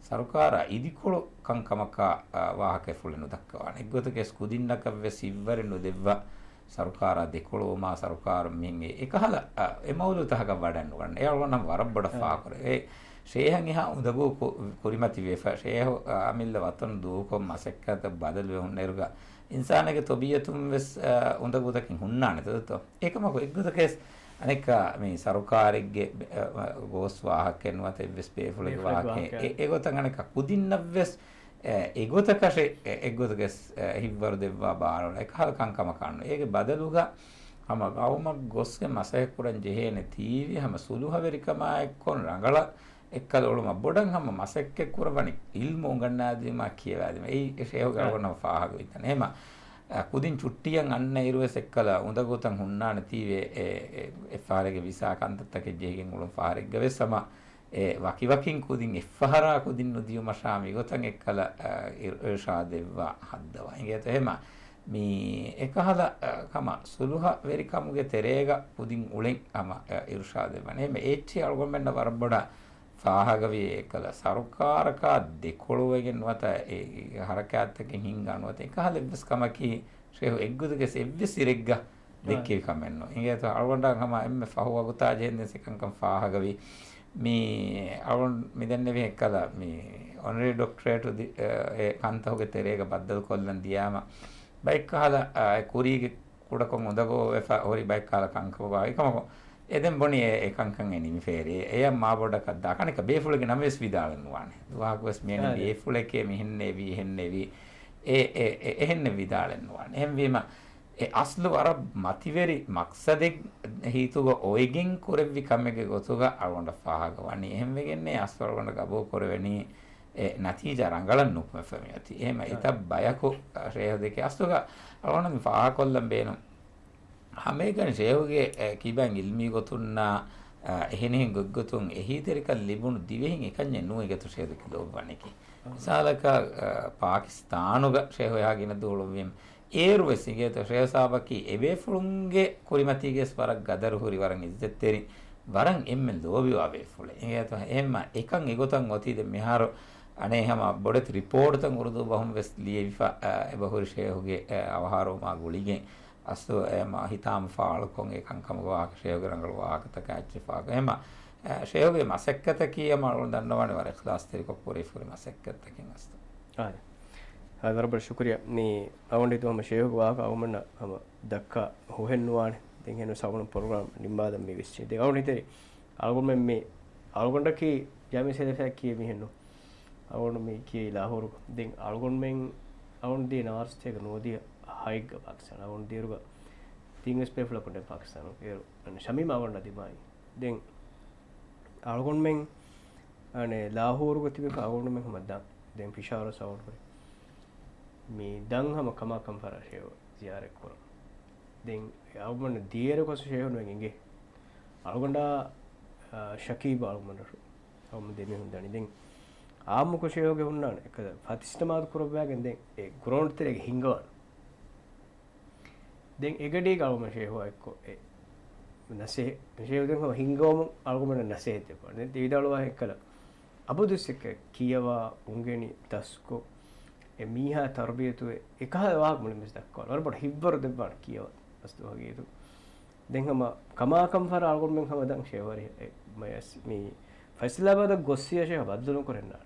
ސަރުކާރާ އިދިކޮޅު ކަންކަމަކާ، އާ، ވާހަކައެއް ފުޅެއް ނުދައްކަވާނެ. އެއްގޮތަކަށް ކުދިންނަކަށްވެސް ހިތްވަރެއް ނުދެއްވާ، ސަރުކާރާ ދެކޮޅުވުމާ ސަރުކާރު މިހެން އެ އެކަހަލަ، އާ، އެ މައުޟޫޢުތަކަކަށް ވަޑަން ނުގަންނަ. އެ އަޅުގަނޑަށް ވަރަށް ބޮޑަށް އާ. ފާހަގަކުރޭ. އެ ޝޭހަށް އެހާ އުނދަގޫ ކު-، ކުރިމަތިވެފަ، ޝޭހު، އާ، އަމިއްލަ ވަތަން ދޫކޮށް މަސައްކަތަށް ބަދަލުވެ ހުންނައިރުގަ އިންސާނެއްގެ ތޮބީއަތުން ވެސް، އާ، އުނދަގޫތަކެއް ހުންނާނެ ދޯ؟ އެކަމަކު އެއްގޮތަކަސް އަނެއްކާ މި ސަރުކާރެއްގެ، އެ، އެ، ގޯސް ވާހަކައެއް ނުވަތަ އެއްވެސް ބޭފުޅެއްގެ ބޭފުޅެއްގެ ވާހަކައެއް ވާހަކައެއް. އެ، އެގޮތަށް އަނެއްކާ ކުދިންނަށްވެސް އެ، އެގޮތަކަށެ، އެ، އެއްގޮތުގެސް، އެ، ހިތްވަރު ދެއްވާ ބާރުއަޅާ އެކަހަލަ ކަންކަމަކާނު. އޭގެ ބަދަލުގަ ހަމަ ގައުމަށް ގޮސްގެ މަސައްކަތް ކުރަން ޖެހޭނެ ތީވި ހަމަ ސުލުހަވެރިކަމާ އެއްކޮށް ރަނގަޅަށް އެއްކަލަ އުޅުމަށް ބޮޑަށް ހަމަ މަސައްކަތް ކުރަވަނީ އިލްމު އުނގަންނާދީމާ ކިޔަވާދީމަ. އެއީ ޝޭހުގެ އަޅުގަނޑު ހަމަ ފާހަގަވިތަން. އެހެމަ، އަ، ކުދިން ޗުއްޓީއަށް އަންނަ އިރުވެސް އެއްކަލަ އުނދަގޫތައް ހުންނާނެ ތީވެ، އެ، އެ، އެއްފަހަރެއްގެ ވިސާ ކަންތައްތަކެއް ޖެހިގެން އުޅުން ފަހަރެއްގަ ވެސް ހަމަ އެ ވަކިވަކިން ކުދިން އެއްފަހަރާ ކުދިން ނުދިޔުމަށާ މިގޮތަށް އެއްކަލަ، އަ، އިރު-، އިރުޝާދެއްވާ ހައްދަވާ. އިނގޭތޯ ހެމަ މި އެކަހަލަ، އަ، ކަމަށް ސުލުހަވެރިކަމުގެ ތެރޭގަ ކުދިން އުޅެން ހަމަ، އަ، އިރުޝާދެއްވަނީ. ހެމަ އޭޗްއޭ އަޅުގަނޑުމެންނަށް ވަރަށް ބޮޑަށް ފާހަގަވި އެކަލަ ސަރުކާރަކާ ދެކޮޅުވެގެން ނުވަތަ އެ ހަރަކާތްތަކެއް ހިންގާ ނުވަތަ އެކަހަލަ އެއްވެސް ކަމަކީ ޝޭހު އެއްގޮތުގެ އެއްވެސް އިރެއްގަ ދެއްކެވި ކަމެއް ނޫން. އިނގޭތޯ އަޅުގަނޑަށް ހަމަ އެންމެ ފަހު ވަގުތާ ޖެހެންދެން ސިކަންކަން ފާހަގަވި. މި އަޅުން މި ދެންނެވި އެއްކަލަ މި އޮނަރީ ޑޮކްޓަރޭޓު ދި-، އެ ކަންތަހުގެ ތެރޭގަ ބައްދަލުކޮށްލަން ދިޔާމަ، ބައެއްކަހަލަ، އާ، އެ ކުރީގެ ކުޑަކޮށް އުނދަގޫވެފަ ހުރި ބައެއްކަހަލަ ކަންކަމަކު އެކަމަކު، އެ ދެން ބުނި އެ، އެ ކަންކަން އެ ނިމިފައިރޭ. އެޔަށް މާބޮޑަކަށް ދާ ކަނިކަ ބޭފުޅެއްގެ ނަމެވެސް ވިދާޅެއް ނުވާނެ. ދުވަހަކުވެސް މިއެން ބޭފުޅެކޭ މިހެންނޭވީ، އެހެންނޭވީ. އެ، އެ، އެ، އެހެންނެއް ވިދާޅެއް ނުވާނެ. އެހެންވީމަ، އެ އަސްލު ވަރަށް މަތިވެރި މަޤްޞަދެއް ހިތުގަ އޮތްގެން ކުރެއްވި ކަމެއްގެ ގޮތުގަ އަޅުގަނޑަށް ފާހަގަވަނީ. އެހެންވެގެންނޭ އަސްލު އަޅުގަނޑަށް ގަބޫލު ކުރެވެނީ އެ ނަތީޖާ ރަނގަޅަށް ނުކުމެފަ މިއޮތީ. އެހެމަ އެތައް ބަޔަކު ޝޭހު ދެކެ އަސްލުގަ އަޅުގަނޑު މި ފާހަގަކޮށްލަން ބޭނުން. ހަމައެކަނި ޝޭހުގެ، އެ، ކިބައިން އިލްމީ ގޮތުންނާ، އެ، އެހެނިހެން ގޮތްގޮތުން އެހީތެރިކަން ލިބުނު ދިވެހިން އެކަންޏެއް ނޫން އިގަތު ޝޭހު ދެކެ ލޯބިވަނީކީ. މިސާލަކަށް، އަ، ޕާކިސްތާނުގަ ޝޭހު އެހާ ގިނަ ދުވަހު އުޅުއްވީމަ. އޭރުވެސް އިނގޭތޯ ޝޭހު ސާބަކީ އެބޭފުޅުންގެ ކުރިމަތީގަސް ވަރަށް ގަދަރު ހުރި ވަރަށް އިއްޒަތްތެރި ވަރަށް އެންމެ ލޯބިވާ ބޭފުޅެއް. އިނގޭތޯ އެހެންމަ އެކަން އެގޮތަށް އޮތީ ދެން މިހާރު އަނެއް ހަމަ ބޮޑެތި ރިޕޯޓްތައް އުރުދޫ ބަހުން ވެސް ލިޔެވިފަ، އެބަހުރި ޝޭހުގެ އަވަހާރަވުމާ ގުޅިގެން. އަސްލު އެ މަ-، ހިތާމަ ފާޅުކޮށް އެ ކަންކަމުގެ ވާހަކަ ޝޭހުގެ ރަނގަޅު ވާހަކަތަކާ އެއްޗެއް ފާހަގަ. އެހެމަ، އެ، ޝޭހުގެ މަސައްކަތަކީ ހަމަ އަޅުގަނޑު ދަންނަވާނެ ވަރަށް އިޚްލާޞްތެރިކޮށް ކުރެވިފަ ހުރި މަސައްކަތަކެއް އަސްލު. އާދެ. އާދެ، ވަރަށް ބޮޑަށް ޝުކުރިއްޔާ. މި އަޅުގަނޑު ހަމަ ޝޭހުގެ ވާހަކަ އަޅުގަނޑަށް ހަމަ ދައްކާ ހުހެއް ނުވާނެ. ދެން ހެން ސަވަނު ޕްރޮގްރާމް ނިންމާލަން މި ވެސް. ދެން އަޅުގަނޑު ހިތަރި އަޅުގަނޑަކީ ޖާމިޢަ ސަލަފިއްޔާ ކިޔޭ މީހެއްނު. އަޅުގަނޑު މި ކިޔައީ ލާހޫރުގަ. ދެން އަޅުގަނޑުމެން އަޅުގަނޑު ދިޔަ ނަވާރަސަތޭކަ ނުވަދިހަ ހައެއްގަ ޕާކިސްތާން. އަޅުގަނޑު ދިޔައިރުގަ ތިން ވެސް ބޭފުޅަކު ނެ ޕާކިސްތާނު. އޭރު ޝަމީމް އަޅުގަނޑަށް ދިމާވި. ދެން އަޅުގަނޑުމެން އަނެއް ލާހޫރުގަ ތިބެފަ އަޅުގަނޑުމެން ހަމަ ދަން. ދެން ފިޝާރު ސަވަނު ހުރި. މި ދަން ހަމަ ކަމާކަން ފަރާށޭ ޒިޔާރަތް ކުރަން. ދެން އަޅުގަނޑު ދިޔައިރު ކޮސް ޝޭހުން އިނގޭ. އަޅުގަނޑާ، އާ، ޝަކީބް އަޅުގަނޑަށް އަޅުގަނޑު ދެމީހުން ދަނީ. ދެން އާއްމުކޮށް ޝޭހުގެ ހުންނާނެ. އެކަލަ ފަތިސް ނަމާދު ކުރައްވާގެން ދެން އެ ގްރައުންޑް ތެރޭގަ ހިންގަވާނެ. ދެން އެގަޑީގަ އަޅުގަނޑު ޝޭހުއާ އެއްކޮށް އެ ނަސޭހަ-، ޝޭހު ދެން ހަމަ ހިންގަވަމުން އަޅުގަނޑަށް ނަސޭހަތް ދެއްވާނެ. ދެން ތި ވިދާޅުވާހެން އެއްކަލަ އަބަދުވެސް އެއްކަ ކިޔަވާ، އުނގެނި، ދަސްކޮށް، އެ މީހާ ތަރުބިޔަތުވެ، އެކަހަލަ ވާހަކަ މުޅިން ވެސް ދައްކަވާނެ. ވަރަށް ބޮޑަށް ހިތްވަރު ދެއްވާނެ ކިޔަވާ އަސްލު ހަގީގަތު. ދެން ހަމަ ކަމާކަން ފަރާ އަޅުގަނޑުމެން ހަމަ ދަން ޝޭހު ވަރި އެ މަޔަސް މި ފައިސަލާބާދަށް ގޮއްސިޔަ ޝޭހު ބައްދަލު ނުކުރެންނާނެ.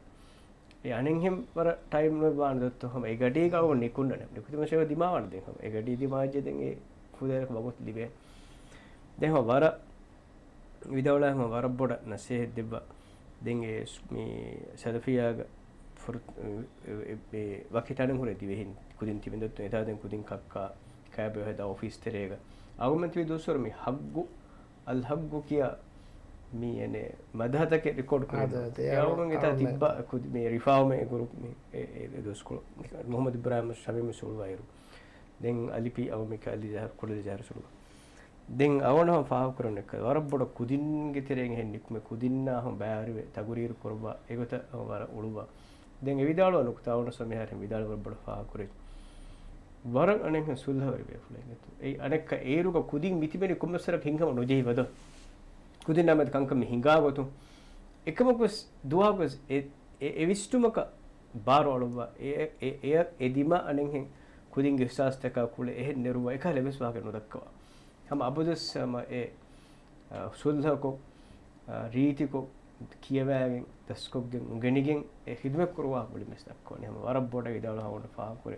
އެ އަނެއްހެން ވަރަށް ޓައިމް ވާނެ ދޮއްތޯ ހަމަ އެ ގަޑީގަ އަޅުގަނޑު ނިކުންނަނެ. ނިކުތީމަ ޝޭހު ދިމާވާނެ ދެން ހަމަ އެ ގަޑީ ދިމާވެއްޖެ ދެން އެ ކުދޭރަކަށް ވަގުތު ލިބޭ. ދެން ހަމަ ވަރަށް ވިދާޅުވާ ހަމަ ވަރަށް ބޮޑަށް ނަސޭހަތް ދެއްވާ. ދެން އެ ސް-، މި ސަލަފިއްޔާގަ ފުރު-، އެ، އެ، އެ، ވަކި ތަނެއް ހުރެ ދިވެހިން ކުދިން ތިބެން ދޮއްތޯ އެތާ ދެން ކުދިން ކައްކާ ކައިބެ ހެދާ އޮފީސް ތެރޭގަ. އަޅުގަނޑުމެން ތިބި ދުވަސްވަރު މި ހައްގު، އަލް ހައްގު ކިޔާ މި އެނެ މަދަހަތަކެއް ރިކޯޑް ކުރި. އާދެ، އާދެ، އެ އަޅުގަނޑު އެތާ އަޅުގަނޑު ތިއްބާ ކުދި މި ރިފާވުމެ ގުރޫޕް މި އެ، އެ، އެ ދުވަސްކޮޅު. މުޙައްމަދު އިބްރާހިމް ޝަމީމް ސުޅުވާއިރު. ދެން އަލި ޕީ އަޅު މި އަލި ޒަހަރު، ކުޑަލި ޒަހަރު ސުޅުވާ. ދެން އަވަނަ ހަމަ ފާހަގަކުރަން އެއްކަ ވަރަށް ބޮޑަށް ކުދިންގެ ތެރެއިން އެހެން ނިކުމެ ކުދިންނާ ހަމަ ބައިވެރިވެ ތަގުރީރު ކުރައްވާ އެގޮތަށް ހަމަ ވަރަށް އުޅުއްވާ. ދެން އެ ވިދާޅުވާ ނުކުތާ އަވަނަ ސަމިހާރެން ވިދާޅު ވަރަށް ބޮޑަށް ފާހަގަކުރެއް. ވަރަށް އަނެއްހެން ސުލްހަވެރި ބޭފުޅެއް އެތު. އެއީ އަނެއްކާ އޭރުގަ ކުދިން މިތިބެނީ ކޮންމެސް ވަރަކަށް ހިނގަމަ ނުޖެހި ވަދޯ. ކުދިންނާ މެދު ކަންކަން މި ހިނގާ ގޮތުން. އެކަމަކުވެސް ދުވަހަކުވެސް އެ، އެ، އެ ވިސްނުމަކަށް ބާރު އަޅުއްވާ، އެ، އެ، އެ، އެ، އެ ދިމާ އަނެއްހެން ކުދިންގެ އިޙްސާސްތަކާ ކުޅެ އެހެން ނެރުއްވާ އެކަހަލަ އެއްވެސް ވާހަކަ ނުދައްކަވާ. ހަމަ އަބަދުވެސް ހަމަ އެ، އަ، ސުލްހަކޮށް، އަ، ރީތިކޮށް، ކިޔަވައިގެން، ދަސްކޮށްގެން، އުނގެނިގެން އެ ޚިދުމަތް ކުރުވާ މުޅިން ވެސް ދައްކަވަނީ. ހަމަ ވަރަށް ބޮޑަށް ވިދާޅުވާ ހަމަ ފާހަގަކުރޭ.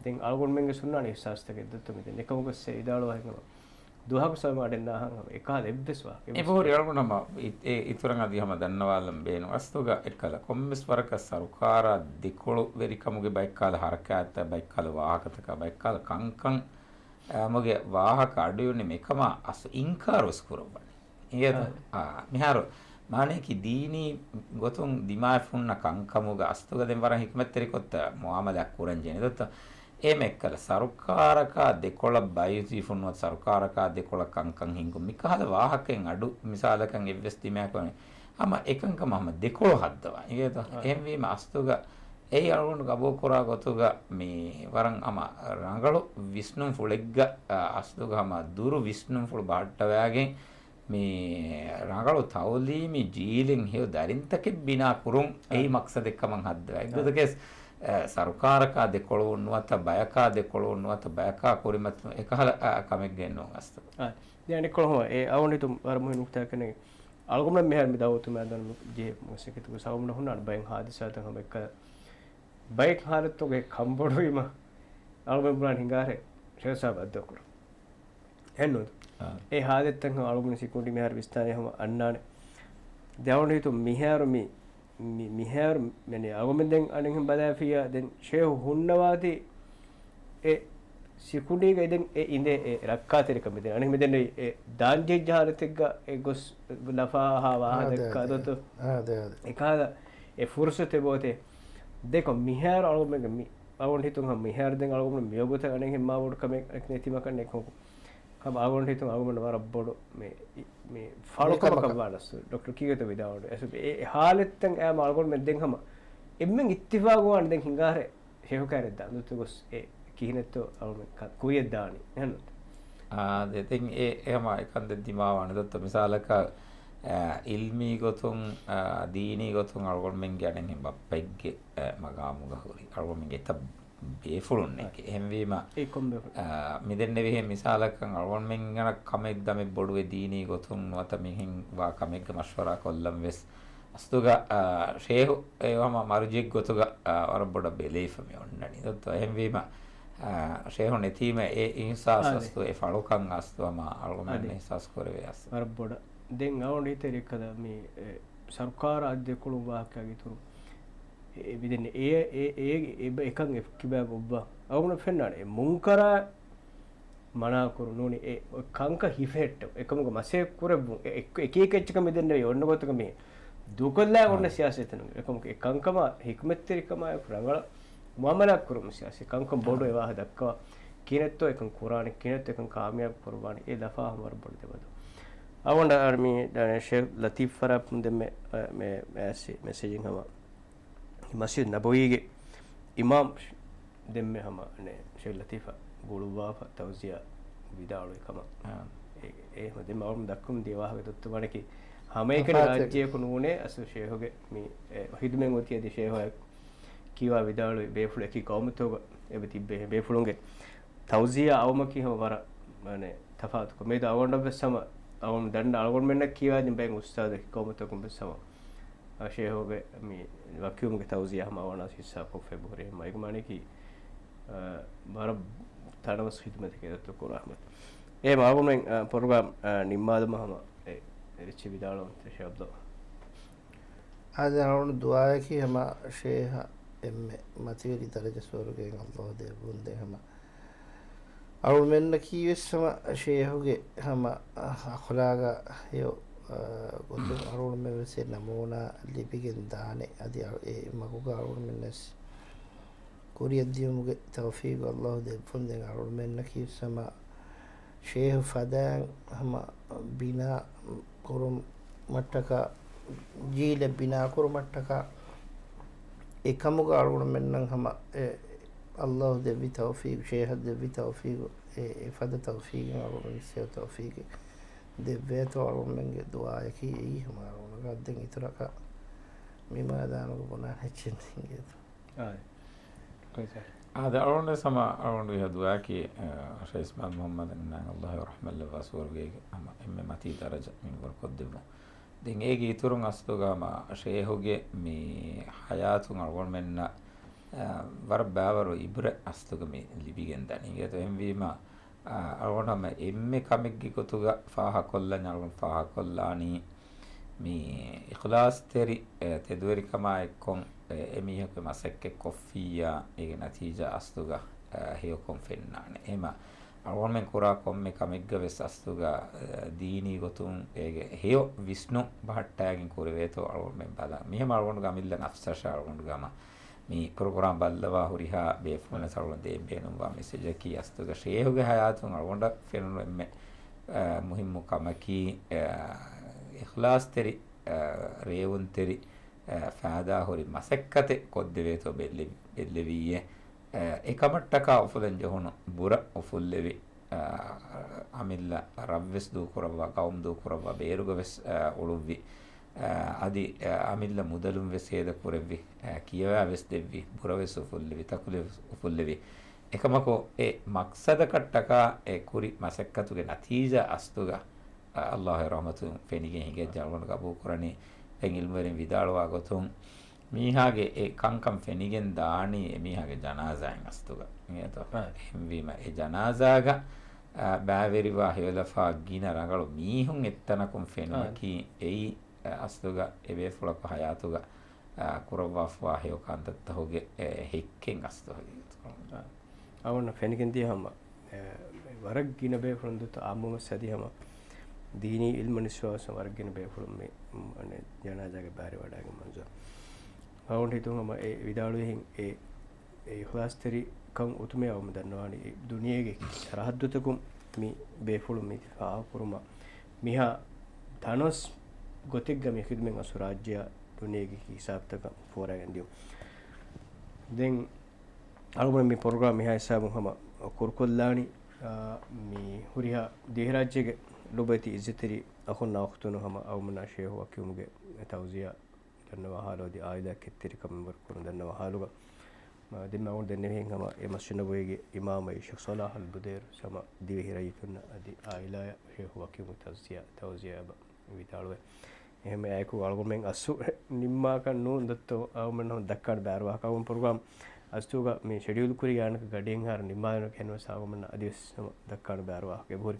ދެން އަޅުގަނޑުމެންގެ ހުންނާނެ އިޙްސާސްތަކެއް ދޮއްތޯ މި ދެން. އެކަމަކުވެސް ވިދާޅުވާ ހިނގަމަ ދުވަހަކު ސަމަ އަޑެއް ނާހަން ހަމަ އެކަހަލަ އެއްވެސް ވާހަކަ އެއްވެސް އެބަހުރި ވެސް. އަޅުގަނޑު ހަމަ އި-، އެ އިތުރަށް އަދި ހަމަ ދަންނަވާލަން ބޭނުން. އަސްލުގަ އެއްކަލަ ކޮންމެސް ވަރަކަށް ސަރުކާރާ ދެކޮޅުވެރިކަމުގެ ބައެއްކަލަ ހަރަކާތްތައް، ބައެއްކަލަ ވާހަކަތަކާ، ބައެއްކަލަ ކަންކަން، އާ، މުގެ ވާހަކަ އަޑުއިވުނީމަ އެކަމާ އަސްލު އިންކާރު ވެސް ކުރައްވަނީ. އިނގޭތޯ؟ އާ. އާ، މިހާރު މާނަޔަކީ ދީނީ ގޮތުން ދިމާވެފަ ހުންނަ ކަންކަމުގަ އަސްލުގަ ދެން ވަރަށް ހިކްމަތްތެރިކޮށްތަ މުއާމަލާތް ކުރަން ޖެހޭ ދޯ. އެހެމަ އެއްކަލަ ސަރުކާރަކާ ދެކޮޅަށް ބައިވެރިވެފަ ނުވަތަ ސަރުކާރަކާ ދެކޮޅަށް ކަންކަން ހިންގުން މިކަހަލަ ވާހަކައިން އަޑު މިސާލަކަށް އެއްވެސް ދިމާވެ ހަމަ އެކަންކަމަށް ހަމަ ދެކޮޅު ހައްދަވާ. އިނގޭތޯ؟ އާ. އެހެންވީމަ އަސްލުގަ އެއީ އަޅުގަނޑު ގަބޫލުކުރާ ގޮތުގަ މި ވަރަށް ހަމަ ރަނގަޅު ވިސްނުންފުޅެއްގަ، އަ، އަސްލުގަ ހަމަ ދުރު ވިސްނުންފުޅު ބަހައްޓަވައިގެން މި ރަނގަޅު ތައުލީމީ ޖީލެއް ހެޔޮ ދަރިންތަކެއް ބިނާ ކުރުން އެއީ އަ. މަޤްޞަދެއްކަމަށް ހައްދަވައި. އަ. އެއްގޮތަކަސް، އަ، ސަރުކާރަކާ ދެކޮޅު ނުވަތަ ބަޔަކާ ދެކޮޅު ނުވަތަ ބަޔަކާ ކުރިމަތިލުން އެކަހަލަ، އަ، ކަމެއްގައެއް ނޫން އަސްލު. އަ. ދެން އަނެއްކޮޅު ހަމަ އެ އަޅުގަނޑު ހިތުން ވަރަށް މުހިންމު ނުކުތާއެއް ކަންނޭނގެ. އަޅުގަނޑަށް މިހާރު މި ދައުވަތު މައިދާނަށް ޖެހޭ މަސައްކަތުގަ އަޅުގަނޑަށް ހުންނާނެ ބައެއް ހާދިސާތައް ހަމަ އެއްކަލަ ބައެއް ހާލަތުގައި ކަންބޮޑުވީމަ އަޅުގަނޑު ބުނާނެ ހިނގާރޭ ޝޭހު ސާބަށް އައްދަވާ ކުރަން. އެހެންނޫންތަ؟ އާ. އެ ހާލަތްތައް ހަމަ އަޅުގަނޑު ސިކުނޑި މިހާރު ވިސްނާނެ ހަމަ އަންނާނެ. ދެން އަޅުގަނޑު ހިތުން މިހާރު މި މި-، މިހާރު، މި-، އަޅުގަނޑުމެން ދެން އަނެއްހެން ބަލާފިއްޔާ، ދެން ޝޭހު ހުންނަވާތީ އެ ސިކުނޑީގައި ދެން އެ އިނދޭ އެ ރައްކާތެރިކަން މިދެން. އަނެއް މިދެންނެވި އެ ދާންޖެހިއްޖެ ހާލަތެއްގަ އެ ގޮސް ލަފާ ހާ ވާހަކަ އާ، ދެ، ދެއްކާ ދެ. ދޮތު. އާ، ދެ، އާ، ދެ. އެކާލަ އެ ފުރުސަތެއް ބޯތޭ. ދެކޮ މިހާރު އަޅުގަނޑުމެންގެ މި-، އަޅުގަނޑު ހިތުން ހަމަ މިހާރު ދެން އަޅުގަނޑު މިވަގުތަށް އަނެއްހެން މާ ބޮޑު ކަމެއް ނެތިމަކަށް ނެތްކޮ ހަމަ އަޅުގަނޑު ހިތުން އަޅުގަނޑު ވަރަށް ބޮޑު މި، މި ފަޅުކަމަކަށް ވާނަސް ޑޮކްޓަރ ކީގެތަ ވިދާޅުވެ. އެސް އެ، އެ ހާލަތްތައް އަޅުގަނޑުމެން ދެން ހަމަ އެންމެން އިއްތިފާގުވާން ދެން ހިނގާރެ ޝޭހު ކާރެއް ދާން ދުތު ގޮސް އެ ކިހިނެއްތޯ އަޅުގަނޑުމެން ކަ-، ކުރިޔަށް ދާނީ. އެހެންނުތަ؟ އާ، ދެ-، ދެން އެ، އެ ހަމަ އެކަން ދެން ދިމާވާނެ ދޮތު މިސާލަކަށް، އާ، އިލްމީ ގޮތުން، އާ، ދީނީ ގޮތުން އަޅުގަނޑުމެންގެ އަނެއްހެން ބައްޕައެއްގެ، އާ، މަގާމުގަ ހުރި އަޅުގަނޑުމެންގެ އެތައް ބޭފުޅުންނެއްގެ. އެހެންވީމަ، އެ ކޮން ބޭފުޅު؟ އާ، މިދެންނެވިހެން މިސާލަކަށް އަޅުގަނޑުމެންގެ ކަމެއް ދަމެއް ބޮޑުވެ ދީނީ ގޮތުން ނުވަތަ މިހެން ވާ ކަމެއްގެ މަޝްވަރާ ކޮށްލަން ވެސް އަސްލުގަ، އާ، ޝޭހު އެ ހަމަ މަރުޖިއެއް ގޮތުގަ، އާ، ވަރަށް ބޮޑަށް ބެލެވިފަ މި އޮންނަނީ. ދޮތު އެހެންވީމަ، އާ، ޝޭހު ނެތީމަ އެ އިހްސާސް އާ، ދެ. އަސްލު އެ ފަޅުކަން އަސްލު ހަމަ އަޅުގަނޑުމެން އާ، ދެ. އިހްސާސް ކުރެވޭ އަސްލު. ވަރަށް ބޮޑަށް. ދެން އަޅުގަނޑު ހިތަށް އެރި ކަލަ މި، އެ، ސަރުކާރާ އަދި ދެކޮޅު ވާހަކައިގެ އިތުރު އެ، އެ، މިދެން އެ، އެ، އެ، އެ، އެ، އެކަން އެ ކިބާ ގޮއްވާ. އަޅުގަނޑަށް ފެންނާނެ އެ މުންކަރާ މަނާކުރު ނޫނީ އެ ކަންކަ ހިފެހެއްޓު. އެކަމުގެ މަސޭ ކުރެއްވުން. އެ، އެ، އެކީ ކެއްޗަކަށް މިދެންނެވި އޮންނަ ގޮތަކަށް މި ދޫކޮށްލާ އޮންނަ ސިޔާސަތެއް ނޫން. އެކަމުގެ އެ ކަންކަމާ ހިކްމަތްތެރިކަމާ އެކު ރަނގަޅަށް މުއާމަލާ ކުރުމު ސިޔާސީ ކަންކަން ބޮޑު އެ ވާހަކަ ދައްކަވާ. ކިހިނެއްތޯ އެކަން ކުރާނެ، ކިހިނެއްތޯ އެކަން ކާމިޔާބު ކުރުވާނެ. އެ ލަފާ ހަމަ ވަރަށް ބޮޑު ދެބަދޯ. އަވަނޑ އަރ މީ ޝޭޚް ލަތީފް ފަރާބް ދެންމެ، އަ، މެ، މެ އައިސް މެސެޖިން ހަމަ މަސްޖިދު ނަބަވީގެ އިމާމް ދެންމެ ހަމަ ނޭ ޝޭޚް ލަތީފަށް ގުޅުއްވާފަ ތައުޒިޔާ ވިދާޅުވި ކަމަށް. އާ. އެ، އެ ހަމަ ދެންމެ އަވަމް ދައްކަމުން ދިޔަ ވާހަކަ ދޮއްތު ވަނަކީ ހަމައެކަނި ތަފާތު ރާއްޖެއަކު ނޫނޭ އަސްލު ޝޭޚުގެ މި، އެ، ހިދުމަތް އޮތީ އަދި ޝޭޚު ކީވާ ވިދާޅުވި ބޭފުޅު އެކި ޤައުމުތަކުގަ އެބަ ތިއްބެވި ބޭފުޅުންގެ ތައުޒިޔާ އައުމަކީ ހަމަ ވަރަށް، މާނަ، ތަފާތުކޮށް. މިއަދު އަވަނޑަށް ވެސް ހަމަ އަވަން ދަންނަ އަޅުގަނޑުމެންނަށް ކީވާ ދިން ބައެއް އުސްތާދު އެކި ޤައުމުތަކުން ވެސް ހަމަ އާ، ޝޭހުގެ މި ވަކިވުމުގެ ތައުޒިޔާ ހަމަ އަވަނާސް ހިއްސާ ކޮށްފައި ބުހުރި ހަމަ. އޭގެ މާނައަކީ، އާ، ވަރަށް ތަނަވަސް ޚިދުމަތެއް އެދައްތަ ކުރާ ހަމަ. އެ މާގުމެން، އާ، ޕްރޮގްރާމް، އާ، ނިންމާލުމަށް ހަމަ އެ، އެ ރިއްޗި ވިދާޅުވަންތެ ޝޭ އަބްދުﷲ. އާދެ، އަޅުގަނޑު ދުޢާއަކީ ހަމަ ޝޭހަށް އެންމެ މަތިވެރި ދަރަޖަ ސުވަރުގެއިން އައްލާހު ދެއްވުން ދޭ ހަމަ. އަޅުމެންނަކީ ވެސް ހަމަ ޝޭހުގެ ހަމަ އަޚުލާގާ ހެޔޮ، އާ، ގޮތުން އަޅުމެން ވެސް އެ ނަމޫނާ ލިބިގެން ދާނެ. އަދި އަޅު-، އެ މަގުގަ އަޅުމެން ވެސް ކުރިއަށްދިޔުމުގެ ތައުފީގު އައްލާހު ދެއްވުން ދެން އަޅުމެންނަކީ ވެސް ހަމަ ޝޭހު ފަދައިން ހަމަ ބިނާ ކުރުމަށްޓަކާ، ޖީލެއް ބިނާކުރުމަށްޓަކާ، އެކަމުގަ އަޅުގަނޑުމެންނަށް ހަމަ އެ އައްލާހު ދެއްވި ތައުފީގު، ޝޭހަށް ދެއްވި ތައުފީގު، އެ، އެ ފަދަ ތައުފީގެއް އަޅުގަނޑު ސެޔޮ ތައުފީގެއް ދެއްވޭތޯ އަޅުގަނޑުމެންގެ ދުޢާއަކީ އެއީ ހަމަ އަޅުގަނޑަށް ދެން އިތުރަކަށް މި މައިދާނުގަ ބުނާނެ އެއްޗެއް ނޭނގޭތޯ. އާ، ކޮއްޗާ. އާދެ، އަޅުގަނޑު ވެސް ހަމަ އަޅުގަނޑު ވިހަ ދުޢާއަކީ، އަ، ޝޭޚް އިސްމާޢީލް މުޙައްމަދު ނާން އައްލާހު ރަޙްމަތްލައްވާ ސުވަރުގޭގެ ހަމަ އެންމެ މަތީ ދަރަޖަ މިންވަރު ކޮށްދެއްވުން. ދެން އޭގެ އިތުރުން އަސްލުގަ ހަމަ ޝޭޚުގެ މި ޙަޔާތުން އަޅުގަނޑުމެންނަށް، އަ، ވަރަށް ބާވަރު އިބްރަތް އަސްލުގަ މި ލިބިގެން ދަނީ. އިނގޭތޯ އެހެންވީމަ، އަޅުގަނޑު ހަމަ އެންމެ ކަމެއްގެ ގޮތުގަ ފާހަކޮށްލަން އަޅުގަނޑު ފާހަކޮށްލާނީ، މި އިޚްލާޞްތެރި، އެ، ތެދުވެރިކަމާ އެއްކޮށް، އެ، އެ މީހަކު މަސައްކަތް ކޮށްފިއްޔާ، އޭގެ ނަތީޖާ އަސްލުގަ، އެ، ހެޔޮކޮށް ފެންނާނެ. އެހެމަ އަޅުގަނޑުމެން ކުރާ ކޮންމެ ކަމެއްގަ ވެސް އަސްލުގަ، އެ، ދީނީ ގޮތުން އޭގެ ހެޔޮ ވިސްނުން ބަހައްޓާގެން ކުރެވޭތޯ އަޅުގަނޑުމެން ބަލަން. މިހެމަ އަޅުގަނޑުގެ އަމިއްލަ ނަފްސަށާ އަޅުގަނޑުގަ ހަމަ މި ޕްރޮގްރާމް ބައްލަވާ ހުރިހާ ބޭފުޅުންނަށް އަޅުގަނޑު ދޭން ބޭނުންވާ މެސެޖަކީ އަސްލުގަ ޝޭހުގެ ހަޔާތުން އަޅުގަނޑަށް ފެނުނު އެންމެ، އަ، މުހިއްމު ކަމަކީ، އަ، އިޚްލާޞްތެރި، އަ، ރޭވުންތެރި، އަ، ފައިދާހުރި މަސައްކަތެއް ކޮށްދެވޭތޯ ބެއްލެވި-، ބެއްލެވިއްޔޭ. އެ، އެކަމަށްޓަކާ އުފުލަން ޖެހުނު ބުރަ އުފުއްލެވި، އަ، އަމިއްލަ ރަށްވެސް ދޫކުރައްވާ، ގައުމު ދޫކުރައްވާ، ބޭރުގަ ވެސް، އަ، އުޅުއްވި. އަ، އަދި، އަ، އަމިއްލަ މުދަލުން ވެސް ހޭދަ ކުރެއްވި، އަ، ކިޔަވާ ވެސް ދެއްވި، ބުރަ ވެސް އުފުއްލެވި، ތަކުލެ ވެސް އުފުއްލެވި. އެކަމަކު އެ މަޤްޞަދަކަށްޓަކާ އެ ކުރި މަސައްކަތުގެ ނަތީޖާ އަސްލުގަ، އަ، އައްލާހުގެ ރަޙްމަތުން ފެނިގެން ހިނގައްޖެ އަޅުގަނޑު ގަބޫލުކުރަނީ. ދެން ޢިލްމުވެރިން ވިދާޅުވާ ގޮތުން، މީހާގެ އެ ކަންކަން ފެނިގެން ދާނީ އެ މީހާގެ ޖަނާޒާއިން އަސްލުގަ. އިނގޭތޯ؟ އާ. އެހެންވީމަ އެ ޖަނާޒާގަ، އާ، ބައިވެރިވާ ހެޔޮލަފާ ގިނަ ރަނގަޅު މީހުން އެއްތަނަކުން ފެނުމަކީ އާ. އެއީ، އާ، އަސްލުގަ އެ ބޭފުޅަކު ހަޔާތުގަ، އާ، ކުރައްވާފަވާ ހެޔޮ ކަންތައްތަކުގެ، އެ، ހެއްކެއް އަސްލު ހަގީގަތުގަ. އާ. އަޅުގަނޑަށް ފެނިގެން ދިޔަ ހަމަ، އެ، ވަރަށް ގިނަ ބޭފުޅުން ދުތު އާއްމުވެސް އަދި ހަމަ ދީނީ ޢިލްމު ނިސްވާވެސް ވަރަށް ގިނަ ބޭފުޅުން މި، މް، އަނެއް ޖަނާޒާގެ ބައިވެރިވަޑައިގެން މަންޒަރު. އަޅުގަނޑު ހިތުން ހަމަ އެ ވިދާޅުވިހެން އެ، އެ އިޚްލާޞްތެރިކަން އުތުމޭ އަޅުގަނޑު ދަންނަވާނީ އެ ދުނިޔޭގެ ސަރަހައްދުތަކުން މި ބޭފުޅުން މި ފާހަގަކުރުމަށް މިހާ ތަނަސް ގޮތެއްގަ މި ޚިދުމަތް އަސް ރާއްޖެއަށް ދުނިޔޭގެ ހިސާބުތަކަށް ފޯރާގެން ދިޔުން. ދެން އަޅުގަނޑު މި ޕްރޮގްރާމް މިހާ ހިސާބުން ހަމަ ކުރުކޮށްލާނީ، އާ، މި ހުރިހާ ދިވެހިރާއްޖޭގެ ލޮބުވެތި އިއްޒަތްތެރި އަޚުންނާ އުޚްތުން ހަމަ އަޅުގަނޑުމެންނާ ޝޭހު ވަކީމުގެ ތައުޒިޔާ ދަންނަވާ ހާލު އަދި އާއިލާ ކެތްތެރިކަމެއް ވަރު ކުރުން ދަންނަވާ ހާލުގަ، މަ، ދެންމެ އަޅުގަނޑު ދެންނެވިހެން ހަމަ އެ މަސްޖިދު ނަބަވީގެ އިމާމް އައި ޝޭޚް ޞަލާޙް އަލް ބުދޭރު ހަމަ ދިވެހި ރައްޔިތުންނަށް އަދި އާއިލާއަށް ޝޭހު ވަކީމުގެ ތައުޒިޔާ، ތައުޒިޔާ އެބަ ވިދާޅުވޭ. އެހެންވެ އެއާއެކު އަޅުގަނޑުމެން އަސްލު ނިންމާކަށް ނޫން ދޮއްތޯ އަޅުގަނޑުމެން ހަމަ ދައްކާނެ ބައިވަރު ވާހަކަ އަޅުގަނޑު ޕްރޮގްރާމް އަސްލުގަ މި ޝެޑިއުލް ކުރީ ގާނަކަށް ގަޑިއެއްހާއިރު ނިންމާލަން ކެންވެސް އަޅުގަނޑުމެންނަށް އަދިވެސް ހަމަ ދައްކާނެ ބައިވަރު ވާހަކަ އެބަހުރި.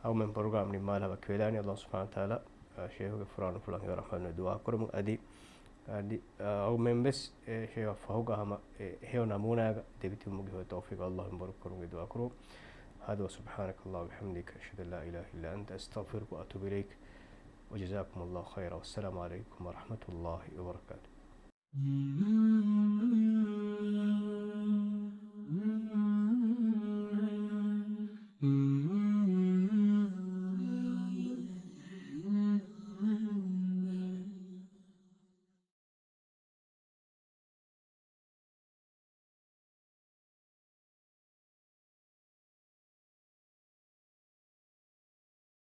އަޅުގަނޑުމެން ޕްރޮގްރާމް ނިންމާލާ ވަކިވެލާނީ. އައްލާހު ސުބްޙާނަހު ވަތަޢާލާ، އަ، ޝޭހުގެ ފުރާނަފުޅަށް ހެޔޮ ރަޙްމަތް ދުޢާ ކުރަމުން އަދި، އަދި، އަ، އަޅުގަނޑުމެން ވެސް އެ ޝޭހު ފަހުގަ ހަމަ އެ ހެޔޮ ނަމޫނާގަ ދެމިތިބުމުގެ ހެޔޮ ތައުފީޤު އައްލާހު ވެރިކުރުމުގެ ދުޢާ ކުރަމުން. هذا وسبحانك اللهم وبحمدك، أشهد أن لا إله إلا أنت، أستغفرك وأتوب إليك. وجزاكم الله خيرا، والسلام عليكم ورحمة الله وبركاته.